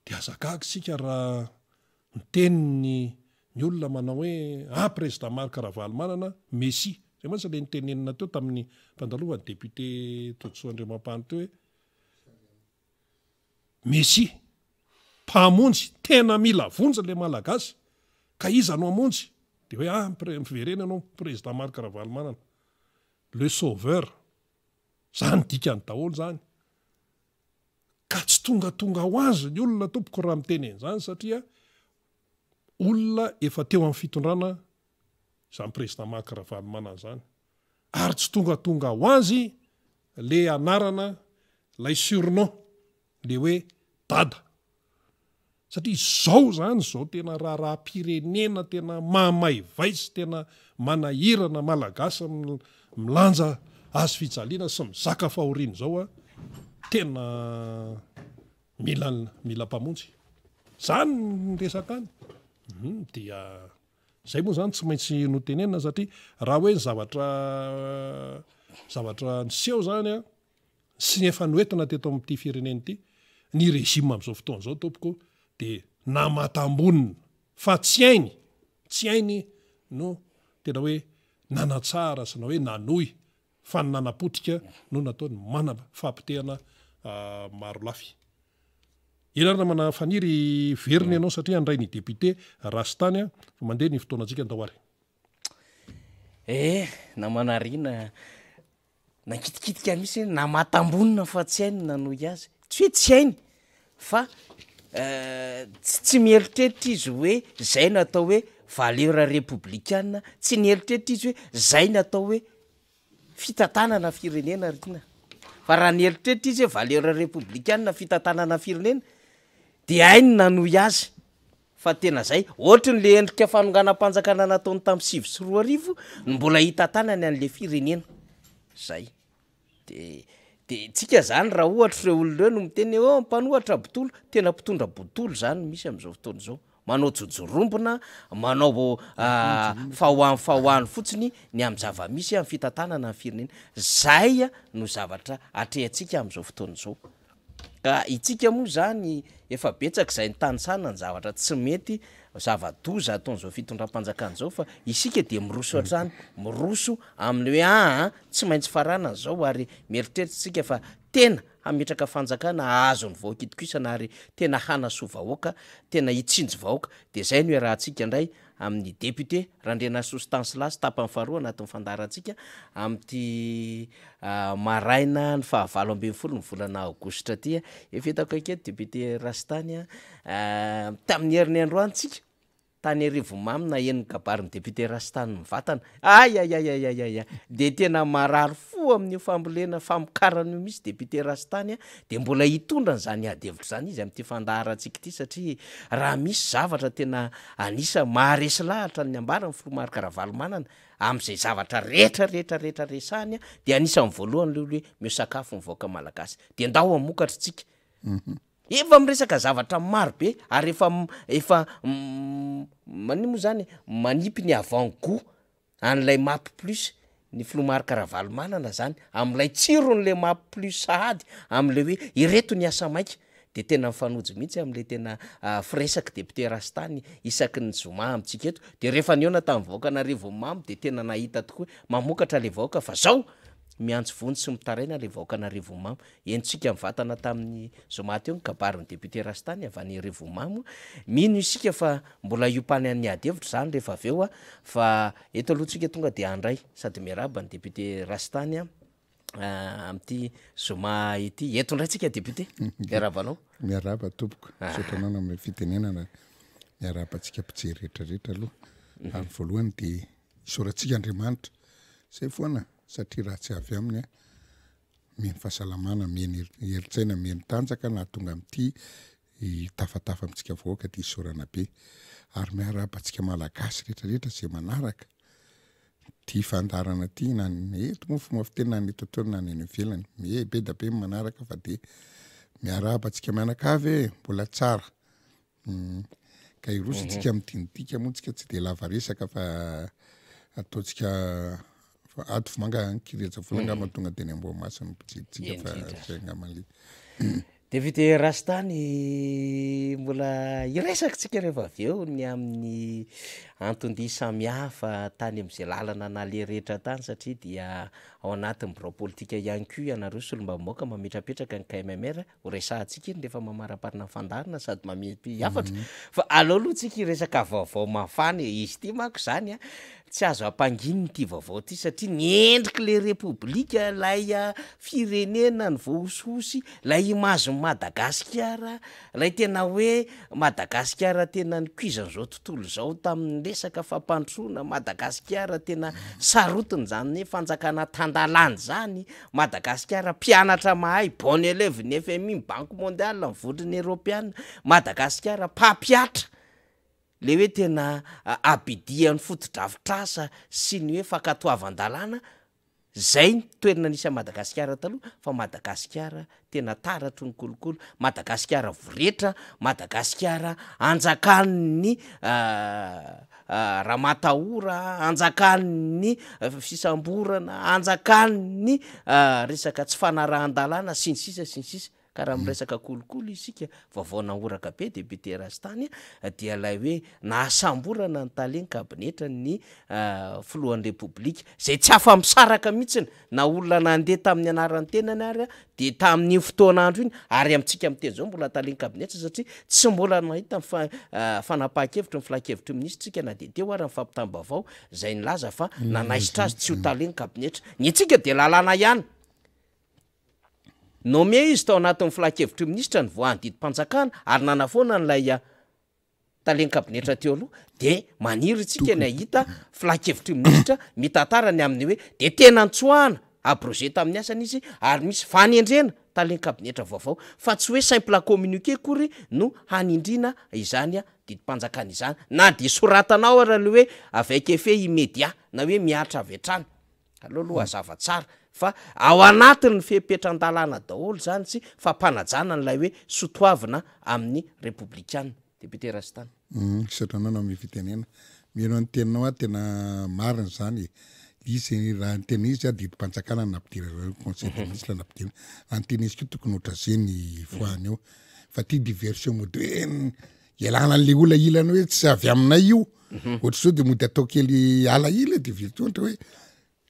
Dia aza gaga isika raha miteny ny ny olona manao hoe ah Président Marc Ravalomanana Messie. Izay mantsy ilay notenenina teo tamin'ny fandalovan'ny député Todisoa Andriamampandry teo hoe Messie, mpamonjy, tena mila vonjy ilay Malagasy ka iza no hamonjy? Dia hoe ah miverena ianao Président Marc Ravalomanana, le sauveur. Izany dikany daholo izany. Ka tsy tongatonga ho azy ny olona tompoko raha miteny an'izany satria olona efa teo amin'ny fitondrana izany président Marc Ravalomanana izany. Ary tsy tongatonga ho azy le anarana, ilay surnom, le hoe Dada. Satria izao izany izao tena raharaham-pirenena tena mamaivay sy tena manahirana Malagasy milanja hazo fijaliana sy mizaka fahoriana izao a, tena mila mila mpamonjy. Izany ny resaka any. Hum, dia izay moa izany tsy maintsy notenenina satria raha hoe ny zavatra zavatra niseho izany a, sy ny efa noentina teto amin'ity firenena ity, ny régime amin'izao fotoana izao tompoko dia namatam-bonona fa tsy hainy, tsy hainy no tena hoe nanatsara sy na hoe nanohy fa ny nanapotika no nataony manana fahapotehana maro lafy. Eny ary namana Faniry, verina ianao satria handray ny député Rastany fa mandeha ny fotoanantsika, ndao ary. Eh, namana Rina, Nankitikitika mihitsy hoe namatam-bonona fa tsy hainy ny nanohy azy. Tsy hoe tsy hainy fa tsy tsy mieritreritra izy hoe zay no atao hoe valeur repoblikana, tsy nieritreritra izy hoe zay no atao hoe fitantanana firenena ry tiana. Fa raha nieritreritra izy hoe valeur repoblikana fitantanana firenena de hainy ny nanohy azy. Fa tena zay, ohatry ny le endrika fanonganam-panjakana nataony tam 2009 no mbola hitantanany an'le firenena. Zay. De de tsika zany raha ohatra ireo olona ireo no miteny hoe oh mpanohatra botolo, tena mpitondra botolo zany no misy am'zao fotoana izao. Manao jojorombona, manao fa ho any fa ho any fotsiny ny am'zava-misy am'fitantanana ny firenena. Zay no zavatra atrehantsika am'zao fotoana izao. Ka itsika moa izany efa betsaka izay nitanisana ny zavatra tsy mety, zava-doza ataon'izao fitondram-panjakana izao fa isika dia miroso hatrany, miroso amin'ny hoe aa tsy maintsy faranana izao ary mieritreritra isika fa tena hametraka fanjakana hahazo ny vahoaka itokisana ary tena hanasoa vahoaka, tena hitsinjo vahoaka dia izay no iarahantsika indray amin'ny député Randrianasoa Stanislas tapany faharoa anatin'ny fandaharantsika amin'ity maraina ny faha 18 ny volana aogositra ity. Efa hitako aketo député Rastany a, tamin'ny herin'ny androany tsika. Tany Arivonimamy naheno ny kabarin'ny député Rastany mivantana. Aiaiaiaiaiaia! Dia tena marary fo amin'io fambolena famokarana io mihitsy député Rastany a! Dia mbola hitondra an'izany ady hevitra izany izy amin'ity fandaharantsika ity satria raha misy zavatra tena anisan'ny maharesy lahatra ny ambaran'ny filoha Marc Ravalomanana amin'izay zavatra rehetra rehetra rehetra resahiny dia anisan'ny voalohany aloha hoe omeo sakafo ny vahoaka malagasy dia ndao hamokatra tsika. Efa miresaka zavatra maro be ary efa efa maninona moa zany manipy ny avant gout an'ilay map plus ny filoha Marc Ravalomanana zany amin'ilay tsiron'ilay map plus sahady amin'ilay hoe ireto ny asa maika de tena mifanojo mihitsy amin'ilay tena firesaky député Rastany isaky ny zoma amintsika eto de rehefa nihaona tamin'ny vahoakan'Arivonimamo de tena nahita tokoa hoe mamokatra le vahoaka fa zao miantso vonjy sy mitaraina le vahoakan'Arivonimamo Henontsika mivantana tamin'ny zoma teo ny kabarin'ny député Rastany avy any Rivomamo. Mino isika fa mbola hiompanan'ny ady hevitra izany rehefa avy eo fa eto aloha tsika tonga dia handray sady miarahaba ny député Rastany amin'ity zoma ity. Eto indray tsika député. Miarahaba anao. Miarahaba tompoko. Misaotra anao nanome fitenenana. Miarahaba antsika mpijery rehetra rehetra aloha. Ary voalohany dia isaorantsika Andriamanitra. Izay foana satria raha tsy avy aminy Mino fahasalamana, mino herin-tsaina, mino tanjaka nahatonga amin'ity hitafatafa amintsika vahoaka ity isaorana be. Ary miarahaba antsika Malagasy rehetra rehetra izay manaraka ity fandaharana ity na ny eto moa fomba fiteny na ny eto an-toerana na ny any ivelany. Be be da be ny manaraka fa dia miarahaba antsika mianakavy e, mbola tsara. Ka hiroso tsika amin'ny dinidinika moa tsika tsy dia lava resaka fa ataontsika fa ato vomanga kireja vola angamba tonga dia any Ambohimasina ny mpijery fa zay angamba le. Député Rastany mbola hiresaka tsika rehefa avy eo ny amin'ny anton-dia samihafa tany amin'izay lalana naleha rehetra tany satria dia ao anatin'ny birao politika ihany koa ianareo solombavambahoaka mametrapetraka ny KMMR Ho resahantsika iny rehefa mamaraparana ny fandaharana sady mamipy hafatra. Fa aleo aloha tsika hiresaka vaovao mafana e. Izy ity manko izany a, tsy azo ampanginina ity vaovao ity satria ny endrik'ilay repoblika, ilay firenena nivoahosihosy, ilay image-n'i Madagasikara, ilay tena hoe Madagasikara tena nikoizan'izao tontolo izao tamin'ny resaka fampandrosoana, Madagasikara tena sarotiny izany hoe fanjakana tan-dalàna izany, Madagasikara mpianatra mahay, bon elève ny FMI, ny banque mondiale, ny vondrona eropeana, Madagasikara mpampihatra le hoe tena abidian'ny fotodrafitrasa sy ny hoe fankatoavan-dalàna, zay ny toerana nisy an'i Madagasikara taloha fa Madagasikara tena taratry ny kolikoly, Madagasikara voretra, Madagasikara anjakan'ny Ramatahora, anjakan'ny fisamborana, anjakan'ny resaka tsy fanarahan-dalàna sy ny sisa sy ny sisa. Ka raha miresaka kolikoly isika, vaovao nahoraka be député Rastany dia ilay hoe nahasamborana ny tale kabinetra ny filohan'ny Repoblika, izay tsy afa-misaraka mihitsiny na olona nandeha tamin'ny anaran'ny tenany ary dia tamin'iny fotoan'andro iny ary amintsika miteny izao mbola talen'ny kabinetra satria tsy mbola nahita ny fanapahan-kevitry ny filankevitry ny minisitra isika na dia teo ary ny fampitam-baovao izay nilaza fa nanaisitra azy tsy ho talen'ny kabinetra. Ny antsika dia lalàna ihany. Nommé izy tao anatin'ny filankevitry ny minisitra nivoahan'ny didim-panjakana ary nanafoana an'ilay Talen'ny kabinetra teo aloha dia maniry isika ny hahita filankevitry ny minisitra mitantara ny amin'ny hoe dia tena nitsoahana, abrogé tamin'ny asany izy ary misy fanendrena talen'ny kabinetra vaovao fa tsy hoe simple communiqué akory no hanindriana izany didim-panjakana izany na dia soratana ao ara le hoe avec effet immédiat na hoe mihatra avy hatrany. Aleo aloha hazava tsara fa ao anatin'ny fepetran-dalàna daholo izany sy fampanajana an'ilay hoe sotoavina amin'ny repoblikana. Député Rastany. Misaotra anao nanome fitenena. Mino an'ny teninao aho tena marina izany e. Izy raha ny tena izy didim-panjakana no nampidirana ireo conseil des ministres nampidirana. Raha ny tena izy koa tokony hotraze ny hivoahany eo. Fa ity diversion mody hoe ialana an'le olona ilany hoe tsy avy aminay io. Ohatr'izao de mody atao kely ala ila diversion ohatra hoe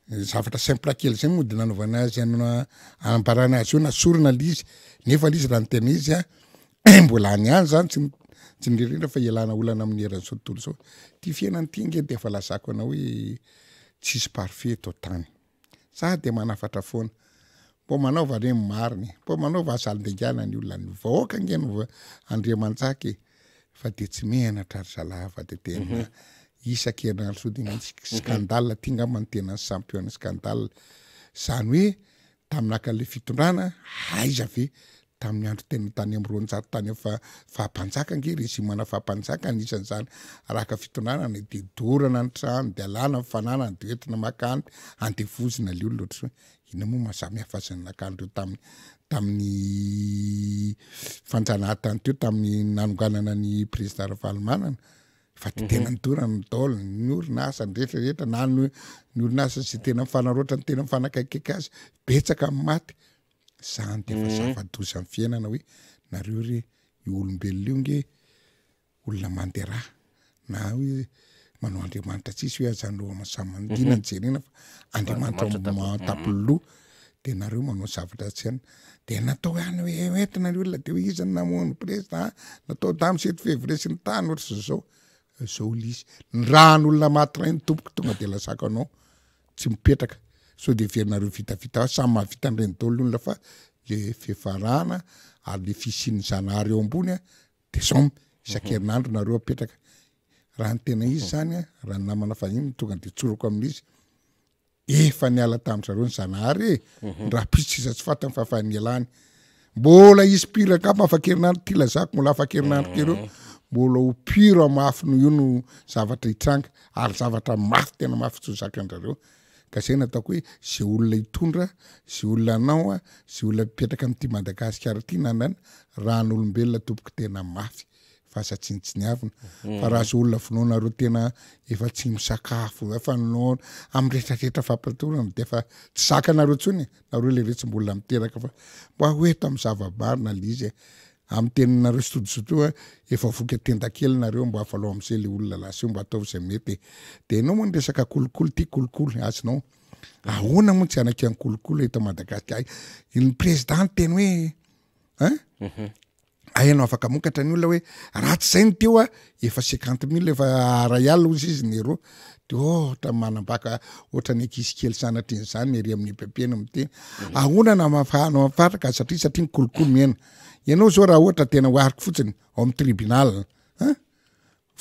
Zavatra simple kely zay mody nanaovana azy anambarana azy eo nasorina le izy nefa le izy raha ny tena izy a mbola any ihany zany tsy tsy indrindrindra fa ialana olana amin'ny eran'izao tontolo izao. Ty fiainana ty nge de efa lazako anao hoe tsisy parfait eto an-tany. Za de manafatra foana. Mbô manaova re ny marina e. Mbô manaova aza alindingana ny olona. Ny vahoaka nge no Andriamanjaka e. Fa dia tsy menatra ry zalahy fa dia tena isan-kerinandro sao dia misy scandale, ty ngamba no tena champion scandale. Zany hoe tamin'ny naka an'ilay fitondrana, aiza ve tamin'ny andro tena tany amin'ny 200 tany amin'ny faha faha-mpanjaka ange régime-na faha-mpanjaka anisan'izany raka fitondrana ny dia dorana ny trano dia alana ny fananana dia entina makany andevozina le olona ohatr'izao. Inona moa maha samy hafa azy ny nakan'ireo tamin'ny tamin'ny fanjanahantany teo tamin'ny nanonganana ny président Ravalomanana fa de tena nidorana ny daholo ny orinasa ny rehetra rehetra na ny ny orinasa izay tena mifanaraotra ny tena mifanakaikaiky azy betsaka ny maty zany de efa zava-doza ny fiainana hoe nareo re io olombelona io nge olona mandeha rà na hoe manao Andriamanitra tsisy hoe aza no samy manodina ny jerena fa Andriamanitra an-tampony loha de nareo manao zavatra tsy any de natao ihany hoe entina ny olona de hoe iza no namono président natao damy sept février sy ny tany ohatry zao zao le izy ny ràn'olona maty ray ny tompoko tonga de lazako anao tsy mipetraka sao de heverinareo vitavita samy mahavita an'ireny daholo ny olona fa le fiafarana ary le fisian'ny Zanahary eo ambony a Décembre, isan-kerinandro nareo apetraka. Raha ny tena izy zany a, raha ny namana fahiny no tonga de tsorako amin'izy, efa niala tamin-dry zareo ny Zanahary e, ny rahampitso sisa tsy fantany fa efa nialany. Mbola hisy pire angamba afa-kerinandro ty lazako, mbola afa-kerinandro kely eo, mbola ho pire mafy noho io no zavatra hitranga, ary zavatra mafy tena mafy tsy ho zakan-drareo. Ka zay no ataoko hoe ze olona hitondra, ze olona hanao, ze olona hipetraka amin'ity Madagasikara ity na na rahan'olombelona tompoko tena mafy fa aza tsinontsiniavina fa raha ze olona vonoanareo tena efa tsy misakafo efa noana amin'ny retraretra fampatorana de efa tsy zakanareo intsony e, nareo le retsy mbola miteraka fa mba ho eto amin'ny zava-marina le izy e. Amin'ny teninareo sy todisotoa efa voky tenda kely nareo mba avalao amizay le olona lasa eo mba ataovy zay mety e. De enao moa niresaka kolikoly ty kolikoly azonao ahoana moa tsy hanaiky an'i kolikoly eto Madagasikara ny président niteny hoe hein Ay ianao afaka hamokatra ny olona hoe raha tsy zay ny teo a efa cinquante mille efa ray alina ozy izy ny euro de ohatra manambaka ohatra ny ankizy kely sanatria an'izany ny ery amin'ny EPP no miteny ahoana na mahafahanao mifaraka satria satria ny kolikoly mihena ianao zao raha ohatra tena ohariko fotsiny ao amin'ny tribunal hein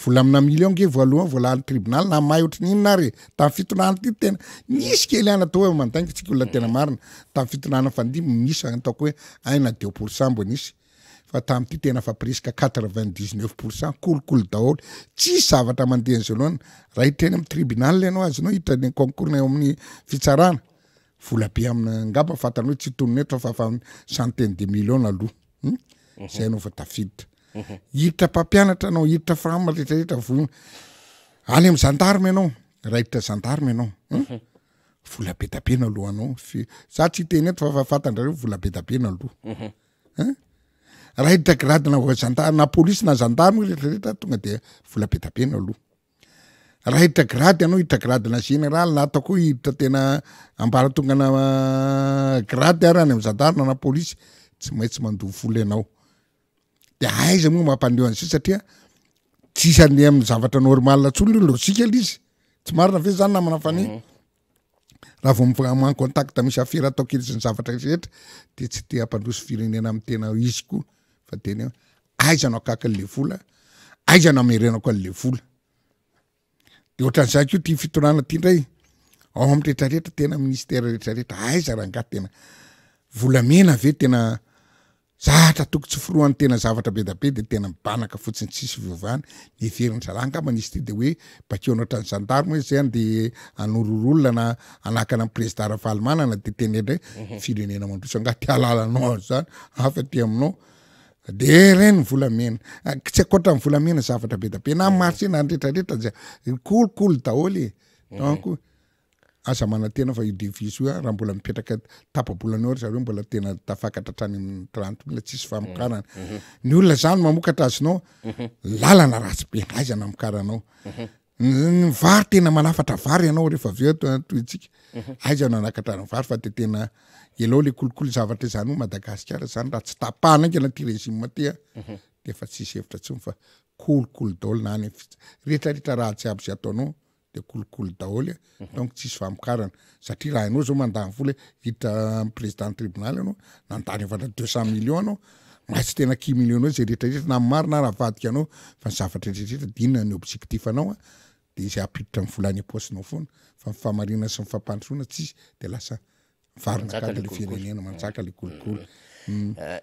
vola amina million nge voalohany voalahany tribunal na may ohatry ny inona ary tamin'ny fitondrana ity tena nisy kely ihany atao hoe mandainga tsika olona tena marina tamin'ny fitondrana fandimby misy ataoko hoe un na deux pour cent mbo nisy fa tamin'ity tena fa presque 99 % kolikoly daholo tsisy zavatra mandeha an'izao aloha raha hiditra eny amin'ny tribunal ianao azonao hiditra ny concours eo amin'ny fitsarana vola be amina angamba fantany hoe tsy tonona eto fa fa centaine de millions aloha hmm? Zay anao fa tafiditra hiditra mpampianatra anao hiditra fram rehetrarehetra vola any amin'ny gendarme ianao raha hiditra gendarme ianao hmm? Vola be da be no alohanao za tsy hiteny eto fa fa fantandrareo vola be da be no aloha Hein? Raha hiditra grade na gendarme na polisy na gendarme rehetra rehetra tonga dia vola be da be no aloha. Raha hiditra grade ianao hiditra grade na général na ataoko hoe hiditra tena ambaratongana grade ary any amin'ny gendarme na polisy tsy maintsy mandoa vola ianao. De aiza moa mampandeha an'izay satria tsisy andeha amin'ny zavatra normal intsony aloha logique ilay izy. Tsy marina ve zany namana Fanihy? Raha vao mi en contact misy afera atao kely sy ny zavatra rehetra dia tsy te hampandroso firenena amin'ny tena izy koa fa tena hoe aiza no akaka an'le vola, aiza no amerenako an'le vola. De ohatran'izany koa ty fitondrana ty indray, ao amin'ny rehetrarehetra tena ministère rehetrarehetra, aiza rangahy tena volamena ve tena Zatra toko tsy filohan'ny tena zavatra be da be de tena mibanaka fotsiny tsisy fiovana, ny heverin-dry zalahy angambany izy ity de hoe bakeo ohatran'ny gendarme hoe zay andeha hanororo olona na hanakana ny président Ravalomanana de tena indray firenena mandroso angaha te hahalala anao an'izany hafa aty aminao de reny ny volamena tsy ankoatra ny volamena zavatra be da be na marché na ny retraretra zay kolikoly daholo e donc Aza manantena fa io devise io raha mbola mipetraka tapa-bolana eo ry zareo mbola tena tafakatra hatrany amin'ny 30 mille tsisy famokarana. Ny olona zany mamokatra azonao lalana ratsy be aiza namokaranao. Ny vary tena manafatra vary ianao rehefa avy eo eto tohintsika. Aiza no hanakatra ny vary fa de tena elao le kolikoly zavatra izany hoe Madagasikara zany raha tsy tapahana haingana ty régime ty a de efa tsisy hevitra intsony fa kolikoly daholo na any rehetrarehetra raha jiaby zay ataonao de kolikoly daholo e, donc tsisy famokarana satria raha ianao zao mandany vola hiditra am président tribunal ianao nandany efatra 200 millions anao Maintsy tena cumuler-nao izay rehetra rehetra na marina ara avadika anao fa ny zavatra rehetra rehetra de inona ny objectif anao a de izay hampiditra ny vola any am-paosinao foana fa ny fahamarinana sy ny fampandrosoana tsisy de lasa mivarina Manjaka akady le le kolikoly. firenena manjaka le kolikoly.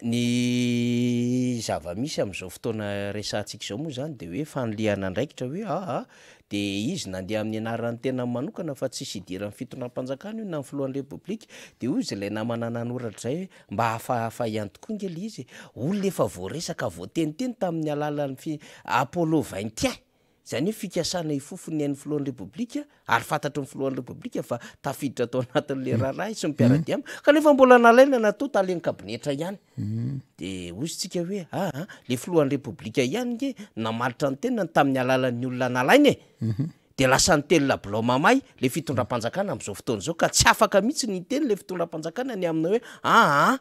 Ny zava-misy amin'izao fotoana resahantsika izao moa izany dia hoe fanilihana andraikitra hoe aa dia izy nandeha amin'ny anaran'ny tenany manokana fa tsisy idiran'ny fitondram-panjakana io na ny filohan'ny repoblika dia hoy izy ilay namana nanoratra izay hoe mba hafahafa ihany tokoa nge ilay izy e, olona efa voaresaka voateniteny tamin'ny alalan'ny fi Apollo 21 Izany hoe fikasana hifofo ny ain'ny filohan'ny Repoblika ary fantatry ny filohan'ny Repoblika fa tafiditra tao anatin'ilay raharaha izy sy ny mpiara-dia aminy kanefa mbola nalaina natao talen'ny kabinetra ihany. Dia hoy isika hoe aa ilay filohan'ny Repoblika ihany nge namalitra ny tenany tamin'ny alalan'ny olona nalaina e! Dia lasa nitelina bilao mamay ilay fitondram-panjakana amin'izao fotoana izao ka tsy afaka mihitsy ny hiteny ilay fitondram-panjakana ny amina hoe aa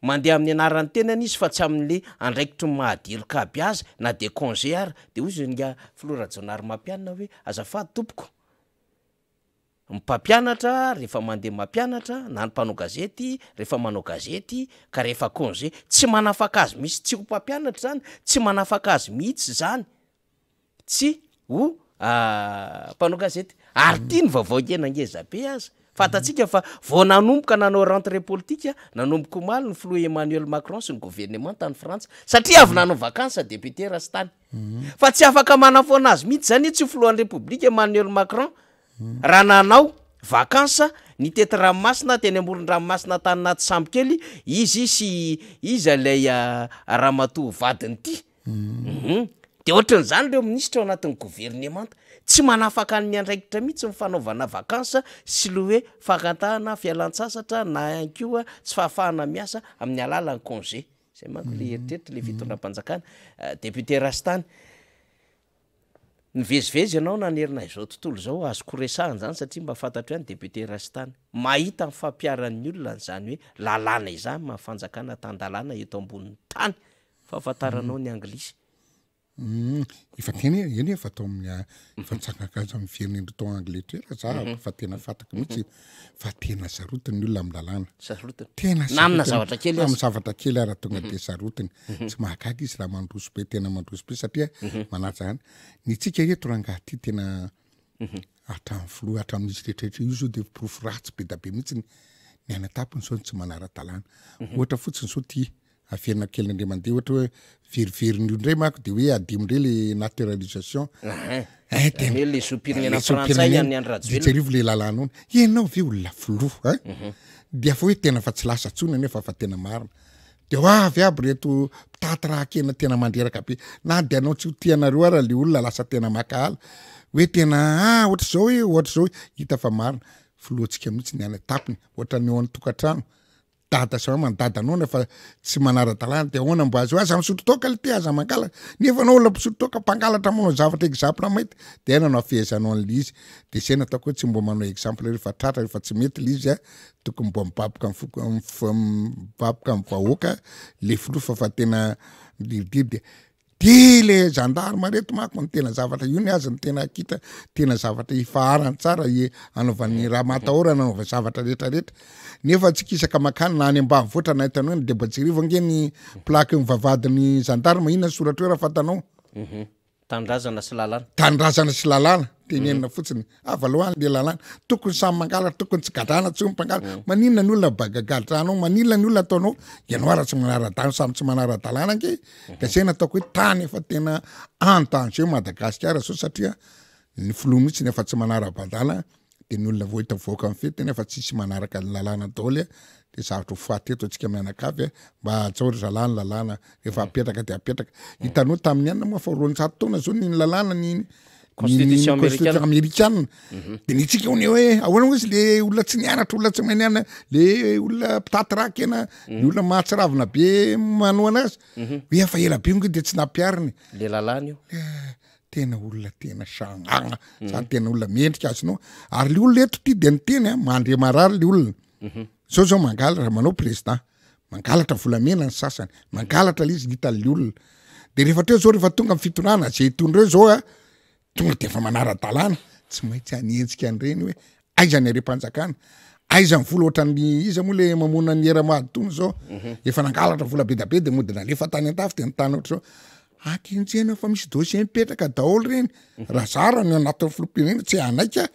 Mandeha amin'ny anaran'ny tenany izy fa tsy amin'le andraikitry ny maha dircab azy na dia congé ara. Dia hoy ingahy filoha Rajaonarimampianina hoe azafady tompoko, ny mpampianatra rehefa mandeha mampianatra na ny mpanao gazety rehefa manao gazety ka rehefa congé, tsy manafaka azy mihitsy tsy ho mpampianatra izany, tsy manafaka azy mihitsy izany. tsy ho mpanao gazety. Ary ity ny vaovao tena ngeza be aza. Fantatsika fa vao nanomboka nanao rentrée politique nanomboka omaly ny filoha Emmanuel Macron sy ny governemanta any Frantsa satria avy nanao vacances député Rastany. Fa tsy afaka manafoana azy mihitsy izany hoe tsy ho filohan'ny Repoblika Emmanuel Macron raha nanao vacances nitety ranomasina teny amoron-dranomasina tany anaty sambo kely izy sy iza ilay ramatoa vadiny ity. Hum. Dia ohatran'izany ireo minisitra ao anatin'ny governemanta. Tsy manafaka ny andraikitra mihitsy ny fanaovana vacances sy le hoe fangatahana fialan-tsasatra na ihany koa tsy fahafahana miasa amin'ny alalan'ny congé. Izay manko le eritreritra le fitondram-panjakana. Député Rastany, nivezivezy ianao nanerana izao tontolo izao, azoko resahana izany satria mba fantatro ihany député Rastany. Mahita ny fampiharan'ny olona an'izany hoe lalàna izany maha fanjakana tan-dalàna eto ambonin'ny tany. Fahafantaranao ny anglisy. Humm efa tena e, eny e fa tao amin'ny efa nitsangankanja miverina indro tao Angleterre za fa tena fantako mihitsy fa tena sarotiny ny olona amin'ny lalàna. Sarotiny. Tena Na amina sarotiny. zavatra kely aza. Amin'ny zavatra kely ara tonga de sarotiny. Tsy mahagaga izy raha mandroso be, tena mandroso be satria manaja any. Ny tsika eto rangahy ty tena hatramin'ny filoha hatramin'izy rehetra rehetra io zao de porofo ratsy be da be mihitsy ny ny any an-tampony zao no tsy manara-dalàna. Ohatra fotsiny zao ty Averina kely indray mandeha ohatra hoe veriverina io indray manko de hoe adino indray le naturalisation. Ahin. Eh, tena. Hoe le zom-pirenena Le frantsay zom-pirenena. an'i Andry Rajoelina. De jereo le lalàna ony. Ianao ve olona filoha hein? Dia fa hoe tena fa tsy lasa tsony anefa fa tena marina. De ho avy aby reto mpitaty raha kena tena mandreraka be. Na de anao tsy ho tia anareo ara le olona lasa tena mankahala. Hoe tena ah ohatr'izao e, ohatr'izao e. Hita fa marina. Filohantsika mihitsy ny any an-tampony. Ohatran'ny ao an-tokantrano. Dada sy mama ny dadanao nefa tsy manara-dalàna de ahoana mba azo aza misotro toaka le ty aza mangalatra nefa anao olona mpisotro toaka mpangalatra manao zavatra exemple mainty de aina no afehezanao an'le izy de zay nataoko hoe tsy mbo manao exemple rehefa tratra rehefa tsy mety le izy a tokony mbo mibaboka ny foko mibaboka ny vahoaka le filoha fa fa tena midiridiry de Dia le gendarme reto manko ny tena zavatra io ny azy ny tena akita tena zavatra ifaharany tsara i anaovan'ny raha matahorana anaova zavatra rehetra rehetra nefa tsika isaka makany na any ambanivohitra na hitanao eny de mba jerevo ange ny plaque ny vavahadin'ny gendarme inona ny soratra eo raha fantanao. Tanindrazana sy lalàna. Tanindrazana sy lalàna tenenina fotsiny. Avaloa any le lalàna. Tokony samy mangalatra, tokony tsy gadrana tsy mpangalatra. Mm. Maninona ny olona bagagadranao, maninona ny olona ataonao? Ianao ara tsy manara-dalàna, samy tsy manara-dalàna ange. Mm-hmm. Ka zay nataoko hoe tany efa tena en danger Madagasikara zao satria ny filoha mihitsy efa tsy manara-badalana de ny olona vao hita voaka amin'ny fety nefa tsisy manaraka ny lalàna daholo de zavatra ho faty eto antsika mianakavy a mba hajao ry zalahy ny lalàna rehefa apetraka de apetraka hitanao tamin'ny anona moa fa 200 taona zao ny lalàna ny Constitution amerikana. amerikana de ny tsika hono hoe ahoana hozy le olona tsy nianatra olona tsy mahay nianatra le olona mpitaty raha kena ny olona mahatsiravina be manohana azy hoe efa ela be ngo de tsy nampihariny Le lalàna io. Eh, tena olona tena sagnagna zany tena olona mendrika azonao ary le olona eto ty de niteny a mandre marary le olona zao zao mangalatra manao président mangalatra volamena ny sasany mangalatra le izy hitan'le olona de rehefa teo zao rehefa tonga ny fitondrana zay hitondra eo zao a tonga de efa manara-dalàna tsy maintsy hanenjika an'ireny hoe aiza ny harem-panjakana. Aiza ny vola ohatran'ny iza moa le mamono an'i Eramady tony zao? Efa nangalatra vola be da be de mody nalefa tany an-dafy de ny tany ohatr'izao. Akenjehina fa misy dossier mipetraka daholo reny. Raha zara ny anatin'ny filoham-pirenena tsy hanaiky aho.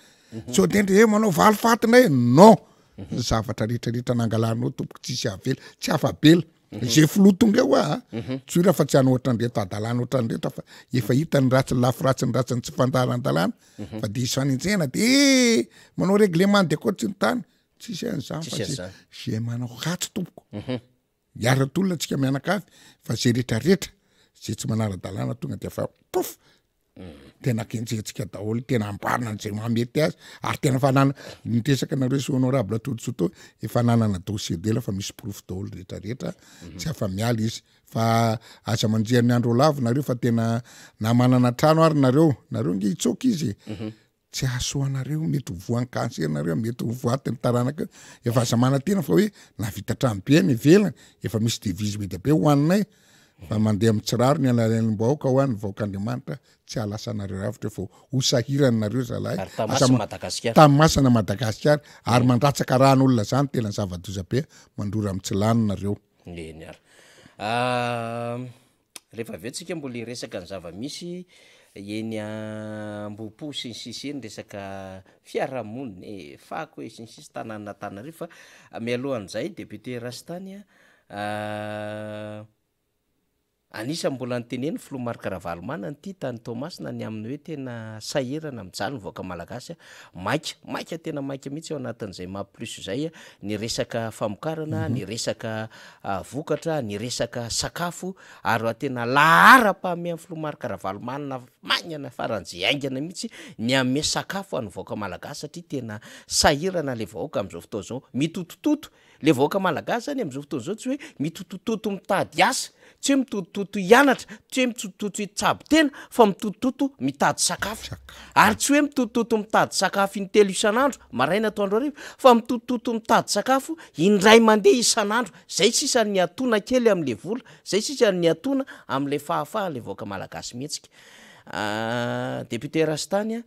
Sao de ndre manao valifaty ndray. Non! Ny zavatra rehetra rehetra nangalanao tompoko tsisy avela, tsy afa-bela. Ze filoha tonga eo a, tsy ora fa tsy hanohatra an'ireto hadalana ohatran'ireto fa efa hita ny ratsy, ny lafy ratsy, ny ratsy ny tsy fandaharan-dalàna fa de hisy fanenjehana de manao règlement de compte tsy ny tany, tsisy an'izany fa Tsisy ze an'izany. ze manao ratsy tompoko, hiara-tolona tsika mianakavy fa ze retraretra ze tsy manara-dalàna tonga de efa pouf Tena kenjentsika daholo, tena amboarina an'izay mahamety azy, ary tena efa nanana, ny resaka nareo sy honorable Todisoa teo, efa nanana dossier dela fa misy porofo daholo rehetra rehetra, tsy afa-miala izy, fa aza manjehy ny andro ho lavo nareo fa tena na manana trano ary nareo, nareo nge hitsoaka izy e, tsy hahasoa anareo, mety ho voan'ny cancer nareo, mety ho voatin'ny taranaka, efa aza manantena fa hoe nahavita trano be any ivelany, efa misy devise be dia be hohaninay, fa mandeha amin'ny tsy rariny ianareo ho an'ny vahoak'Andriamanitra, tsy hahalasa anareo lavitra eo fa ho sahirana nareo zalahy, Ary Tamasina Madagasikara. Tamasina Madagasikara, ary mandratsaka ràn'olona zany tena zava-doza be, mandrora amin'ny tsy lany nareo. Eny ary. Rehefa avy eo tsika mbola hiresaka ny zava-misy eny Ambohipo sy ny sisa eny, resaka fiarahamonina e, fako e, sy ny sisa tanànan'Antananarivo fa mialohan'izay député Rastany a, anisan'ny mbola notenenin'ny filoha Marc Ravalomanana ity tany Toamasina ny amin'ny hoe tena sahirana mijaly ny vahoaka malagasy, maika, maika tena maika mihitsy ao anatin'izay map plus izay ny resaka famokarana, ny resaka vokatra, ny resaka sakafo ary raha tena laharam-pahamehan'ny filoha Marc Ravalomanana maingana faran'izay haingana mihitsy ny hanome sakafo an'ny vahoaka malagasy satria tena sahirana ilay vahoaka amin'izao fotoana izao, mitotototo Le vahoaka malagasy zany amzao fotoana zao tsy hoe mitotototo mitady asa, tsy hoe mitotototo hianatra, tsy hoe mitotototo hitsabo tena fa mitotototo mitady sakafo. Ary tsy hoe mitotototo mitady sakafo intelo isan'andro, maraina atoandro hariva, fa mitotototo mitady sakafo indray mandeha isan'andro. Zay sisa ny atona kely amle vola, zay sisa ny atona amle fahafahan'le vahoaka malagasy mihetsika. Député Rastany a,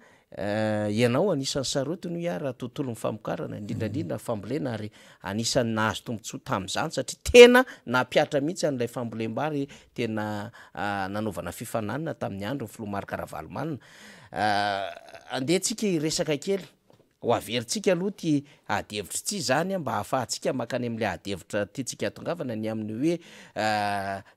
Ianao anisan'ny sarotiny hoy aho raha tontolon'ny famokarana, indrindra indrindra ny fambolena ary anisan'ny nahazo tombontsoa tamin'izany satria tena nampihatra mihitsy an'ilay fambolem-bary tena nanaovana fifaninanana tamin'ny andron'ny filoha Marc Ravalomanana. Andeha tsika hiresaka kely, ho averintsika aloha ity ady hevitra ity izany mba hahafahantsika mankany amin'ilay ady hevitra tiantsika hatongavana ny amin'ny hoe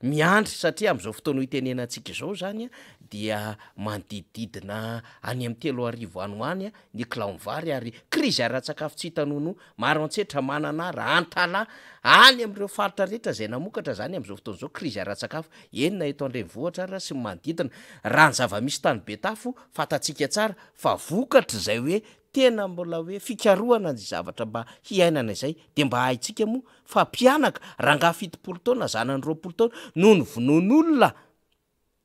miandry satria amin'izao fotoana itenenantsika izao izany dia manodidididina any amin'ny 3000 any ho any ny kilaon'ny vary ary krizy ara-tsakafo tsy hita nonoa, Maroantsetra, Mananara, Antalaha, any amin'ireo faritra rehetra izay namokatra izany amin'izao fotoana izao krizy ara-tsakafo, eny na eto an-drenivohitra ara sy ny manodidina. Raha ny zava-misy tany Betafo, fantatsika tsara fa vokatr'izay hoe tena mbola hoe fikarohana ny zavatra mba hiainana izay dia mba haintsika moa fa mpianaka, rangahy 70 taona, zanany 20 taona no novonoin'olona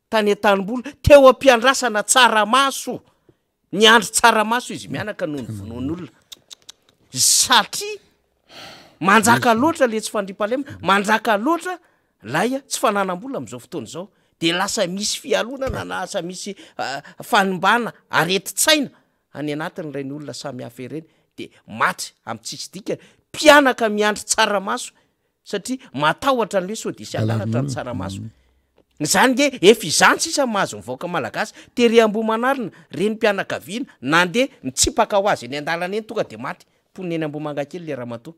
tany an-tanimboly, teo am-piandrasana tsaramaso, niandry tsaramaso izy mianaka noho ny vonoan'olona, satria manjaka loatra le tsy fandriampahalemana, manjaka loatra lay tsy fananam-bola amin'izao fotoana izao, de lasa misy fialonana, lasa misy fanimbana aretin-tsaina any anatin'ireny olona samihafa ireny, de maty amin'ny tsisy dikany, mpianaka miandry tsaramaso satria matahotra ny hoe sao dia hisy hangalatra ny tsaramaso. Izany nge efa izany sisa mahazo ny vahoaka malagasy. Tery Ambohimanarina, renim-pianakaviana, nandeha nitsipaka ho azy eny an-dalana eny tonga dia maty. Mponina eny Ambohimangakely ilay ramatoa.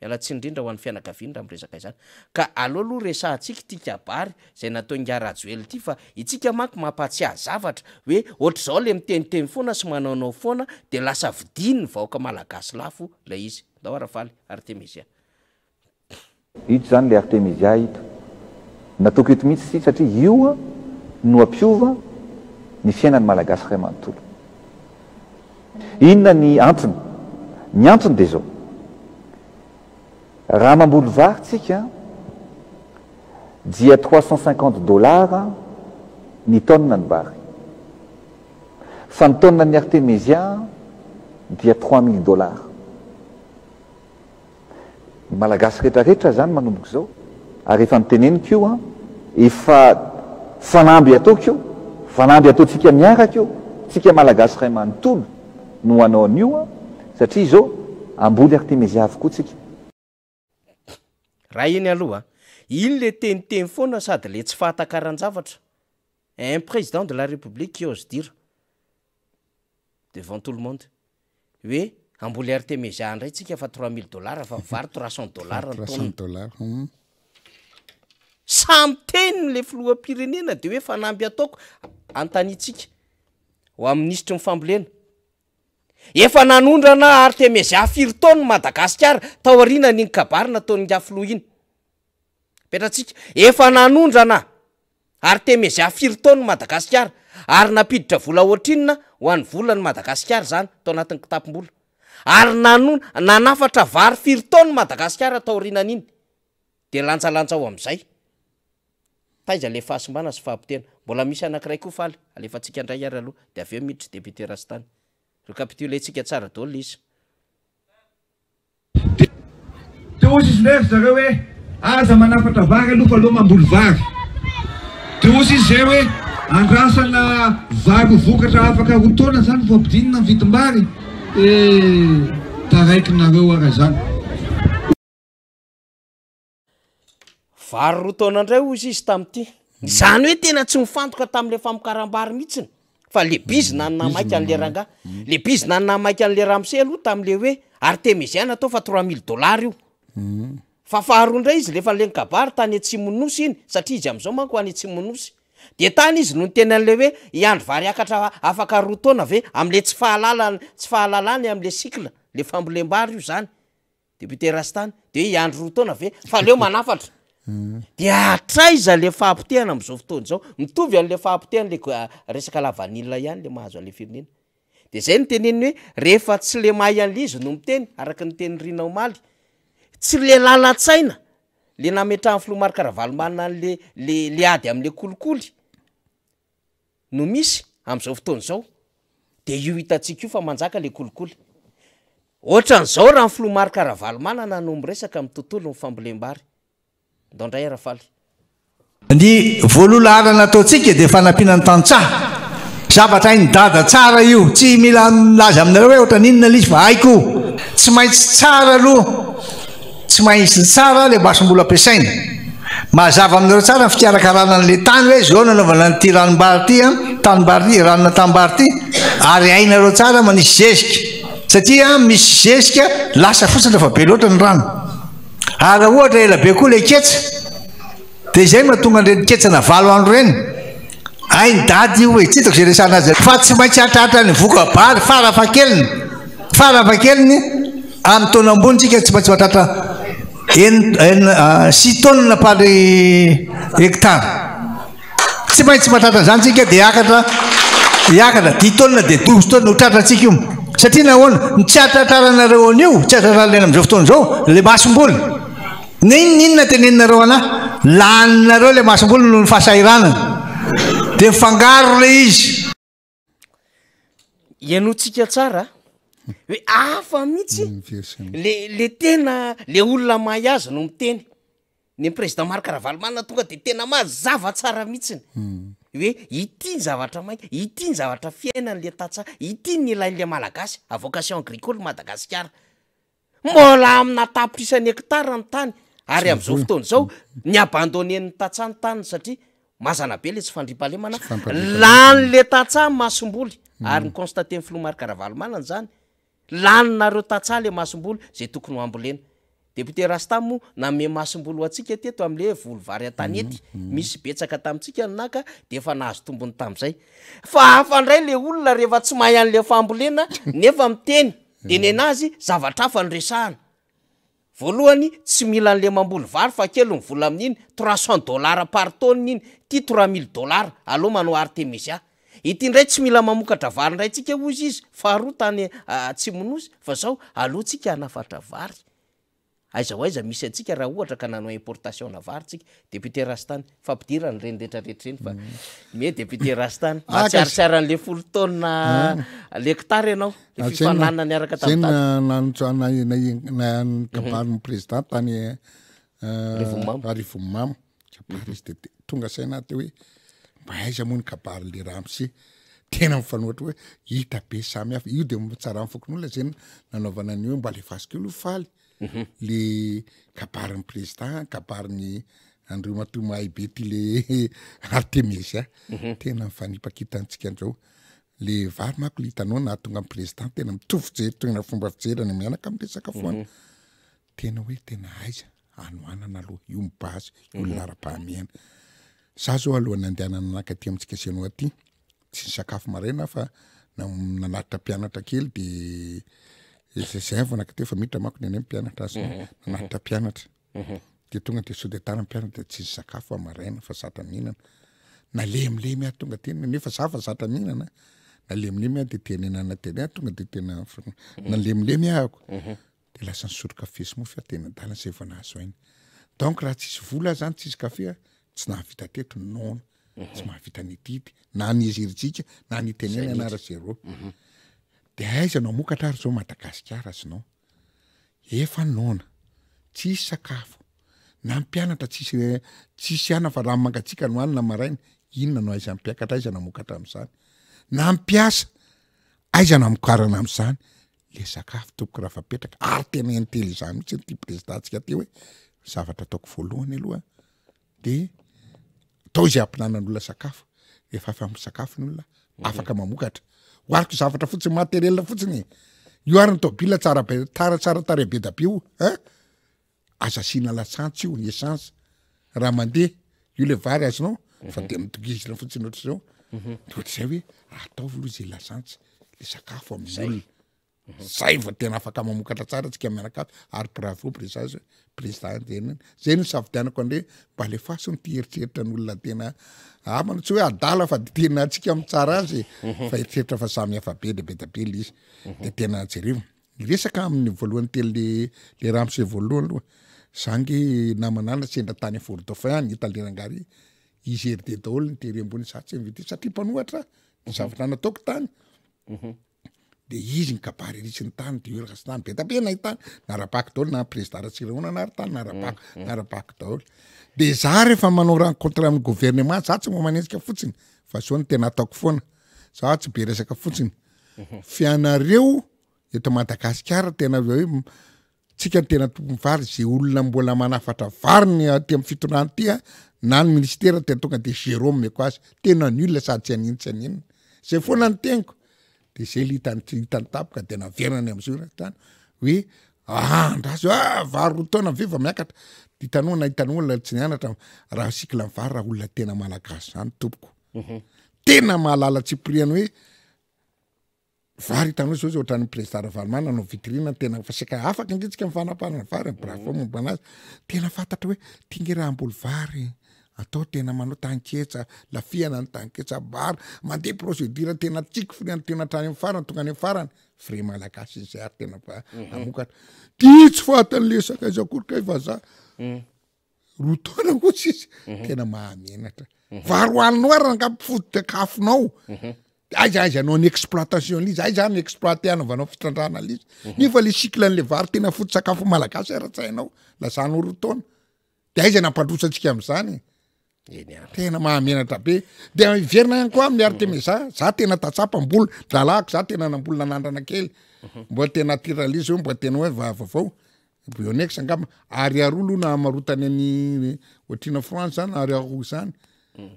Miala tsiny indrindra ho an'ny fianakaviany raha miresaka izany. Ka aleo aloha resahantsika ity kabary izay nataon'ingahy Rajoelina ity fa itsika manko mampahatsiahy zavatra hoe ohatr'izao ilay miteniteny foana sy manaonao foana dia lasa vidian'ny vahoaka malagasy lafo ilay izy. Ndao Rafaly, Artemisia. Ito izany ilay Artemisia ito. Nataoko eto mihitsy ity satria io no hampiova ny fiainan'ny Malagasy iray manontolo. Inona ny antony? Ny antony dia izao, raha mamboly vary tsika dia 350 dollars ny tonne ny vary. Fa ny tonne ny Artemisia dia 3000 dollars. Ny Malagasy rehetra rehetra zany manomboka izao, ary efa noteneniko io an, efa fanamby ataoko io, fanamby ataontsika miaraka io, tsika Malagasy iray manontolo no hanao an'io an, satria izao. Hamboly artemezia avokoa tsika. Raha iny aloha a! Iny le teniteny foana sady le tsy fahatakaran-javatra. Un président de la république qui ose dire devant tout le monde hoe hamboly artemezia indray tsika fa 3000 dollars fa ny vary 300 dollars ny 300 dollars hum. Samy teny le filoham-pirenena de hoe fanamby ataoko antanintsika ho amin'ny minisitry ny fambolena. Efa nanondrana artemezia firy taona Madagasikara taorianan'iny kabary nataon'ingahy filoha iny. Apetratsika, efa nanondrana artemezia firy taona Madagasikara ary nampiditra vola ohatrinona ho an'ny volan'i Madagasikara izany tao anatin'ny kitapom-bola. Ary nano- nanafatra vary firy taona Madagasikara taorianan'iny. Dia lanjalanjao amin'izay. Taiza le fahasimbana sy fahapotehana? Mbola misy anakiray koa faly, alefantsika indray ary aloha de avy eo miditra député Rastany. Recapituler-tsika tsara daholo le izy. Dia hozy izy indray ry zareo hoe, aza manafatra vary aloha fa aleo mamboly vary. Dia hozy izy izay hoe, andrasana vary ho vokatra afaka roa taona izany vao ampidinina ny vidim-bary? Eh, taraikinareo ara izany. Vary roa taona indray hozy izy tamin'ity. Izany hoe tena tsy mifantoka tamin'ilay famokaram-bary mihitsiny fa le bizina no nahamaika an'le rangahy. Le bizina no nahamaika an'le ramose aloha tamin'le hoe artemezien atao fa trois mille dollars io. Fa faharoa indray izy rehefa le nikabary tany atsimon'ny nosy iny satria izy amin'izao manko any atsimon'ny nosy. De tany izy no niteny an'le hoe hiandry vary hiakatra afaka roa taona ve am'le tsy fahalalany tsy fahalalany am'le cycle le fambolem-bary io zany. Député Rastany, de hoe hiandry roa taona ve fa aleo manafatra. De hatraiza le fahapotehana am'zao fotoana izao? Mitovy an'le fahapotehana le resaka lavanila ihany le mahazo an'le firenena. De zay no teneniny hoe rehefa tsy le mahay an'le izy no miteny, araka ny tenin'i Rina omaly, tsy le lalan-tsaina le nametrahan'ny filoha Marc Ravalomanana an'le le le ady am'le kolikoly, no misy amin'izao fotoana izao de io hitantsika io fa manjaka le kolikoly. Ohatran'izao raha ny filoha Marc Ravalomanana no miresaka amin'ny tontolon'ny fambolem-bary. Ndao ndray Rafaly. Ny voaloha laharana ataontsika dia fanampiana ny tantsaha. Zavatra hain'i Dada tsara io. Tsy mila milaza aminareo hoe ohatran'inona ilay izy fa haiko io. Tsy maintsy tsara aloha. Tsy maintsy tsara ilay masomboly ampiasaina. Mazava aminareo tsara ny fikarakarana an'ilay tany hoe izao no anaovana an'ity ranombary ity an, tanimbary ity, ranona tanimbary ity, ary hainareo tsara manisy zezika. Satria misy zezika lasa fotsiny rehefa be loatra ny rano. Ary raha ohatra ela be koa ilay ketsa, dia izay no mahatonga an'ireny ketsana valo andro ireny. Hain'i Dada io e, tsy hitako izay resahana azy. Fa tsy maintsy hahatratra ny voka-bary farafahakeliny, farafahakeliny amin'ny taona ambony tsika tsy maintsy mahatratra enina, six tonnes par hectare. Tsy maintsy mahatratra an'izany tsika dia hiakatra, hiakatra dix tonnes dia douze tonnes ho tratrantsika io. Satria nahoana? Ny tsy hahatratraranareo an'io, tsy hahatratraran'ilay amin'izao fotoana izao, ilay masomboly. N'inon'inona teneninareo anah, laninareo ilay masomboly noho ny fahasahiranana. Dia mifangaro ilay izy. Henointsika tsara hoe hafa mihitsy le le tena le olona mahay azy no miteny. Ny président Marc Ravalomanana tonga de tena mazava tsara mihitsiny hoe ity ny zavatra maika, ity ny zavatra fiainan'le tantsaha, ity ny ilain'le Malagasy, à vocation agricole Madagasikara. Mbola amina tapitrisany hectare ny tany ary amin'izao fotoana izao ny abandonner-n'ny tantsaha ny taniny satria mazana be le tsy fandriampahalemana, lany le tantsaha ny masomboly ary ni-constater-n'ny filoha Marc Ravalomanana izany, laninareo tantsaha le masomboly izay tokony ho ambolena. Député Rasta moa nanome masomboly ho antsika teto amin'le voly vary an-tanety, misy betsaka tamintsika ny naka dia efa nahazo tombony tamin'izay. Fa hafa indray le olona rehefa tsy mahay an'le fambolena nefa miteny. De nenazy zavatra hafa no resahana. Voalohany tsy mila anle mamboly vary fa kely ny vola amin'iny, trois cent dollars par tonne iny, ty trois mille dollars, aleo manao artemisia. Ity ndray tsy mila mamokatra vary ndray tsika hozy izy, faharoa tany atsimonosy fa zao aleo tsika hanafatra vary. Aiza ho aiza misy antsika raha ohatra ka nanao importation na vary tsika. Député Rastany, fampidirana ireny rehetra rehetra ireny fa me député Rastany, mahatsiarotsiaro an'le folo taonina l'hectare ianao, le fifaninanana niaraka Zay tamin'i Dada. na na na na na kabarin'ny président tany Arivonimamo. Arivonimamo. Kabary izy de tonga saina aho teo hoe mba aiza moa ny kabarin'le ramose. Tena mifanohitra hoe hita be samy hafa. Io de tsaran'ny fokonolona zay nanaovana an'io hoe mba alefaso kely io faly. Mhm. Le kabarin'ny président, kabarin'ny Andriamatoa mahay be ty le Artemisia. Mhm. Tena mifanipaka hitantsika an'izao. Le vary manko le hitanao nahatonga ny président tena mitovy fijery tena fomba fijery any mianaka amin'ny resaka foana. Mhm. Tena hoe tena aiza hanoanana aloha io ny base, io ny Mhm. laharam-pahamehana. Za zao alohan'ny handehanana nankaty amintsika sy ianao aty, tsy nisakafo maraina aho fa nanatitra mpianatra kely de zay vao nankaty fa miditra manko ny anay mpianatra azy nanatitra mpianatra. De tonga de sao de tara ny mpianatra de tsy nisakafo aho maraina fa zatra mihinana. Nalemilemy aho tonga teny nefa za fa zatra mihinana, nalemilemy aho de tenenana teny aho tonga de tena nalemilemy ahako. De lasa nisotro kafe sy mofo aho teny an-dalana zay vao nahazo aina. Donc raha tsisy vola zany tsisy kafe a, tsy nahavita teto noana, tsy mahavita nididy na ny zerijika na ny tenenana ara zéro. De aiza no hamokatra ary zao Madagasikara sinon? Efa noana, tsisy sakafo, na ny mpianatra tsisy tsisy ana fa rano mangatsiaka no hanina maraina, inona no aiza hampiakatra aiza no hamokatra am'zany? Na ny mpiasa aiza no hamokarana am'zany? Le sakafo tompoko raha fapetraka ary tena intelligent mihitsy ity président tsika ty hoe zavatra ataoko voalohany aloha de atao izay hampinanan'ny olona sakafo, rehefa afa misakafo ny olona afaka mamokatra. Ohariko zavatra fotsiny matériel fotsiny e, io ary ny tôbila tsara be tara tsara tarehy be da be io ein, aza asiana lasantsy io ny essence raha mandeha io le vary azonao fa de mitongizina fotsiny ohatr'izao de ohatr'izay hoe ataovy aloha zay lasantsy le sakafo amin'ny olona zay vao tena afaka mamokatra tsara tsika mianakavy ary bravo président président tena zay no safidianako andre mba alefaso ny ty eritreritra ny olona tena amana tsy hoe adala fa de tena antsika mitsara azy fa eritreritra fa samy hafa be de be da be le izy de tena jereo Niresaka aminy voalohany teny le le ramose voalohany aloha, za nge namana ana sendra tany Fort Dauphin any hita le rangahy ry, izy RD daholo ny tery ambony za tsy invité satria mpanohatra aho, ny zavatra nataoko tany, de izy nikabary ery sy ny tany de io rasy tany be da be nahitany, nara-baky daholo na président Ratsirahonana ary tany nara-baky nara-baky daholo, de za rehefa manao rencontre amin'ny gouvernement za tsy mba manenjika fotsiny fa zao no tena ataoko foana, za tsy be resaka fotsiny, Fianareo eto Madagasikara tena hoe tsika ny tena tompony vary ze olona mbola manafatra vary ny aty amin'ny fitondrana aty a na ny ministera tena tonga de zéro omeko azy tena nul sady tsy anino tsy aninona zay foana ny teniko de zay le hitany hitany tampoka de naverina am'zao raha tany hoe andraso ah vary roa taona ve vao miakatra hitanao na hitanao olona tsy nianatra raha cycle ny vary raha olona tena malagasy zany tompoko tena mahalala tsipiriany hoe vary hitanao zao zao ohatran'ny président Ravalomanana nanao vitrine tena fa saika afaka ange tsika mifanaparana vary bravo momba anazy tena fantatra hoe ty nge raha hamboly vary atao tena manao tanketsa lafihana ny tanketsa vary mandeha procédure tena tiako firiany tena hatrany amin'ny farany tonga any amin'ny farany vrai malagasy izay ary tena fa namokatra ty tsy fatan'le sakaiza akory kay vazaha roa taona ozy izy mhm. tena mahamenatra mhm. vary hoaninao ary ranga foto-kafonao mhm. aiza aiza anao ny exploitation lizy aiza ny exploité anaovanao fitrandrahana lizy nefa le cycle an'le vary tena foto-tsakafo malagasy ara-tsainao lazanao roa taona de aiza nampandroso antsika am'izany tena mahamenatra be de miverina ihany koa amin'ny artemeza za tena tatsapa mbola dralahako za tena namboly nanandrana kely mbola tena naturalise hoe mbola tena hoe vavavao Bionex angamba ary aroa aloha namarotany an'i ohatrina France zany ary aroa zany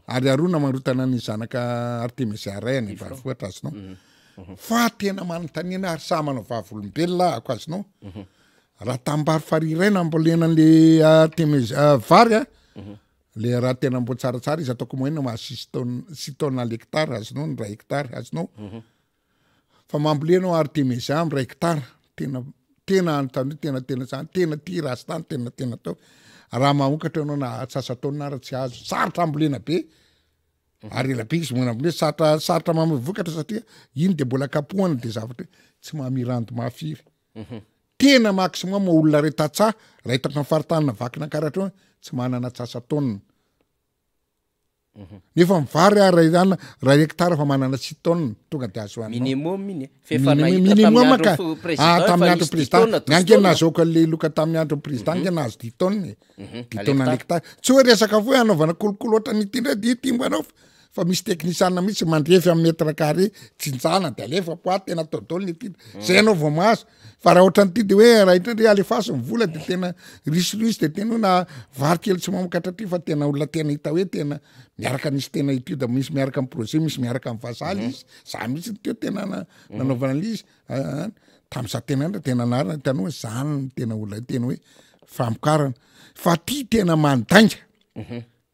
ary aroa namarotana ny zanaka Artemisia ray any ambanivohitra azonao fa tena manontaniana ary sahy manao vavolombelona ako azonao raha tanimbary farihy iray nambolena an'le Artemisia vary a le raha tena mbo tsaratsara izy ataoko moyenne mahazo six tonnes six tonnes à l'hectare azonao ny ray hectare azonao Fa mamboly enao artemisia am ray hectare tena tena anontany tena tena zany tena tia rasy tany tena tena atao raha mahokatra enao na atsasa-taona ara tsy azo sarotra ambolena be ary ela be izy mbola ambolena sarotra sarotra mamoy vokatra satria iny de mbola kapohana de zavatra hoe tsy maha rendement firy mhm. tena maximum olona ray tantsaha raha hitako am faritany Vakinankaratra eo tsy manana atsasa-taona Nefa ny vary ary raha izany raha hectare fa manana six tonnes tonga de azo haninao. Minimum iny e. F'efa nahita tamin'ny Minimum ka. andron'ny président Ah, efa tamin'ny andron'ny nisy dix président. tonnes, Ny douze ange tonnes. nahazoako an'le loka tamin'ny andron'ny président ange nahazo dix tonnes e. Dix À tonnes à l'hectare. l'hectare. Tsy hoe resaka fohy hanaovana kolokolo ohatran'ny ity indray dia ity mba hanao fa. Fa misy teknisiana mihitsy mandrefy amin'ny mètre carré, jinjana de alefa poids, tena atao daholo ny étude. Zay ianao vao mahazo. Fa raha ohatran'ity de hoe raha indrindra hoe alefaso ny vola de tena risoriso de tena hoe na vary kely tsy mamokatra aty fa tena olona tena hita hoe tena miaraka nisy tena étude misy miaraka amin'ny projet, misy miaraka amin'ny vazaha le izy. Za mihitsy teo tena nanaovana an'le izy. Tamin'izaho tena andra tena anarana hitanao hoe zany no tena olona tena hoe famokarana. Fa ty tena mandainga.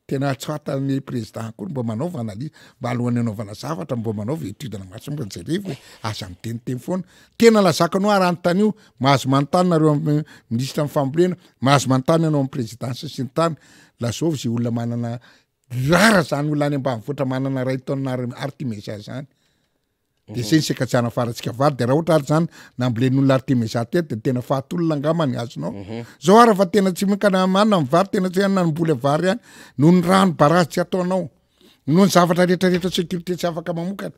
Tena tsy fatan'ny président akory mba manaova analyse, mba alohan'ny hanaovana zavatra mba manaova étude na maso mba jerevo e, aza miteniteny foana. Tena lazako anao ary anontanio, mahazo manontany nareo amin'ny ministre ny fambolena, mahazo manontany ianao amin'ny présidence sy ny tany, lazao ze olona manana rara zany olona any ambanivohitra manana ray tonne artimeza zany. De zay ny sekatsiana farantsika vary de raha ohatra ary zany nambolen'olona artemisia teto de tena fahatolona angamba ny azonao. Zao ary fa tena tsy minkana manina ny vary tena tsy hoe namboly vary ihany noho ny rano barazy tsy ataonao noho ny zavatra rehetrarehetra sécurité tsy afaka mamokatra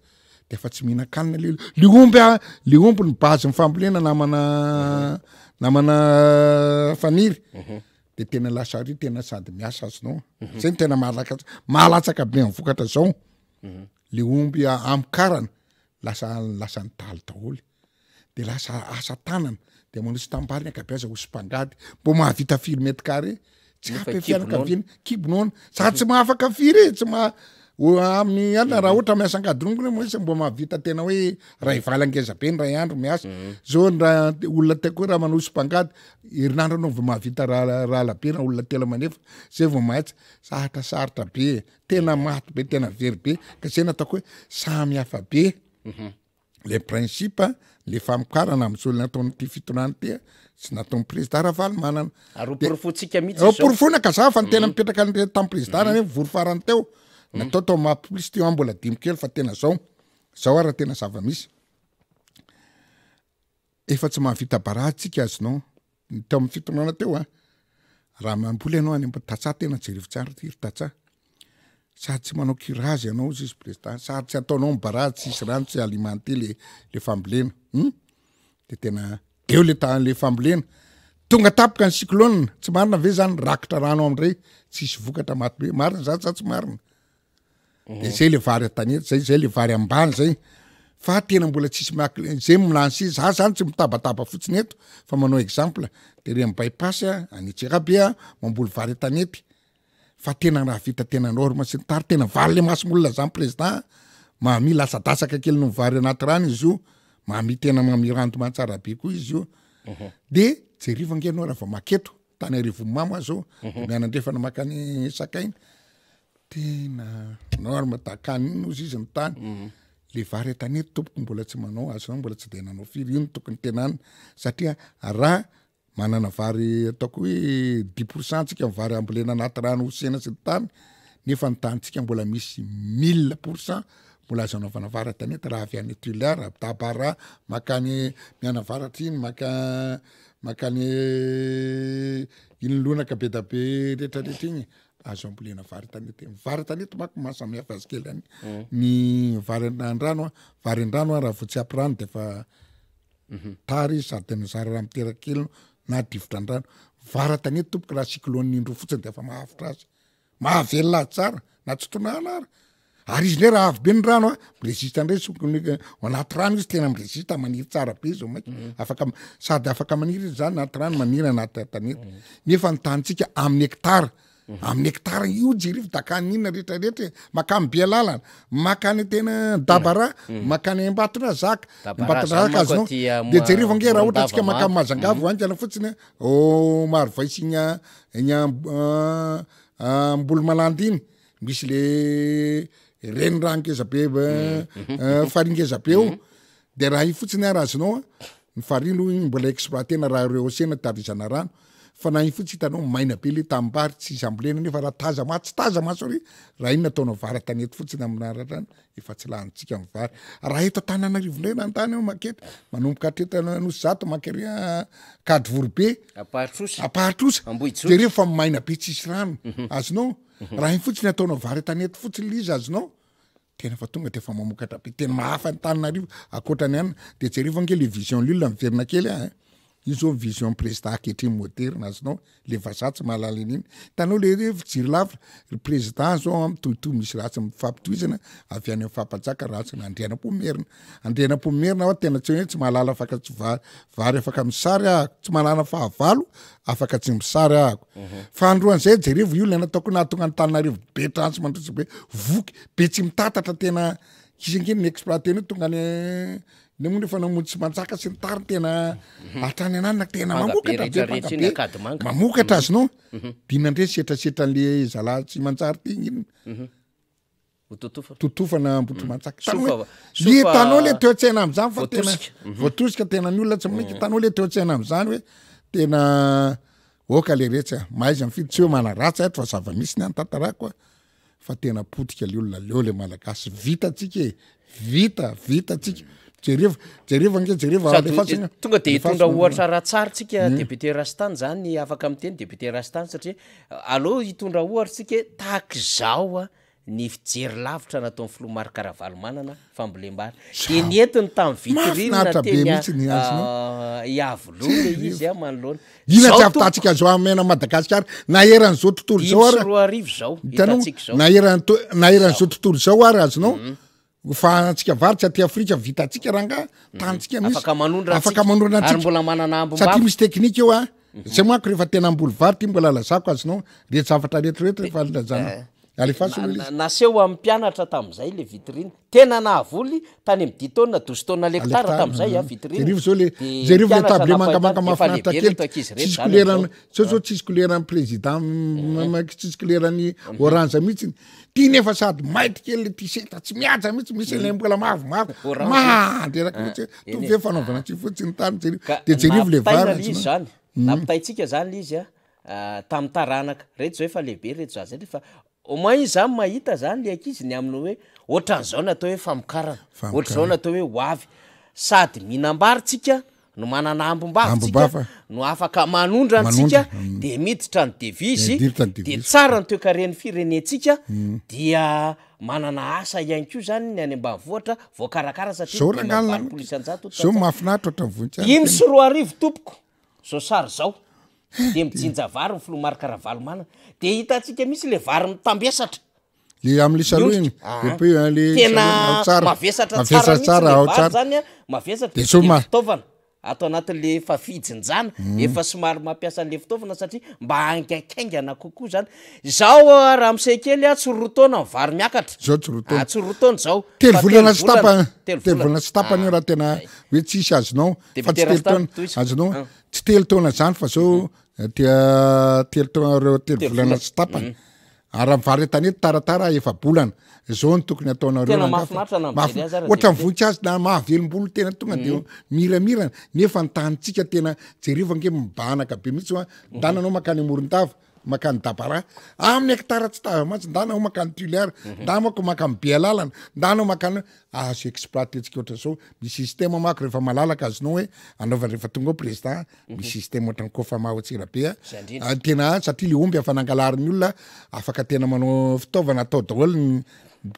de efa tsy mihinan-kanina le le omby a le omby ny base ny fambolena namana namana faniry de tena lasa ary tena sady miasa azonao. Zay ny tena mahalaka mahalatsaka be ny vokatra zao. Le omby amokarana lasa lasa nitaly daholo de lasa asa tanana de manosy tambary ny ankabeaza hosim-pangady mbo mahavita firy mètre carré tsy Nefa ampy kibo fianakaviana kibo noana za tsy mahafaka firy e tsy maha o amin'ny alina raha ohatra miasa angadinongona moa izy mbo mahavita tena hoe ray vala ngeza be ny ray andro miasa zao ny raha olona tiako hoe raha manosim-pangady herinandro anao vao mahavita raha raha labe na olona telo manefa zay vao mahaitsy sarotra sarotra be e. Tena maty be, tena very be, ka zay nataoko hoe samy hafa be le principe, le famokarana am'zao nataon'ity fitondrana ity sy nataon'ny président Ravalomanana. Ary ho porofointsika mihitsy izao. Ho porofoina ka za fa ny tena mipetraka an'ireny tamin'ny président reny vory farany teo, natao tao Mahapolisy teo aho mbola dimy kely fa tena zao, zao ary tena zava-misy. Efa tsy mahavita barazy tsika azonao ny teo amin'ny fitondrana teo a. Raha mamboly ianao any amin'ny tantsaha tena jerevo tsara ity ry tantsaha. Sady tsy manao curage ianao hozy izy président, sady tsy ataonao ny barazy, tsisy rano, tsy alimenter le le fambolena. Hum? De tena eo le ta le fambolena. Tonga tampoka ny cyclone, tsy marina ve zany rakotra rano amindray, tsisy vokatra maty be. Marina zany sa tsy marina? De zay le vary an-tanety zay, zay le vary ambany zay. Fa tena mbola tsisy mak- zay mi-lancer, za zany tsy mitabataba fotsiny eto fa manao exemple, de ry am-bypass a, any Antsirabe a, mamboly vary an-tanety, fa tena raha vita tena norme sy ny tariny, tena vary le masom'olona zany président, mahamia lasadatsaka kely noho ny vary anaty rano izy io, mahamia tena mahamia rendement tsara be koa izy io. De jerivo ange ianao raha vao maketo, tany Arivonimamo aho zao, de mianandrefana makany Sakaina, Tena norme dakany iny ozy izy ny tany. Mhm. Le vary an-tanety tompoko mbola tsy manao azy mbola tsy de nanao firy io no tokony tena any satria raha manana vary ataoko hoe dix pour cent tsika ny vary ambolena anaty rano hosena sy ny tany nefa ny tanintsika mbola misy 1000% mbola azo anaovana vary an-tanety raha avy any Tuléar, Dabara, makany mianavaratra iny maka makany iny lonaka be da be retraretra iny azo ambolena vary tanety. Ny vary tanety manko maha samy hafa azy kely any. Ny vary an-drano, vary an-drano raha vao tsy ampy rano de efa tara izy sady tena zara raha miteraka kely na difotra an-drano. Vary tanety tompoko raha cyclone indroa fotsiny de efa mahavotra azy. Mahavelona azy tsara na tsy tondrahana ary. Ary izy ndray raha avy be ny rano a, mi-resiste ndray sokony ao anaty rano izy tena mi-resiste maniry tsara be izy vao mainka. Afaka sady afaka maniry izy zany anaty rano maniry anaty tanety. Nefa ny tanintsika amin'ny hectare, amin'ny hectare io jereo dakany inona rehetra rehetra e, makany Bealalana, makany tena Dabara, makany Ambatondrazaka, Dabara zany Ambatondrazaka manko azonao. aty am- De jereo ange raha ohatra antsika Morondava makany manko. Majanga vao haingana fotsiny a, ao Marovoay sy iny a- iny Ambolomalandy iny. Misy le renirano ngeza be farihy ngeza be eo, de raha iny fotsiny ary azonao a, ny farihy aloha iny mbola exploiter-na raha rehaussena tarizana rano, fa na iny fotsiny hitanao maina be le tanimbary tsisy ambolena nefa raha taza-maso tsy taza-maso ary raha iny nataonao vary an-tanety fotsiny amina rarany efa tsy lanintsika ny vary. Raha eto Antananarivo indray nanontany aho makety manomboka hatreto Anosizato mankery Ankadivoribe, Amparitrosa, Amparitrosa, Ambohijotra. jereo fa maina be tsisy rano, azonao? Raha iny fotsiny ataonao vary an-tanety fotsiny le izy azonao, tena fa tonga de efa mamokatra be, tena mahafa Antananarivo ankoatra ny anona. De jereo ange le vision-ny olona miverina kely aho ein, Io zao ny vision président ankehitriny moderna azonao, le vazaha tsy mahalala an'iny. Hitanao le hoe fijery lavitra, ry président zao an mitohitohy misy ratsy mifampitohizana avy any amin'ny fahampanjaka ratsy ny Andrianampoinimerina. Andrianampoinimerina hoa tena tsy hoe tsy mahalala afaka tsy va- vary afaka misary ahako, tsy manana fahavalo afaka tsy misary ahako. Fa androan'izay jerevo io le nataoko nahatonga an'Antananarivo be trano sy mandroso be, voky be tsy mitatatra tena izy ange ny exploiter-nao tonga any Ny moa nefa namonjy tsy manjaka sy ny tariny tena mhm. hatrany ananina tena mamokatra be manga be mamokatra azy no mhm. dina ndre setrasetra an'le zalahy tsy manjary ty inona mhm. totofana ambotry manjaka hitanao le toe-tsaina am'zany fa tena voatosika tena ny olona tsy maika hitanao le toe-tsaina am'zany hoe tena oka le retsy a mahaiza mifidy tsy hoe manaratsy ato fa zava-misy ny any tantarako a fa tena potika le olona leo le malagasy vita tsika e vita vita tsika jereva jereva ange jereva Sady alefaso tonga de hitondra ohatra ratsary tsika député Rastany zany afaka miteny député Rastany satria aleo hitondra ohatra tsika hoe tahaka izao a ny fijery lavitra nataon'ny filoha Marc Ravalomanana fambolem-bary de nentiny tamin'ny vitrine Mahafinaritra be teny mihitsy ny azonao. Iavoloha le izy a manoloana Ina Zao tsy tompoko. ahavitantsika an'izao hamena Madagasikara na eran'izao tontolo izao ary. 2005 zao Hitanao, hitantsika izao. na eran- to- na eran'izao tontolo izao ary azonao. Mhm. Fa antsika vary tsy aty Afrika vitantsika rangaha, tantsika misy. Afaka manondrana Afaka antsika. manondrana Ary antsika. mbola manana ambim-bava. Satria misy teknika eo a. Zay manko rehefa tena hamboly vary ty mbola lazako azonao, reto zavatra reto reto rehefa lazanao. Eh. Alefaso Na- aloha na- izy. Naseho amin'ny mpianatra tamin'izay le vitrine. Tena nahavoly tany amin'ny dix tonnes, douze tonnes l'hectare L'hectare, tamin'izay a mhm. vitrine. Jereo zao le, De jereo le mpianatra table nampahitana mangamanga efa mahafinaritra lehibe kely. reto ankizy reto Tsisy zany couleur amin'izao. zao zao tsisy couleur ny président tsisy couleur ny orange mihitsy. Ty nefa sady mainty kely le t-shirt tsy mihaja mihitsy, misy ilay mbola mavomavo. Orange. Mandreraka Ah, mihitsy. eny Toy e. ve fanaovana tsy fotsiny tany jereo. Ka De jereo le nampitaina vary le izy azonao. zany, nampitaintsika zany le izy a, tamin'ny taranaka. Reto zao efa lehibe reto zaza reto fa Au moins izy zany mahita zany le ankizy ny amin'ny hoe ohatran'izao ny atao hoe famokarana, ohatr'izao ny atao hoe ho avy. Sady mihinam-bary tsika no manana ambim-bavy tsika no afaka manondrana tsika de miditra ny devise de tsara ny toekaren'ny firenentsika dia manana asa ihany koa zany ny any ambanivohitra voakarakara satria 85% Zao mahafinaritra ohatran'ny voninkazo. 2005 tompoko. Zao sary zao de mijinja vary ny filoha Marc Ravalomanana de hitantsika mihitsy le vary mitambesatra. Le amle saloha iny, Miondrika. et puis hein, le Tena saloha ao tsara. mavesatra tsara Mavesatra mihitsy tsara le ao vary tsara. zany a, mavesatra. De sao De ma- fitaovana ato anatin'le efa fijinjana, efa somary mampiasa an'le fitaovana satria mba haingankaingana kokoa zany. Zao a ramose kely a, tsy roa taona ny vary miakatra. Zao tsy roa taona. Ah, tsy roa taona zao. Telo Fa volana sy telo tapany, Telo telo volana sy tapany io raha tena Zay. hoe tsisy azonao, fa tsy Député telo Rasta, taona, tohizo. azonao, Ah. tsy telo taona zany fa zao tia telo taona reo telo Telo volana volana. sy tapany. Ary raha mivary an-tanety taratara efa-bolana. Zao no tokony ataonareo Tena rangahy fa mahafinaritra na mijery mahafin- azy ara ohatran'ny député. voninkazo na mahavelom-bolo tena tonga de miramirana nefa ny tanintsika tena jereo ange mibanaka be mihitsy hoa, ndana anao mankany Morondava. Mankany Dabara, amin'ny hectare tsy tava mantsy, ndana aho mankany Tuléar, ndana manko mankany Bealalana, ndana aho mankany, azo exploiter-tsika ohatran'izao, misy système manko rehefa malalaka azonao hoe anaovana rehefa tonga ao président, misy système ohatran'ny Kofama ao Antsirabe a, Zay indrindra. tena satria le omby efa nangalarin'ny olona, afaka tena manao fitaovana atao daholo ny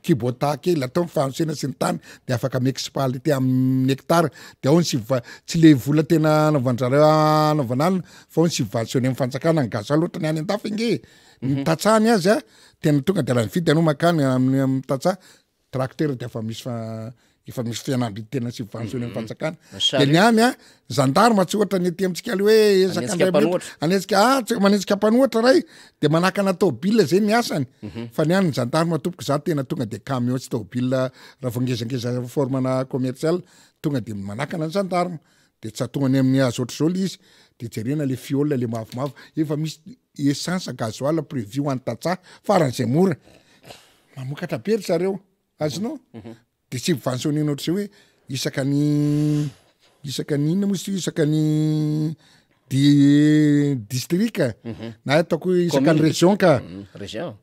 Kubota kely atao ny fanosena sy ny tany de afaka mi-exploiter amin'ny hectare de ao ny subva- tsy le vola tena anaovan-drareo anaovana anona fa ao ny subventionné amin'ny fanjakana ny gasoil ohatra ny any an-dafy ange e. Ny tantsaha ny azy a tena tonga de raha mividy ianao mankany amin'ny amin'ny tantsaha tracteur de efa misy fa efa misy fihenam-bidy tena subventionné amin'ny fanjakana. De ny any a gendarme tsy ohatra ny aty amintsika le hoe ezaka Hanenjika indray minitra mpanohitra. hanenjika ah tsy manenjika mpanohitra ray de manakana tôbila zay ny asany fa ny any ny gendarme tompoko za tena tonga de camion sy tôbila raha vao ngezangeza forme-na commercial tonga de manakana ny gendarme de tsatohany amin'ny hazo ohatr'izao le izy de jerena le fiole le mavomavo efa misy essence gasoil prévu ho an'ny tantsaha faran'izay mora mamokatra be ry zareo azonao De subventionner-na ohatr'izay hoe isaka ny isaka ny inona moa izy ity isaka ny di district na ataoko hoe isaka ny Commune. région ka. Région.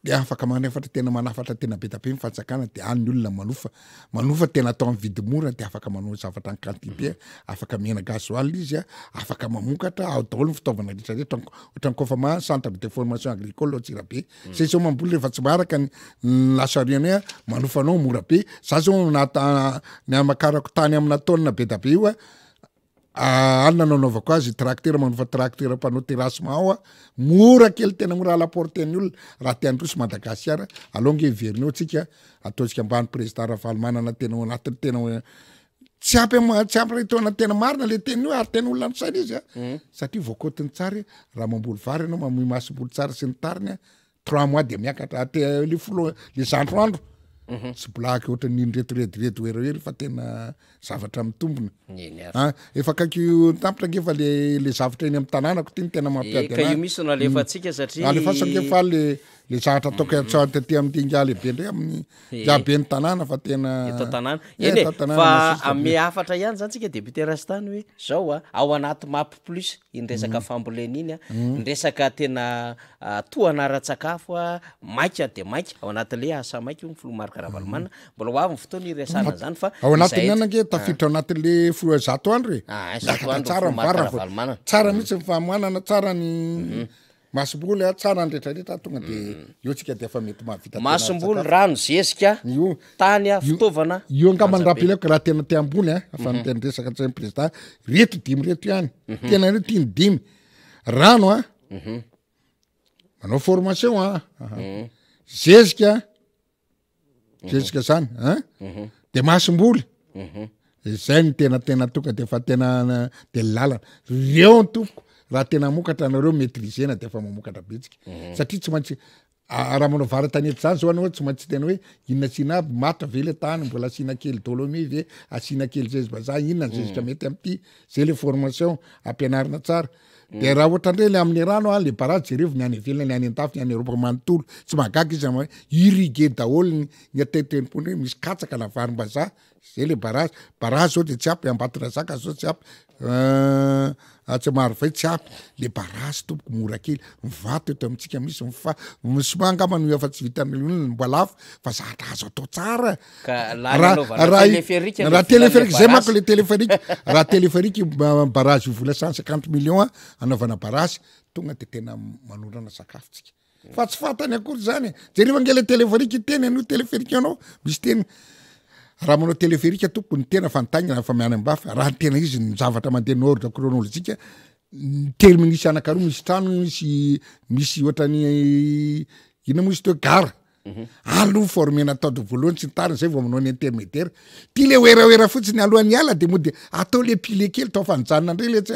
De afaka manafatra tena manafatra tena be da be ny fanjakana de any ny olona manofa, manofa tena atao amin'ny vidy mora de afaka manao zavatra en quantité, afaka mihena gasoil izy a, afaka mamokatra, ao daholo ny fitaovana rehetra rehetra, ohatran'ny Cofama centre de formation agricole ao Antsirabe. Zay zao mamboly rehefa tsy maharaka ny lasa aoriana eo manofa anao mora be. Za zao nata ny hamakarako tany amina taonina be da be io a. Alina no anaovako azy, tracteur manofa tracteur mpanao terrassement ao a, mora kely tena mora à la portée ny olona raha te handroso Madagasikara, aleo ange hiverina eo tsika, ataontsika ambany président Ravalomanana tena ao anatin'ny tena hoe tsy ampy am- tsy ampy ray taona tena marina le teny io ary tena olona nisaina izy a, satria voakotiny tsara raha mamboly vary ianao mamoy masomboly tsara sy ny tariny a, trois mois de miakatra aty le folo le zandro andro mhm. tsy blague ohatran'ny indreto rediredy weroery fa tena zavatra mitombina ah, efa akaiky tampitra nge fa le le zavatra eny amin'ny tanànako ty ny tena mampiady eh, io misy no alefantsika mm. satria alefaso nge fa le le zavatra ataoko mm. atsy aty amin'ny ingahy lehibe ndray amin'ny eh. ingahy be ny tanàna fa tena eto tanàna eh, eny e fa ame hafatra ihany zany tsika député rastany hoe zao a ao anaty map plus iny resaka mm. fambolena iny a ny resaka tena Tohana ara-tsakafo maika dia maika ao anatin'ilay asa maika io ny filoha Marc Ravalomanana. Mbola ho avy ny fotoana hiresahana an'izany fa Ao anatin'ny anona ange tafiditra ao anatin'le filoha zato andro e. Ah, zato Miakatra andro tsara filoha ny Marc vary raha vao- Ravalomanana. Tsara mihitsy ny fanohanana, tsara ny masomboly a, tsara ny rehetrarehetra tonga de eo tsika de efa mety mahavita tena Masomboly, ara-tsakafo. rano, zezika, Io tany, fitaovana. Io angamba ny manja be. raha raha tena te ambony a, fa ny tena resaka tsy hain'ny président, reto dimy reto ihany. Tena reto iny dimy. Rano a, Manao formation a, zezika, zezika zany an, de masomboly, zay no tena tena tonga de efa tena de lalana, reo ny tompoko raha tena hamokatra anareo maitriser-na de efa mamokatra betsika, satria tsy maintsy raha manao vary an-tanety zany zao anao tsy maintsy tena hoe inona sy inona aby, matotra ve le tany, mbola asiana kely dolomie ve, asiana kely zezi-bazaha, inona ny zezika mety am'ty, zay le formation ampianarina tsara. De raha ohatra ndray le amin'ny rano a, le barrage jerevo ny any ivelany, any an-dafy, ny any Eropa manontolo, tsy mahagaga izy raha irriguer daholo ny ny atetitetipony hoe misy katsaka na varim-bazaha, zay le barrage, barrage zao de tsy ampy, Ambatondrazaka zao tsy ampy, atsy Marovay tsy ampy, le barrage tompoko mora kely, ny vato eto amintsika misy, ny fa, ny ciment angamba no efa tsy vitan'ny olona, mba lafo fa zatra azo atao tsara. Ka lany Raha anaovana raha téléphérique raha le volan'le téléphérique zay manko barrage. le téléphérique raha téléphérique io ba- barrage io vola 150 millions a anaovana barrage tonga de tena manorana sakafo tsika fa tsy fantany akory zany e. Jereo ange le téléphérique teny an'io téléphérique anao misy teny raha manao téléphérique tompoko ny tena fantagnina fa miany ambafy raha ny tena izy ny zavatra mandeha ny ordre chronologique ny terminus anankaroa misy trano misy misy ohatran'ny inona moa izy teo gara Aloha former natao de voalohany sy ny tariny zay vao manao ny intermediaire. Ty le werawera fotsiny alohan'ny hiala de mody atao le pile kely tao fa nijanona ndray le tsy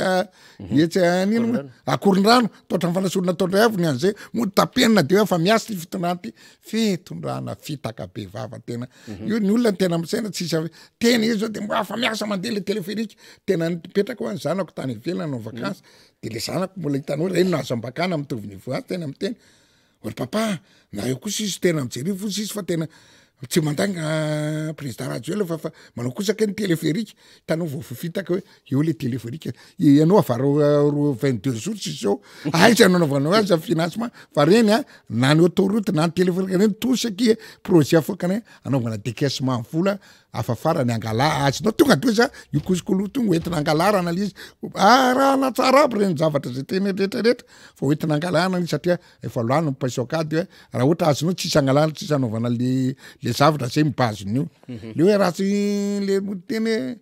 etsy anino moa akorondrano tao hatramin'ny fanasorana tao ndray avy ny an'izay mody tapenina de hoe fa miasa ty fitondrana ty fitondrana fitaka be vava tena io ny olona tena misaina tsisy avy tena izy zao de mba fa miasa mandeha le téléphérique tena nipetraka ho any zanako tany ivelany nanao vakansy de le zanako mbola hitanao reny no azo ambakana mitovy niveau azy tena miteny Ry papa na eo kosa izy tena mijery fotsy izy fa tena tsy mandainga président Rajoelina fa fa manao kosa kay ny téléphérique hitanao vao fifitaka hoe eo le téléphérique ianao avaro roa 22 jours tsisy eo aiza no anaovanao azy amin'ny financement fa reny a na ny autoroute na ny téléphérique reny tout ce qui est projet afoakany anaovana décaissement vola afa farany angala azonao tonga de za io kosikolo tonga hoentina angalarana le izy arahana tsara aby reny zavatra zay tena rehetrarehetra fa hoentina angalarana izy satria efa lany ny paiso akady hoe raha ohatra azonao tsisy angalana tsisy anaovana le le zavatra zay mi base-ny io le hoe raha tsy le mody teny hoe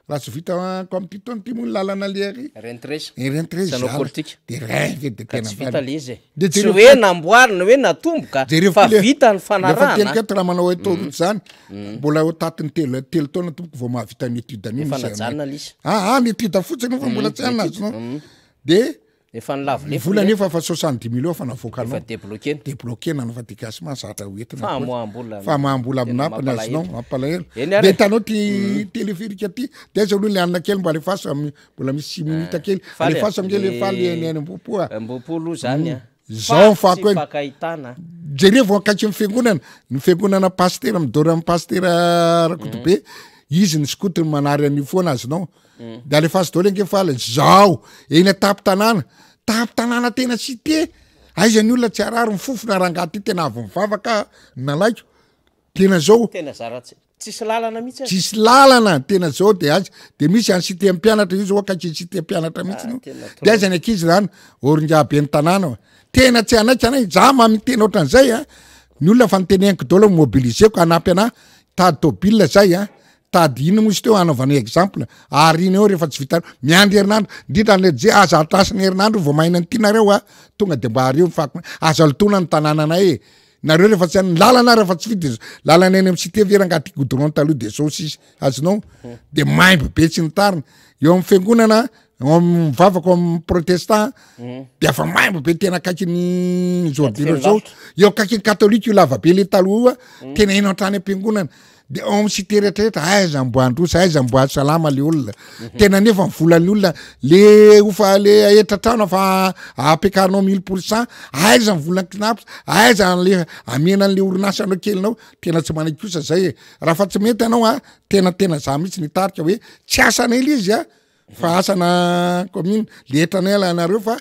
raha tsy vita ko am'ty taona ty moa ny lalana le ary Rentresa. E rentresa Tsy hanao zany. politika. De rêve de Ka tena tsy vita faly. le izy e. De Tsy jereo hoe fa- namboarina hoe natomboka Jereo fa koa le- vita ny le fa fanarahana. teniko eto raha manao autoroute zany Mm. mbola ho tatin'ny telo telo taona tompoko vao mahavita ny étude an'io Efa misy najanona le izy. Ah, ah, ny étude fotsiny fa mbola Mm, tsy anona étude. azonao. Mm. De Efa nilavo Ny lefona vola e. nefa fa 70 millions fa navoakanao. Efa débloquer-na. Débloquer-na fa dégagement zatra ho entina. Famoaham-bola. Famoaham-bola Tena amin'ampy ny azonao, mampalahelo. mampalahelo. Eny ary De e. hitanao ty Mm. téléphérique ty, de aiza aloha le hanina kely mba alefaso amin'ny mbola misy six minutes kely. Faly a. Alefaso ange le Le faly ny any Ambohipo a. Ambohipo aloha zany a. Mm. Zao ny Fa fako tsy eny. fankahitana. Jerevo akaiky ny fiangonana, ny fiangonana pasitera midoro amin'ny pasitera Rakotobe, izy ny skoto ny manary an'io foana azonao. De alefaso daholo ange faly zao eny an-tampon-tanàna, tampon-tanàna tena cité, aiza ny olona tsy harary mifofona rangahy ty tena avy mivavaka nalaiko, tena zao. Tena zara tsy tsisy lalana mihitsy aza. Tsisy lalana, tena zao de aiza, de misy any cité mpianatra io zao akaiky cité mpianatra mihitsy io, de aiza ny ankizy zany, oringahy ben'ny tanàna oa, tena tsy hanaiky anay, za ma miteny ohatran'izay a, ny olona fa noteneniko daholo mobiliseko hanampy anah, hitady tôbila zay a. Tady inona moa izy teo hanaovana exemple, ary iny eo rehefa tsy vita miandry herinandro, indrindra ny je aza andrasana herinandro vao mahay an'ity nareo a, tonga de mba ario ny fako, aza lotoina ny tanànanay e, nareo rehefa tsy any, ny lalana ary efa tsy vita izy, lalana eny amin'ny cité ve rangaha ty goudron taloha de zao sisa, azonao, de maimbo be tsy ny tariny, eo amin'ny fiangonana, eo amin'ny mivavaka ao amin'ny protestant de efa maimbo be tena akaiky ny zordure zao, eo akaikin'ny katolika io lavabe le taloha io a, tena eny hatrany am-piangonana. De ao amin'ny cité rehetrarehetra aiza mbo handroso aiza mbo hahasalama le olona tena nefa ny volan'ny olona le ofa le ahetra trano fa ampiakarinao 1000% aiza ny volan'ny cnaps aiza le amena an'le orinasa anao kelinao tena tsy manaiky kosa zay e raha fa tsy mety ianao a tena tena za mihitsy nitarika hoe tsy asanay le izy a fa asana commune le hetranay alanareo fa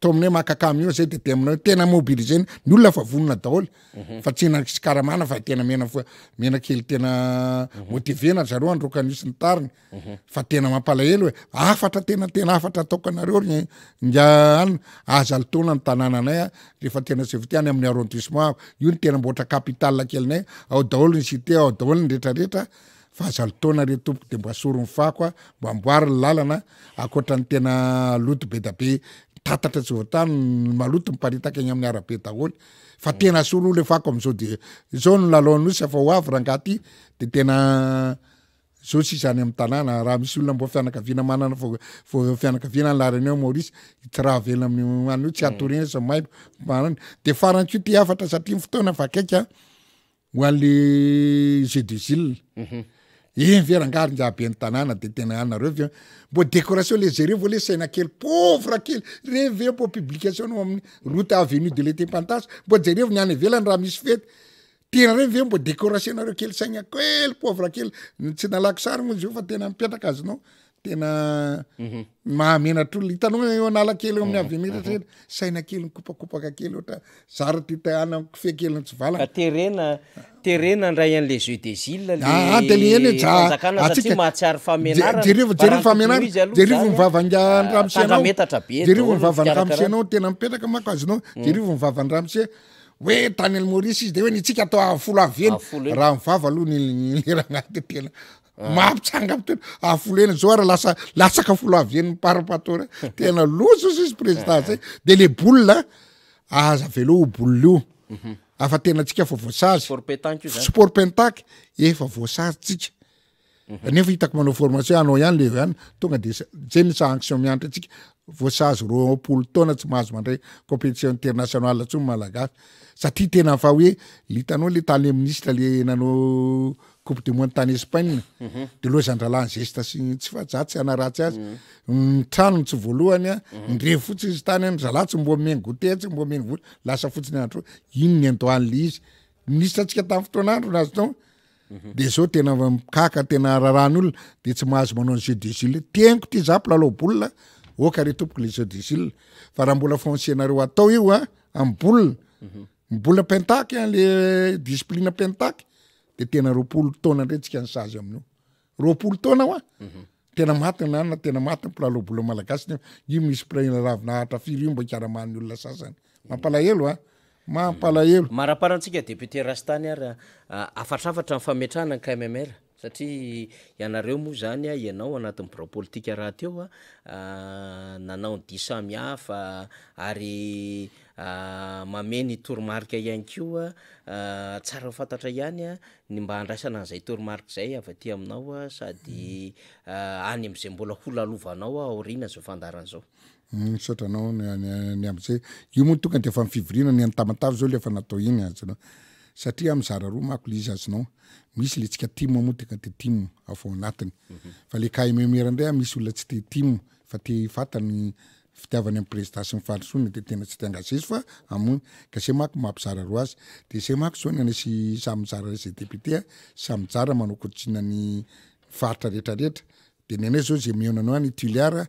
tao aminay maka camion zay de de aminay tena mobiliser ny olona fa vonona daholo mhm. fa tsy nankisy karamana fa tena mena fo mena kely tena mhm. motivena zareo androka nisy ny tariny mhm. fa tena mampalahelo hoe hafatra tena tena hafatra ataoko anareo ry nga any aza alitaona ny tanànanay a rehefa tena tsy vita any amin'ny arrondissement io ny tena mboatra capital kelinay ao daholo ny cité ao daholo ny retraretra Fa aza lotoana re tompoko de mba asoro ny fako a, mba amboary ny lalana ankoatra ny tena loto be da be mitatatra tsy voatany ny maloto miparitaka eny amin'ny arabe daholo fa tena asoro le fako am'zao de zao ny lalao nosy fa ho avy rangaha ty de tena zao sisa any amin'ny tanàna raha misy olona mbo fianakaviana manana fo fo fianakaviana any la réunion Maurice tsy raha avela amin'io an'io tsy atoriana sa maimbo manana de farany koa ty hafatra satria ny fotoana fa akaiky a Ho an'le jeu des îles. Eny ve rangaha ry ngiahy ben'ny tanàna de tena anareo ve mbô décoration le jereo vo le saina kely pauvre kely reny ve mbô publication nao amin'ny route avenue de l'indépendance mbô jerevo ny any ivelany raha misy fety tena reny ve mbô décoration nareo kely saigna kely pauvre kely tsy nalako sary moa izy io fa tena mipetraka azonao tena mhm. mahamenatra olona hitanao eo analakely eo amin'ny mhm. avenir mhm. reny saina kely mikopakopaka kely ohatra zara ty ana kofehy kely ny tsivalana ka terena terena ndray an'le jeu des îles le ah, ah, de le eny ja fanjakana satria mahatsiaro famenarana jerevo jerevo famenarana jerevo ny vavanga ramose anao jerevo ny vavan'ny ramose anao tena mipetraka manko azonao mm. jerevo ny vavan'ny ramose hoe tany any Maurice izy de hoe ny tsika atao afolo avy eny raha mivava aloha ny ny rangahy tena Mampitsanga tena afolena zao ary lasa latsaka folo avy eny parapatora tena loza ozy izy président zay de le boule aza avela ho boule io mhm. afa tena tsika fa voasazy sport petanque io zany sport petanque efa voasazy tsika mhm. nefa hitako manao formation anao ihany le ihany tonga de zay ny sanction miantra atsika voasazy 20 taona tsy mahazo mandray compétition internationale tsony malagasy satria tena fa hoe hitanao le tale ministre le nanao coupe du monde tany Espagne mhm. de lozan-dralahany zesta sy tsy fa za tsy hanaratsy azy mhm. ny tranony tsy voalohany a mhm. ndre fotsiny izy tany any zalahy tsy mbo omeny goûter tsy mbo omeny vola lasa fotsiny andro iny ny andohan'le izy ministre antsika tamin'ny fotoan'andro nazy tao de zao tena mikaka tena rarahany olona de tsy mahazo manao ny jeu des îles teniko ty za mpilalao baolina oka re tompoko le jeu des îles fa raha mbola foncier nareo atao io a amin'ny baolina Ny bola pentaky an le discipline pentaky de tena 20 taona ndray tsika ny sazy amin'io. 20 taona hoa. Mhm. Tena maty ny anona, tena maty ny mpilalao bola malagasy nefa io misy mpiray ravinahitra firy io mba hikaraman'ny olona sasany. Mampalahelo a. Mampalahelo. Maraparantsika député Rastany ary hafatrafatra ny fametrahana ny KMMR. Satria ianareo moa izany, ianao anatin'ny birao politika rahateo, nanao ny dihy samihafa ary mamehy ny toromarika ihany koa, tsara ho fantatra ihany ny mba handraisana an'izay toromarika izay avy aty aminao sady any amin'izay mbola ho lalovanao aorian'izao fandaharana izao. Misaotra anao ny ny amin'izay. Io moa tonga dia efa ny fivoriana ny any Tamatave zao le efa natao iny azonao. Satria mizara roa manko le izy azonao. Misy le tsika tim moa tena te tim avy ao anatiny. Fa le KMMR ndray misy olona tsy te tim fa te fantany ny fitiavany amin'ny président sy ny fandrosoana de tena tsy te engagé izy fa hamono. Ka zay manko mampizara roa azy. De zay manko zao ny anay sy samy mizara zay député samy mizara manao coaching ny faritra retraretra. De ny anay zao ze mihaona anao any Tuliar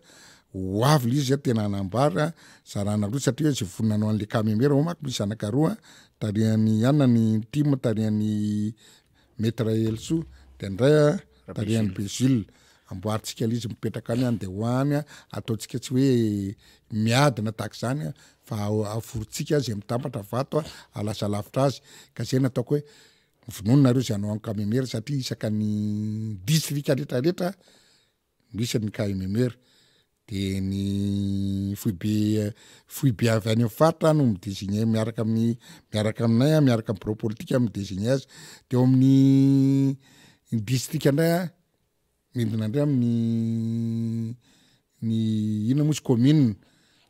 ho avy le izy a tena hanambara zarana roa satria hoe ze vonona hanao an'le camemera ao manko misy zanaka roa tarihan'i anona ny tim tarihan'i Maître Elsoa de ndray a tarihan'i Be Jules amboarintsika le izy mipetraka any andeha ho any a ataontsika tsy hoe miadina tahaka izany a fa avorintsika ze mitambatra vato a ahalasa lavitra azy ka zay nataoko hoe. Vonono nareo izay hanao ankamemera satria isaka ny distrika rehetra rehetra misy ny KMMR. De ny foibe foibe avy any amin'ny faritra no mi-designer miaraka amin'ny miaraka aminay an, miaraka amin'ny birao politika mi-designer azy. De eo amin'ny distrika indray an, Midina indray amin'ny ny inona moa izy commune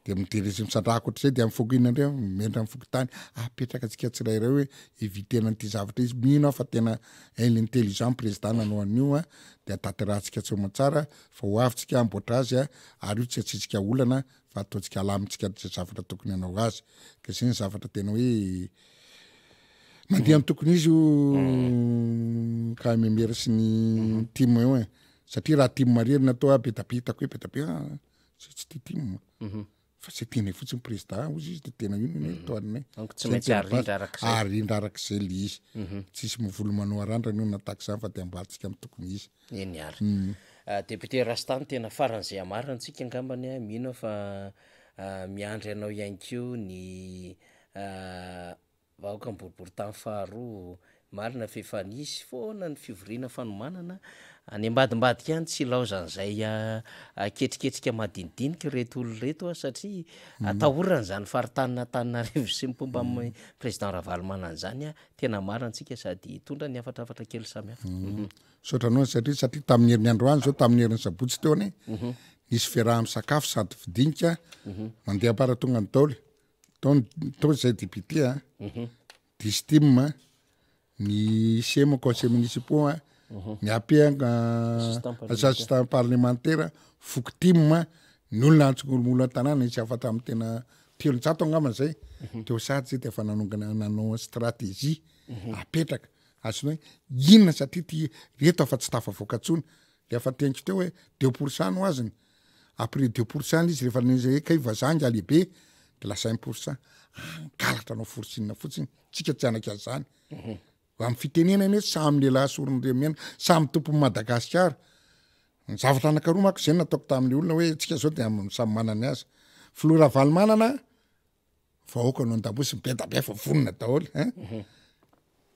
de mi-dirige misandrahaka ohatr'izay de amin'ny foko inona indray miendra amin'ny fokontany, apetraka antsika tsirairay hoe eviter-na an'ity zavatra izy, mino aho fa tena hainy intelligent président nanao an'io an, de atanterahantsika tsy aman-tsara fa ho avy tsika hamboatra azy an, ary io tsy asiantsika olana fa ataontsika alamintsika zay zavatra tokony hanao azy, ka zay ny zavatra tena hoe Mandeha amin'ny tokony izy io KMMR sy ny tim io e. Satria raha tim irery natao ah be da be hitako hoe be da be ah zay tsy tia tim. Fa zay tianay fotsiny président hozy izy de tena io no tohananay. Donc tsy maintsy arindra arak'izay. Arindra arak'izay le izy. Tsisy volo manoa randrana io na tahaka izany fa de amboarintsika amin'ny tokony izy. Eny ary. Député Rasta no tena faran'izay hamarana antsika angambany ah, mino aho fa miandry anao ihany koa ny Vahoaka ny boriborintany faharoa, marina fa efa nisy foana ny fivoriana fanomanana, any ambadimbadika any tsy ilaozan'izay ketriketrika madinidinika ireto olona ireto satria atahorana izany faritanin'Antananarivo sy ny mpomba amin'ny président Ravalomanana izany, tena marina antsika sady hitondra ny hafatrafatra kely samihafa. Misaotra anao satria satria tamin'ny herin'ny androany zao tamin'ny herin'ny sabotsy teo anie nisy fiaraha-misakafo sady fidinika mandeha ambaratonga ny daoly Tao ny tao izay député a, Distim a, ny CM conseil municipaux a, ny AP assistant parlementaire, fokotim a, ny olona antsokolomolo an-tanàna nisy hafa tamin'ny tena 300 angamba zay, teo sady zay de efa nanongana nanao stratégie apetraka azonao hoe inona satria ty reto afa tsy tafavoaka intsony, le afa teniko teo hoe 2% no azony, Après 2% izy rehefa naiza hoe kay vazaha nga lehibe de lasa 1% hangalatra anao forcing fotsiny, tsika tsy hanaiky an'izany. Amin'ny fitenenana anie samy lehilahy soron'Andriamena, samy tompon'i Madagasikara. Ny zavatra anankiroa manko zay no nataoko tamin'le olona hoe tsika zao de samy manana ny azy. Filoha Ravalomanana vahoaka no an-damosiny, be da be fa vonona daholo hein.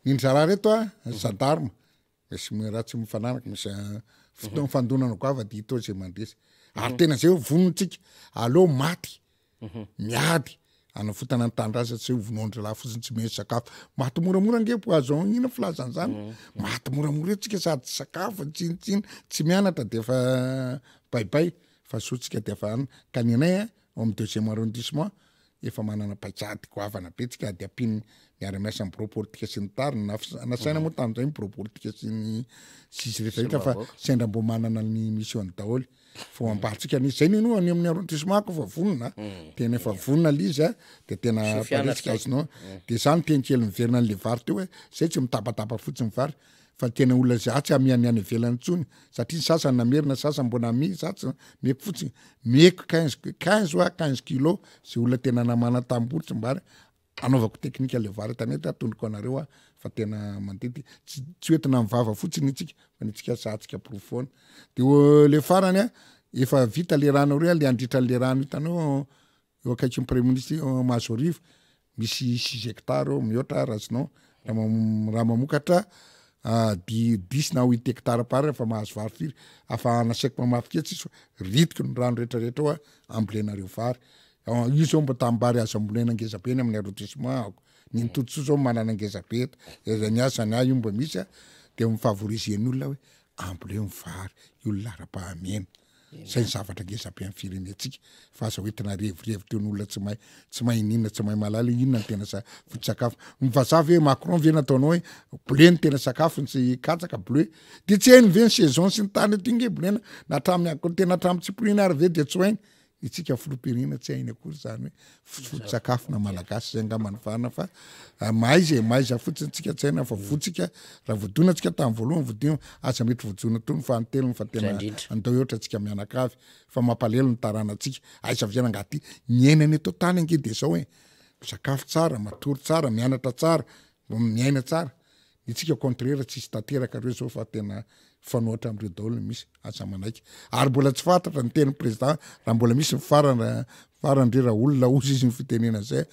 Ny ndry zalahy reto a, gendarme, Misy raha tsy mifanaraka, misy fotoana fandonana goava dia hita eo izay mandresy. Ary tena zay hoe vonona tsika, aleo maty, miady, hanavotana ny tanindrazana tsy hoe vonoan-dralahy fotsiny tsy omena sakafo. Maty moramora ange poison inona filazana izany? Maty moramora eo tsika sady tsy sakafo, tsinontsinona, tsy mianatra dia efa bye bye, fa soa tsika dia efa any. Ka ny anay a, ao amin'ny deuxième arrondissement, efa manana paikady goavana be tsika ady ampian'ny miara-miasa amin'ny birao politika sy ny tariny na nasaina moa tamin'izay ny birao politika sy ny sisy rehetra rehetra fa sendra mbo manana ny mission daholo fa ho ambarintsika ny zay nino any amin'ny arrondissement ko fa vonona tena efa vonona le izy a de tena parisika azonao de za ny teny kely miverina an'le vary teo hoe zay tsy mitabataba fotsiny vary fa tena olona za tsy amian'ny any ivelany intsony satria ny sasany namerina sasany mbo namia za tsy meko fotsiny meko 15 15 oa 15 kilo zay olona tena namana tambory tsy mbary anaovako teknika le vary tanety atondroko anareo a fa tena mandidy tsy tsy hoentina amin'ny vava fotsiny itsika fa ny tsika sahantsika porofo foana de le farany a efa vita le rano reo le andritra le rano hitanao eo akaikin'ny premier ministre eo Mahazoarivo misy six hectares eo mihoatra ara sinon raha mamokatra di dix na huit hectares par efa mahazo vary firy afa nasaiko mamafy kely tsisy fa ritiky ny rano rehetra rehetra ao a ambolenareo vary io zao mba tanimbary azo ambolena ngeza be ny amin'ny arrondissement ako ny Ntotosoa zao manana ngeza be eto aiza ny azy zany io mba misy a de mi-favoriser ny olona hoe amboleo ny vary io laharam-pahamehana Zay ny zavatra ngeza be amin'ny firenentsika fa aza hoentina revirevy toy ny olona tsy mahay tsy mahay n'inona tsy mahay mahalala hoe inona ny tena sa- foto-tsakafo. Ny vazaha ve Macron ve nataonao hoe bleu ny tena sakafony sy katsaka bleu de tsy hainy ve ny saison sy ny tariny aty nge bleu-na na hatramin'ny ako- tena hatramin'ny tsipiriany ary ve de tsy ho hainy. Itsika filoham-pirenena tsy hainy akory zany hoe foto-tsakafo na malagasy zay angamba ny varina fa ah, mahaiza e mahaiza fotsiny tsika tsy haina fa votsika raha voadona tsika tamin'ny voalohany voadino aza mety voajona tony fa antelony fa tena andao eotra tsika mianakavy fa mampalelo ny taranantsika aiza avy angaha ty ny ainana eto tany ange de zao e misakafo tsara matory tsara mianatra tsara miaina tsara Ny tsika contraire tsisy tanteraka reo zao fa tena mifanohatra amreo daholo ny misy, aza manaiky. Ary mbola tsy fantatra ny tenin'ny président raha mbola misy ny farany farany re raha olona ozy izy ny fitenena zay.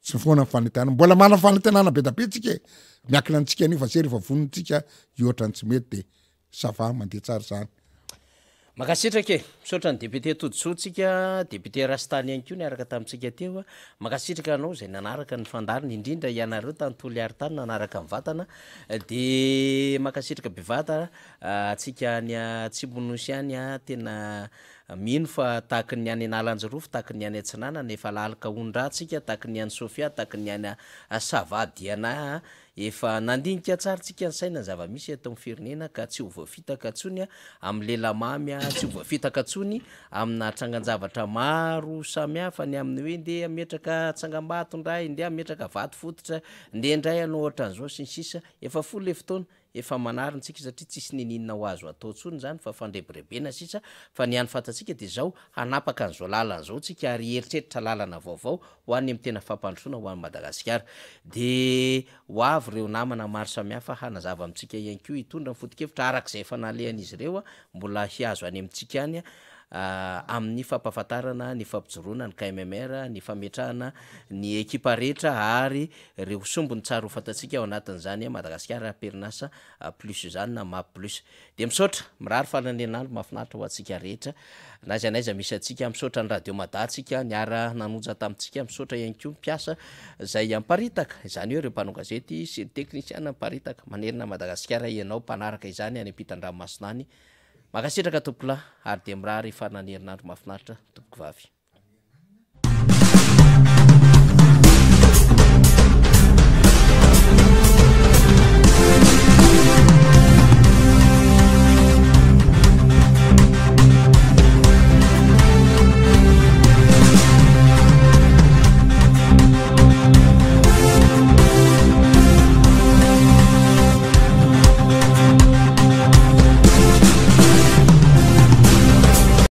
Tsy foana ny fanantenana. Mbola manana fanantenana be da be tsika e. Miankina antsika anio fa zay rehefa vonona tsika hihoatra ny tsy mety de ça va mandeha tsara zany. Mankasitraka e! Misaotra ny député Todisoa tsika, député Rastany ihany koa niaraka tamintsika teo. Mankasitraka anao izay nanaraka ny fandaharana, indrindra ianareo tany Toliary tany nanaraka mivantana. Dia mankasitraka bevata antsika any Atsimon'ny Nosy any, tena Mino fa tahaky ny any Analanjirofo, tahaky ny any Atsinanana, efa lalika ondraha tsika, tahaky ny any Sofia, tahaky ny any Sava Diana, efa nandinika tsara tsika ny saina ny zava-misy eto amin'ny firenena ka tsy ho voafitaka tsony amin'ny lela mamy, tsy ho voafitaka tsony amina trangan-javatra maro samihafa, ny amin'ny hoe ndeha hametraka tsangambato ndray, ndeha hametraka vato fototra, ndeha ndray hanao ohatran'izao sy ny sisa, efa fohy le fotoana. Efa manarina tsika satria tsisy niniana ho azo atao tsony zany fa fandrebirebena sisa fa ny hany fantatsika dia zao hanapaka an'izao lalana zao tsika ary hieritreritra lalana vaovao ho an'ny amin'ny tena fampandrosoana ho an'i Madagasikara dia ho avy ireo namana maro samihafa hanazava amintsika ihany koa hitondra ny foto-kevitra arak'izay efa nalehan'izy ireo mbola hihazo any amintsika any amin'ny fampahafantarana ny fampijoroana ny KMMR ny fametrahana ny ekipa rehetra ary Ireo sombiny tsara ho fantatsika ao anatin'izany Madagasikara Perinasa Plus izany na Map Plus. Dia misaotra, mirary faran'herinandro mahafinaritra ho antsika rehetra na aiza na aiza misy antsika. Misaotra ny Radio Mada antsika niara nanonja tamintsika, misaotra ihany koa ny mpiasa izay miparitaka, izany hoe ireo mpanao gazety sy ny teknisiana miparitaka manerana an'i Madagasikara ianao mpanaraka izany any ampitan-dranomasina any. Mankasitraka tompokolahy ary dia mirary faran'herinandro mahafinaritra tompokovavy.